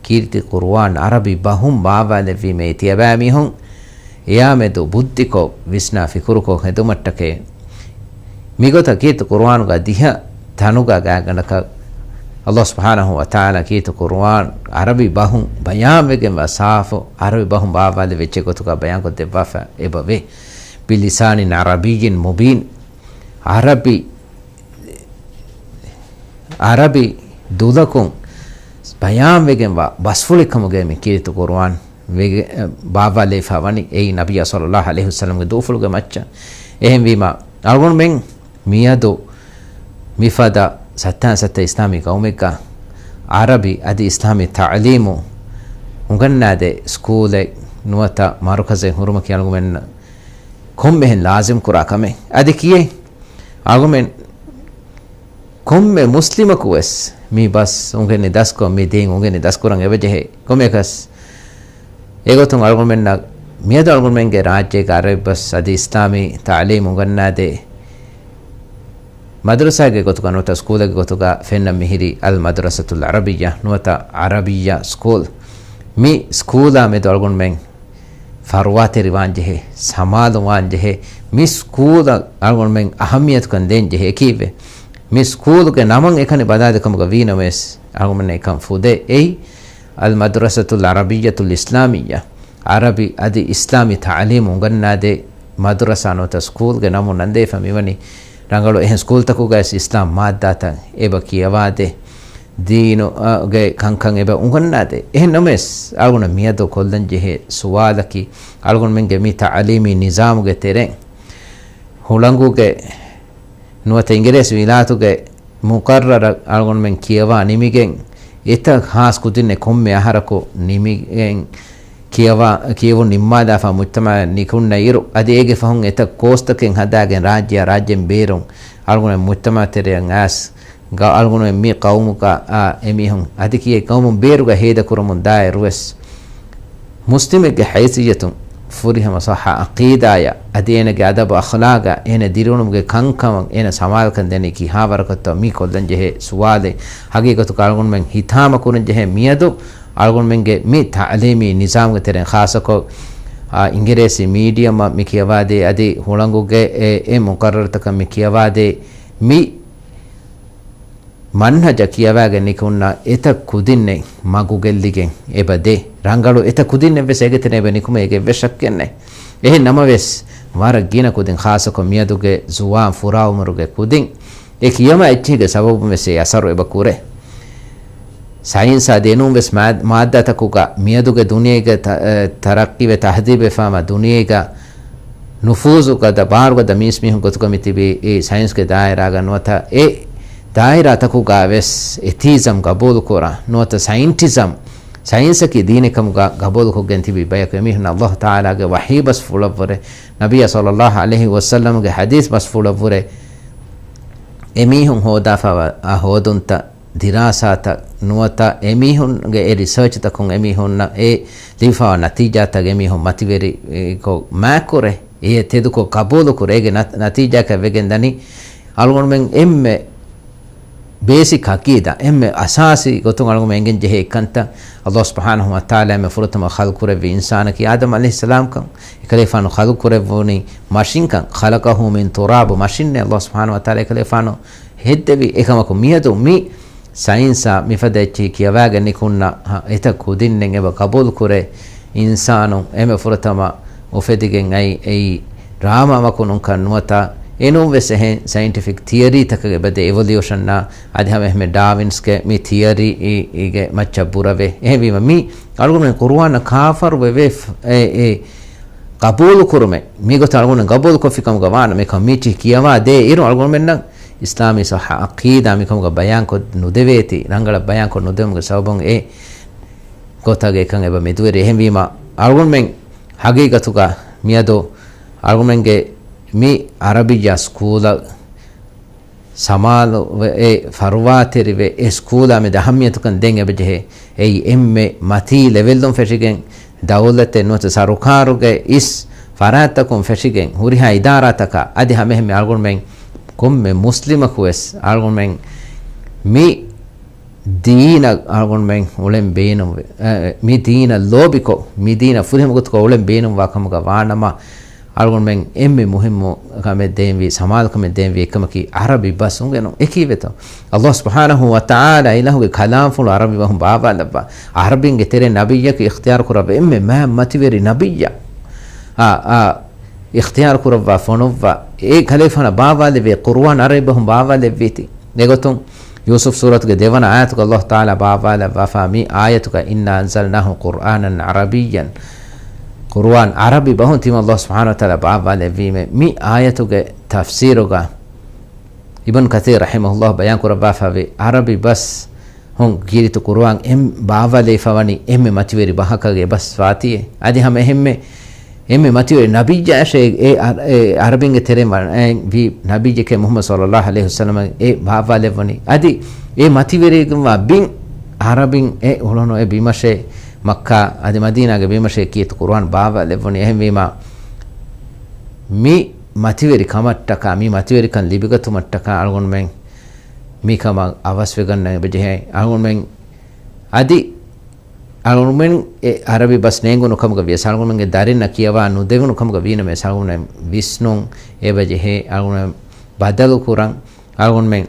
ކީރިތި ޤުރުއާން ޢަރަބި ބަހުން ބާއްވާލެއްވީމޭ ތިޔަބައިމީހުން އެޔާމެދު ބުއްދިކޮށް، ވިސްނާ ފިކުރުކޮށް ހެދުމަށްޓަކައި. މިގޮތަށް ކީރިތި ޤުރުއާނުގަ ދިހަ ތަނުގަ ގާތްގަނޑަކަށް އައްލާހު ސުބްޙާނަހު ވަ ތަޢާލާ ކީރިތި ޤުރުއާން ޢަރަބި ބަހުން ބަޔާންވެގެންވާ ސާފު ޢަރަބި ބަހުން ބާއްވާލެއްވި އެއްޗެއް ގޮތުގަ ބަޔާންކޮށްދެއްވާފަ އެބަވޭ. بلسان عربي مبين. ޢަރަބި، ޢަރަބި ދުލަކުން ބަޔާންވެގެންވާ ބަސްފުޅެއްކަމުގައި މި ކީރިތި ޤުރުއާން ވެގެ-، ބާއްވާލެވިފަ ވަނީ އެއީ ނަބިއްޔާ ޞައްލައްލާހު ޢަލައިހި ވަސައްލަމްގެ ދޫފުޅުގެ މައްޗަށް. އެހެންވީމަ، އަޅުގަނޑުމެން މިއަދު މިފަދަ ސައްތާން ސައްތަ އިސްލާމީ ގައުމެއްގަ ޢަރަބި އަދި އިސްލާމީ ތަޢުލީމު އުނގަންނާދޭ ސްކޫލެއް ނުވަތަ މަރުކަޒެއް ހުރުމަކީ އަޅުގަނޑުމެންނަށް ކޮންމެހެން ލާޒިމް ކުރާ ކަމެއް. އަދި ކިޔޭ އަޅުގަނޑުމެން ކޮންމެ މުސްލިމަކުވެސް މި ބަސް އުނގެނި ދަސްކޮށް، މި ދީން އުނގެނި ދަސްކުރަން އެބަޖެހޭ. ކޮންމެއަކަސް އެގޮތުން އަޅުގަނޑުމެންނަށް މިއަދު އަޅުގަނޑުމެންގެ ރާއްޖޭގަ ޢަރަބި ބަސް އަދި އިސްލާމީ ތަޢުލީމު އުނގަންނާދޭ މަދުރަސާގެ ގޮތުގަ ނުވަތަ ސްކޫލެއްގެ ގޮތުގަ ފެންނަން މިހިރީ އަލް މަދުރަސަތުލް ޢަރަބިއްޔާ ނުވަތަ ޢަރަބިއްޔާ ސްކޫލް. މި ސްކޫލާ މެދު އަޅުގަނޑުމެން ފަރުވާތެރިވާންޖެހޭ، ސަމާލުވާންޖެހޭ. މި ސްކޫލަށް އަޅުގަނޑުމެން އަހައްމިޔަތުކަން ދޭންޖެހޭ. އެކީއްވެ؟ މި ސްކޫލުގެ ނަމަށް އެކަނި ބަލާލިކަމުގަ ވީނަމަވެސް، އަޅުގަނޑުމެންނަށް އެކަން ފުދޭ. އެއީ، އަލް މަދުރަސަތުލް ޢަރަބިއްޔަތުލް އިސްލާމިއްޔާ، ޢަރަބި އަދި އިސްލާމީ ތަޢުލީމު އުނގަންނާދޭ މަދުރަސާ ނުވަތަ ސްކޫލްގެ ނަމުން ނަންދެވިފަ މިވަނީ. ރަނގަޅު އެހެން ސްކޫލްތަކުގައި އިސްލާމް މާއްދާތައް އެބަ ކިޔަވާދޭ. ދީނު، އަ، ގެ ކަންކަން އެބަ އުނގަންނާދޭ. އެހެން ނަމަވެސް، އަޅުގަނޑަށް މިއަދު ކޮށްލަން ޖެހޭ ސުވާލަކީ، އަޅުގަނޑުމެންގެ މި ތަޢުލީމީ ނިޒާމުގެ ތެރެއިން ހުޅަނގުގެ ނުވަތަ އިނގިރޭސި ވިލާތުގެ މުޤައްރަރަށް އަޅުގަނޑުމެން ކިޔަވާ ނިމިގެން، އެތައް ޚާއްޞަ ކުދިންނެއް ކޮންމެ އަހަރަކު ނިމިގެން ކިޔަވާ، ކިޔެވުން ނިންމާލާފަ މުޖްތަމަޢަށް ނިކުންނަ އިރު، އަދި އޭގެ ފަހުން އެތައް ކޯސްތަކެއް ހަދާގެން ރާއްޖެއާ ރާއްޖެއިން ބޭރުން އަޅުގަނޑުމެން މުޖްތަމަޢަށް ތެރެއަށް އައިސް، ގަ-، އަޅުގަނޑުމެން މި ޤައުމުގަ އާ އެމީހުން އަދި ކިޔޭ ޤައުމުން ބޭރުގަ ހޭދަކުރަމުން ދާއިރުވެސް، މުސްލިމެއްގެ ހައިސިއްޔަތުން ފުރިހަމަ ޞައްޙަ ޢަޤީދާޔަށް އަދި އޭނަގެ އަދަބު އަޚްލާޤަށް އޭނަ ދިރިއުޅުމުގެ ކަންކަމަށް އޭނަ ސަމާލުކަން ދެނީ ކިހާވަރަކަށްތޯ މި ކޮށްލަން ޖެހޭ ސުވާލެއް. ހަގީގަތުގަ އަޅުގަނޑުމެން ހިތާމަ ކުރަން ޖެހޭ މިއަދު އަޅުގަނޑުމެންގެ މި ތަޢުލީމީ ނިޒާމުގެ ތެރެއިން ޚާއްޞަކޮށް، އާ، އިނގިރޭސި މީޑިއަމަށް މި ކިޔަވާދޭ އަދި ހުޅަނގުގެ އެ، އެ މުޤައްރަރުތަކަށް މި ކިޔަވާދޭ މި މަންހަޖަށް ކިޔަވާގެން ނިކުންނަ އެތައް ކުދިންނެއް މަގުގެއްލިގެން އެބަ ދޭ. ރަނގަޅު އެތައް ކުދިންނެއްވެސް އޭގެ ތެރޭ އެބަ ނިކުމޭ އޭގެ އެއްވެސް ޝައްކެއް ނެތް. އެހެން ނަމަވެސް، ވަރަށް ގިނަ ކުދިން ޚާއްޞަކޮށް މިއަދުގެ ޒުވާން ފުރާ އުމުރުގެ ކުދިން އެ ކިޔަމާ އެއްޗެހިގެ ސަބަބުން ވެސް އެ އަސަރު އެބަ ކުރޭ. ސައިންސާ ދެނުން ވެސް މާ-، މާއްދާތަކުގަ މިއަދުގެ ދުނިޔޭގެ ތަ-، އެ، ތަރައްޤީވެ ތަހްދީބެފާމަ ދުނިޔޭގަ ނުފޫޒުގަދަ ބާރުގަދަ މީސްމީހުން ގޮތުގަ މިތިބީ އެ ސައިންސްގެ ދާއިރާގަ ނުވަތަ އެ ދާއިރާތަކުގަ ވެސް އެތީޒަމް ގަބޫލުކުރާ ނުވަތަ ސައިންޓިޒަމް، ސައިންސަކީ ދީނެއް ކަމުގަ ގަބޫލުކޮށްގެން ތިބި ބަޔަކު. އެމީހުން އައްލާހު ތަޢާލާގެ ވަޙީ ބަސްފުޅަށްވުރެ، ނަބިއްޔާ ޞައްލައްލާހު ޢަލައިހި ވަސައްލަމްގެ ޙަދީޘް ބަސްފުޅަށްވުރެ އެމީހުން ހޯދާފަވާ އާ ހޯދުންތައް، ދިރާސާތައް ނުވަތަ އެމީހުންގެ އެ ރިސާޗްތަކުން އެމީހުންނަށް އެ ލިބިފަވާ ނަތީޖާތައް އެމީހުން މަތިވެރިކޮށް މާކުރޭ، އެ ތެދުކޮށް ގަބޫލުކުރޭ. އޭގެ ނަ-، ނަތީޖާއަކަށް ވެގެން ދަނީ އަޅުގަނޑުމެން އެންމެ ބޭސިކް ޢަޤީދާ، އެންމެ އަސާސީ ގޮތުން އަޅުގަނޑުމެން އެނގެން ޖެހޭ އެއްކަންތައް، އައްލާހު ސުބްޙާނަހު ވަތަޢާލާ އެންމެ ފުރަތަމަ ޚަލްޤުކުރެއްވި އިންސާނަކީ އާދަމް ޢަލައިހިއްސަލާމްކަން، އެކަލޭފާނު ޚަލްޤުކުރެއްވުނީ މަށިންކަން، خلقه من تراب، މަށިންނޭ އައްލާހު ސުބްޙާނަހު ވަތަޢާލާ އެކަލޭފާނު ހެއްދެވީ. އެކަމަކު މިއަދު މި ސައިންސާ މިފަދަ އެއްޗެހި ކިޔަވާގެން ނިކުންނަ އެތައް ކުދިންނެއް އެބަ ގަބޫލުކުރޭ، އިންސާނުން އެންމެ ފުރަތަމަ އުފެދިގެން އައި އެއީ ރާމަ އަމަކު ނޫންކަން ނުވަތަ އެނޫން ވެސް އެހެން ސައިންޓިފިކް ތިއަރީތަކަށް އެބަދޭ، އިވޮލިއުޝަންއާ އަދި ހަމަ އެހެންމެ ޑާވިންސްގެ މި ތިއަރީ އީ، އީގެ މައްޗަށް ބުރަވޭ. އެހެންވީމަ މި އަޅުގަނޑުމެން ޤުރުއާނަށް ކާފަރުވެވޭ އެ، އެ ގަބޫލުކުރުމެއް މިގޮތަށް އަޅުގަނޑު ގަބޫލުކޮށްފިކަމުގަ ވާނަމަ، އެކަމަކު މީޗި ކިޔަވާ ދޭ އިރު އަޅުގަނޑުމެންނަށް އިސްލާމީ ޞައްޙަ ޢަޤީދާ މިކަމުގަ ބަޔާންކޮށް ނުދެވޭތީ، ރަނގަޅަށް ބަޔާންކޮށް ނުދެވުމުގެ ސަބަބުން އެ ގޮތަށް އެކަން އެބަ މެދުވެރި. އެހެންވީމަ އަޅުގަނޑުމެން ހަގީގަތުގަ މިއަދު އަޅުގަނޑުމެންގެ މި ޢަރަބިއްޔާ ސްކޫލަށް ސަމާލުވެ، އެ ފަރުވާތެރިވެ، އެ ސްކޫލާ މެދު އަހައްމިޔަތުކަން ދޭން އެބަޖެހޭ. އެއީ އެންމެ މަތީ ލެވެލްއުން ފެށިގެން، ދައުލަތެއް ނުވަތަ ސަރުކާރުގެ އިސް ފަރާތްތަކުން ފެށިގެން، ހުރިހާ އިދާރާތަކާ އަދި ހަމައެހެންމެ އަޅުގަނޑުމެން ކޮންމެ މުސްލިމަކުވެސް އަޅުގަނޑުމެން މި ދީނަށް އަޅުގަނޑުމެން އުޅެން ބޭނުންވެ، އެ، މި ދީނަށް ލޯބިކޮށް، މި ދީނަށް ފުރިހަމަ ގޮތަކަށް އުޅެން ބޭނުންވާ ކަމުގަ ވާނަމަ، އަޅުގަނޑުމެން އެންމެ މުހިއްމު ކަމެއް ދޭންވީ، ސަމާލުކަމެއް ދޭންވީ އެއްކަމަކީ ޢަރަބި ބަސް އުނގެނުން. އެކީވެތޯ؟ އައްލާހު ސުބްޙާނަހު ވަތަޢާލާ އިލާހުގެ ކަލާމްފުޅު ޢަރަބި ބަހުން ބާވާލައްވާ. ޢަރަބިންގެ ތެރެއިން ނަބިއްޔަކު އިޚްތިޔާރު ކުރައްވާ އެންމެ މާތް މަތިވެރި ނަބިއްޔާ، އާ، އާ، އިޚްތިޔާރު ކުރައްވާ ފޮނުއްވާ. އެ ކަލޭފާނަށް ބާވާލެއްވި، ޤުރުއާން ޢަރަބި ބަހުން ބާވާލެއްވީތީ. އެގޮތުން ޔޫސުފް ސޫރަތުގެ ދެވަނަ އާޔަތުގަ އައްލާހު ތަޢާލާ ބާވާލައްވާފާ މި އާޔަތުގަ، إنا أنزلناه قرآنا عربيا. ޤުރުއާން ޢަރަބި ބަހުން ތިމަން އައްލާހު ސުބްޙާނަހު ވަތަޢާލާ ބާވާލެއްވީމޭ. މި އާޔަތުގެ ތަފްސީރުގަ އިބްނު ކަޘީރު ރަޙިމަހުﷲ ބަޔާން ކުރައްވާފައިވި ޢަރަބި ބަސް ހުން ކީރިތި ޤުރުއާން އެން ބާވާލެވިފަ ވަނީ އެންމެ މަތިވެރި ބަހަކަށް އެ ބަސް ވާތީއޭ. އަދި ހަމަ އެހެންމެ އެންމެ މަތިވެރި ނަބިއްޔާއަށޭ އެ އަ-، އެ ޢަރަބިންގެ ތެރެއިން ވަ-، އެ ވީ ނަބިއްޔެކޭ މުޙައްމަދު ޞައްލައްލާހު ޢަލައިހި ވަސައްލަމަށް އެ ބާވާލެއްވަނީ. އަދި އެ މަތިވެރިވާ ބިން ޢަރަބިން އެ އުޅުނު އެ ބިމަށޭ، މައްކާ އަދި މަދީނާގެ ބިމަށޭ ކީރިތި ޤުރުއާން ބާވާލެއްވަނީ. އެހެންވީމާ މި މަތިވެރި ކަމަށްޓަކާ، މި މަތިވެރިކަން ލިބިގަތުމަށްޓަކާ އަޅުގަނޑުމެން މިކަމަށް އަވަސްވެގަންނަން އެބަޖެހޭ. އަޅުގަނޑުމެން އަދި އަޅުގަނޑުމެން އެ ޢަރަބި ބަސް ނޭނގުނު ކަމުގަ ވިޔަސް، އަޅުގަނޑުމެންގެ ދަރިންނަށް ކިޔަވާ ނުދެވުނު ކަމުގަ ވީނަމަވެސް، އަޅުގަނޑުމެން ވިސްނުން އެބަޖެހޭ. އަޅުގަނޑުމެން ބަދަލުކުރަން، އަޅުގަނޑުމެން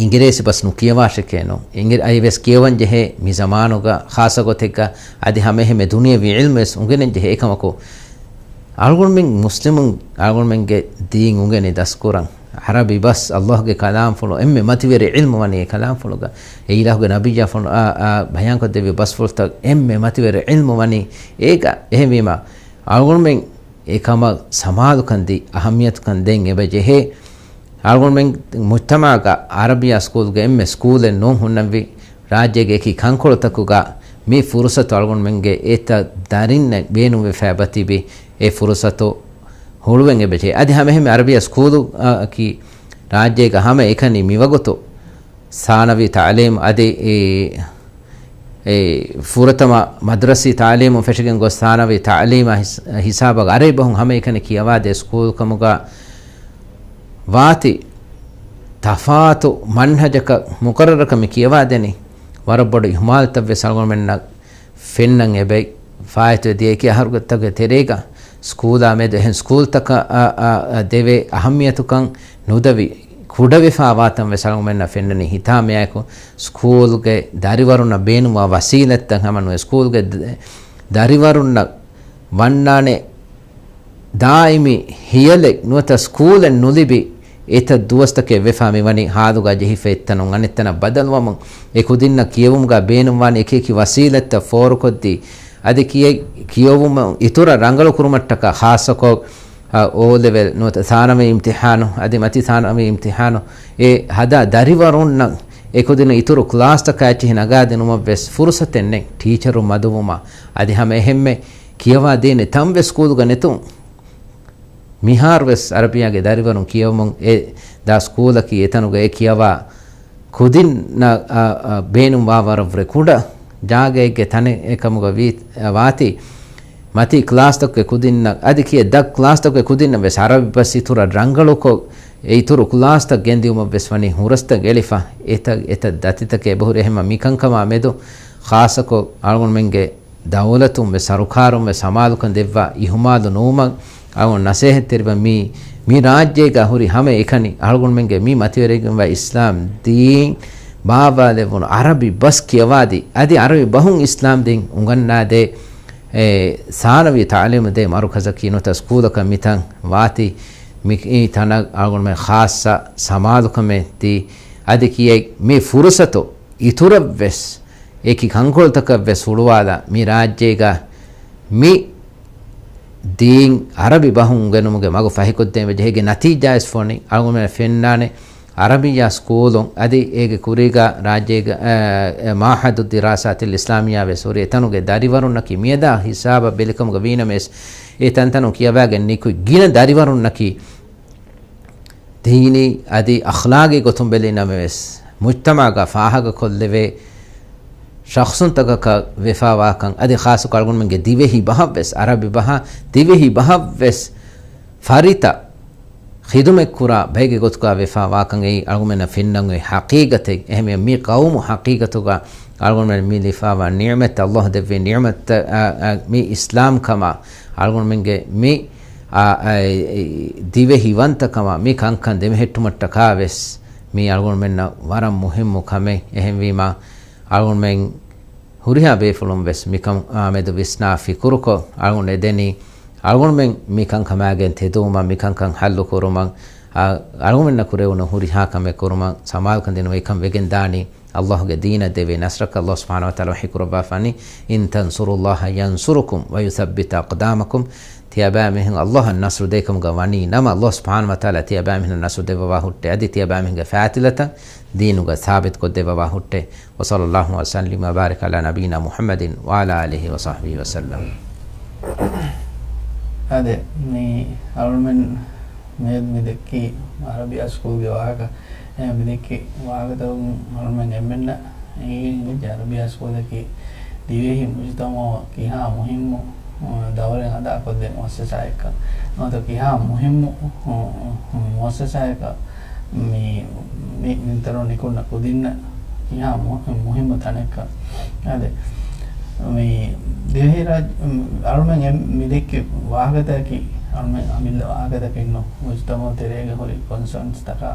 އިނގިރޭސި ބަސް ނުކިޔަވާށެކޭ ނޫން. އިނގިރ-، އައިވެސް ކިޔަވަން ޖެހޭ މި ޒަމާނުގަ ޚާއްޞަ ގޮތެއްގަ އަދި ހަމައެހެންމެ ދުނިޔެވީ ޢިލްމުވެސް އުނގެނެން ޖެހޭ. އެކަމަކު، އަޅުގަނޑުމެން މުސްލިމުން އަޅުގަނޑުމެންގެ ދީން އުނގެނި ދަސްކުރަން. ޢަރަބި ބަސް އައްލާހުގެ ކަލާމްފުޅު އެންމެ މަތިވެރި ޢިލްމު ވަނީ އެ ކަލާމްފުޅުގަ. އެ އިލާހުގެ ނަބިއްޔާ ފޮނު-، އާ، އާ، ބަޔާންކޮށްދެއްވި ބަސްފުޅުތައް އެންމެ މަތިވެރި ޢިލްމު ވަނީ އޭގަ. އެހެންވީމާ، އަޅުގަނޑުމެން އެކަމަށް ސަމާލުކަން ދީ އަހައްމިޔަތުކަން ދޭން އެބަޖެހޭ. އަޅުގަނޑުމެން މުޖްތަމަޢަކަށް ޢަރަބިއްޔާ ސްކޫލްގެ އެންމެ ސްކޫލެއް ނޫން ހުންނަންވީ، ރާއްޖޭގެ އެކި ކަންކޮޅުތަކުގަ މި ފުރުސަތު އަޅުގަނޑުމެންގެ އެތައް ދަރިންނަށް ބޭނުންވެފައި އެބަތިބި އެ ފުރުސަތު ހުޅުވެން އެބަޖެހޭ. އަދި ހަމައެހެންމެ ޢަރަބިއްޔާ ސްކޫލު، އަ، އަކީ ރާއްޖޭގަ ހަމަ އެކަނި މިވަގުތު ސާނަވީ ތަޢުލީމް އަދި އެ، އެ ފުރަތަމަ މަދުރަސީ ތަޢުލީމުން ފެށިގެން ގޮސް ސާނަވީ ތަޢުލީމާ ހިސް-، ހިސާބަށް އަރަބި ބަހުން ހަމައެކަނި ކިޔަވާދޭ ސްކޫލް ކަމުގަ ވާތީ ތަފާތު މަންހަޖަކަށް މުޤައްރަރަކަށް މި ކިޔަވާދެނީ. ވަރަށް ބޮޑު އިހުމާލުތައްވެސް އަޅުގަނޑުމެންނަށް ފެންނަން އެބައި ފާއިތުވެ ދިޔައީ އަހަރުތަކުގެ ތެރޭގަ ސްކޫލާ މެދު އެހެން ސްކޫލްތަކަށް އަ، އަ، އަ، ދެވޭ އަހައްމިޔަތުކަން ނުދެވި ކުޑަވެފާވާތަން ވެސް އަޅުގަނޑުމެންނަށް ފެންނަނީ. ހިތާމައާއެކު ސްކޫލްގެ ދަރިވަރުންނަށް ބޭނުންވާ ވަސީލަތްތައް ހަމަ ނުވެ، ސްކޫލްގެ ދަ-، ދަރިވަރުންނަށް ވަންނާނެ ދާއިމީ ހިޔަލެއް ނުވަތަ ސްކޫލެއް ނުލިބި އެތައް ދުވަސްތަކެއް ވެފާ މިވަނީ ހާލުގަ ޖެހިފަ އެއްތަނުން އަނެއްތަނަށް ބަދަލުވަމުން އެ ކުދިންނަށް ކިޔެވުމުގަ ބޭނުންވާނެ އެކިއެކި ވަސީލަތްތައް ފޯރުކޮށްދީ، އަދި ކިޔެ-، ކިޔެވުމަށް އިތުރަށް ރަނގަޅު ކުރުމަށްޓަކާ ޚާއްޞަކޮށް، އަ، އޯ ލެވެލް ނުވަތަ ސާނަވީ އިމްތިޙާނު އަދި މަތި ސާނަވީ އިމްތިޙާނު އެ ހަދާ ދަރިވަރުންނަށް އެ ކުދިން އިތުރު ކްލާސްތަކާ އެއްޗިހި ނަގާދިނުމަށް ވެސް ފުރުސަތެއް ނެތް. ޓީޗަރު މަދުވުމަށް އަދި ހަމަ އެހެންމެ ކިޔަވާ ދޭނެ ތަން ވެސް ސްކޫލުގަ ނެތުން. މިހާރު ވެސް އަރަބިއްޔާގެ ދަރިވަރުން ކިޔަވަމުން އެ ދާ ސްކޫލަކީ އެތަނުގަ އެ ކިޔަވާ ކުދިންނަށް، އަ، އަ، ބޭނުންވާ ވަރަށްވުރެ ކުޑަ ޖާގައެއްގެ ތަނެއް އެކަމުގަ ވީ، އަ، ވާތީ. މަތީ ކްލާސްތަކުގެ ކުދިންނަށް އަދި ކިޔެ ދަށް ކްލާސްތަކުގެ ކުދިންނަށް ވެސް އަރަބި ބަސް އިތުރަށް ރަނގަޅުކޮށް، އެ އިތުރު ކްލާސްތައް ގެންދިއުމަށް ވެސް ވަނީ ހުރަސްތައް އެޅިފަ. އެތައް، އެތައް ދަތިތަކެއް އެބަހުރި. އެހެންމަ މިކަންކަމާ މެދު ޚާއްޞަކޮށް އަޅުގަނޑުމެންގެ ދައުލަތުން ވެސް ސަރުކާރުން ވެސް ސަމާލުކަން ދެއްވާ އިހުމާލު ނުވުމަށް އަޅުގަނޑު ނަސޭހަތްތެރިވަން. މީ، މި ރާއްޖޭގަ ހުރި ހަމަ އެކަނި އަޅުގަނޑުމެންގެ މި މަތިވެރިގެންވާ އިސްލާމް ދީން ބާއްވާލެވުނު އަރަބި ބަސް ކިޔަވާދީ، އަދި އަރަބި ބަހުން އިސްލާމް ދީން އުނގަންނާދޭ، އެ، ސާނަވީ ތަޢުލީމު ދޭ މަރުކަޒަކީ ނުވަތަ ސްކޫލަކަށް މިތަން ވާތީ، މި، މި ތަނަށް އަޅުގަނޑުމެން ޚާއްޞަ ސަމާލުކަމެއް ދީ، އަދި ކިޔައި މި ފުރުސަތު އިތުރަށްވެސް އެކި ކަންކޮޅުތަކަށްވެސް ހުޅުވާލާ، މި ރާއްޖޭގަ މި ދީން އަރަބި ބަހުން އުނގެނުމުގެ މަގު ފަހިކޮށްދޭން ވެއްޖެ. އޭގެ ނަތީޖާވެސް ފޯނި އަޅުގަނޑުމެން ފެންނާނެ އަރަބިއްޔާ ސްކޫލުން އަދި އޭގެ ކުރީގަ ރާއްޖޭގަ، އަ، އަ، މަޢުހަދު ދިރާސާތިލް އިސްލާމިއްޔާވެސް ހުރި. އެތަނުގެ ދަރިވަރުންނަކީ މިއަދާ ހިސާބަށް ބެލިކަމުގަ ވީނަމަވެސް، އެ ތަންތަނުން ކިޔަވާގެން ނިކުތް ގިނަ ދަރިވަރުންނަކީ ދީނީ އަދި އަޚްލާގީ ގޮތުން ބެލި ނަމަވެސް، މުޖްތަމަޢުގަ ފާހަގަކޮށްލެވޭ ޝަޚްޞުންތަކަކަށް ވެފާވާކަން އަދި ޚާއްޞަކޮށް އަޅުގަނޑުމެންގެ ދިވެހި ބަހަށްވެސް، އަރަބި ބަހަށް ދިވެހި ބަހަށްވެސް ފަރިތަ ޚިދުމަތްކުރާ ބައެއްގެ ގޮތުގަ ވެފާވާކަން އެއީ އަޅުގަނޑުމެންނަށް ފެންނަން އޮތް ހަޤީގަތެއް. އެހެންވެ، މި ޤައުމު ހަޤީގަތުގަ އަޅުގަނޑުމެން މި ލިފާވާ ނިޢުމަތް، ﷲ ދެއްވި ނިޢުމަތް، އަ، އަ، މި އިސްލާމްކަމާ، އަޅުގަނޑުމެންގެ މި، އަ، އަ، އެ، ދިވެހިވަންތަކަމާ، މި ކަންކަން ދެމެހެއްޓުމަށްޓަކާވެސް މީ އަޅުގަނޑުމެންނަށް ވަރަށް މުހިއްމު ކަމެއް. އެހެންވީމާ، އަޅުގަނޑުމެން ހުރިހާ ބޭފުޅުން ވެސް މިކަމާ މެދު ވިސްނާ ފިކުރުކޮށް، އަޅުގަނޑު އެދެނީ އަޅުގަނޑުމެން މި ކަންކަމާގެން ތެދުވުމަށް، މި ކަންކަން ޙައްލު ކުރުމަށް، އަ، އަޅުގަނޑުމެންނަށް ކުރެވުނު ހުރިހާ ކަމެއް ކުރުމަށް ސަމާލުކަން ދިނުމަށް. އެކަން ވެގެން ދާނީ ﷲ ގެ ދީނަށް ދެވޭ ނަޞްރަކަށް. ﷲ ސުބްޙާނަހޫ ވަތަޢާލާ ވަޙީ ކުރައްވާފަނީ، "إن تنصروا الله ينصركم ويثبت أقدامكم." ތިޔަބައިމީހުން ﷲ އަށް ނަޞްރު ދޭކަމުގަ ވަނީ ނަމަ، ﷲ ސުބްޙާނަހޫ ވަތަޢާލާ ތިޔަބައިމީހުންނަށް ނަޞްރު ދެއްވަވާ ހުއްޓޭ. އަދި ތިޔަބައިމީހުންގެ ފާތިލަތައް ދީނުގަ ސާބިތުކޮށްދެއްވަވާ ހުއްޓޭ. وصلى الله وسلم وبارك على نبينا محمد وعلى آله وصحبه وسلم. އާދެ، މި އަޅުމެން މި، މި ދެއްކި އަރަބިއްޔާ ސްކޫލްގެ ވާހަކަ، އެ، މި ދެއްކި ވާހަކަތަކުން އަޅުމެން އެންމެންނަށް އެނގިގެން އެއްޗެއް އަރަބިއްޔާ ސްކޫލަކީ ދިވެހި މުޖުތަމަޢަށް ކިހާ މުހިއްމު، އަ، ދައުރެއް އަދާކޮށްދޭ މުއައްސަސާއެއްކަން. ނުވަތަ ކިހާ މުހިއްމު، އަ، އަ، މުއައްސަސާއެއްކަން މި، މި، މިތަނުން ނިކުންނަ ކުދިންނަށް ކިހާ މު-، މުހިއްމު ތަނެއްކަން. އާދެ، މި ދިވެހިރާއްޖެ، އަޅުމެން އެ މި ދެއްކި ވާހަކަތަކަކީ، އަޅުމެން އަމިއްލަ ވާހަކަތަކެއް ނޫން. މުޖުތަމަޢު ތެރޭގަ ހުރި ކޮންސާންސްތަކާ،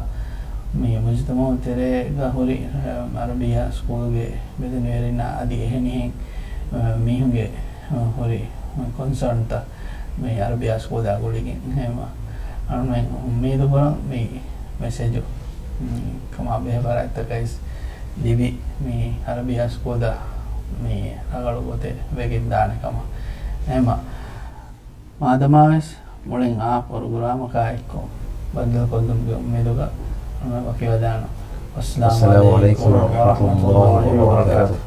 މި މުޖުތަމަޢު ތެރޭގަ ހުރި، އަ، އަރަބިއްޔާ ސްކޫލްގެ މެދުނިވެރިންނާ އަދި އެހެނިހެން، އަ، މީހުންގެ، އަ، ހުރި ކޮންސާންތައް މި އަރަބިއްޔާ ސްކޫލާ ގުޅިގެން. އެހެންވީމާ، އަޅުމެން އުއްމީދު ކުރަން މި މެސެޖު، މް، ކަމާ ބެހޭ ފަރާތްތަކަށް ލިބި، މި އަރަބިއްޔާ ސްކޫލް މި ރަނގަޅު ގޮތެއް ވެގެން ދާނެ ކަމަށް. އެހެންވީމާ، މާދަމާވެސް މުޅިން އާ ޕްރޮގްރާމަކާ އެއްކޮށް ބައްދަލުކޮށްލުމުގެ އުއްމީދުގަ އަންނަ ވަކިވެދާނަން. އައްސަލާމު އައްސަލާމު ޢަލައިކުމް ޢަލައިކުމް ވަރަޙްމަތުﷲ ވަރަޙްމަތުﷲ ވަބަރަކާތުހު. ވަބަރަކާތުހު.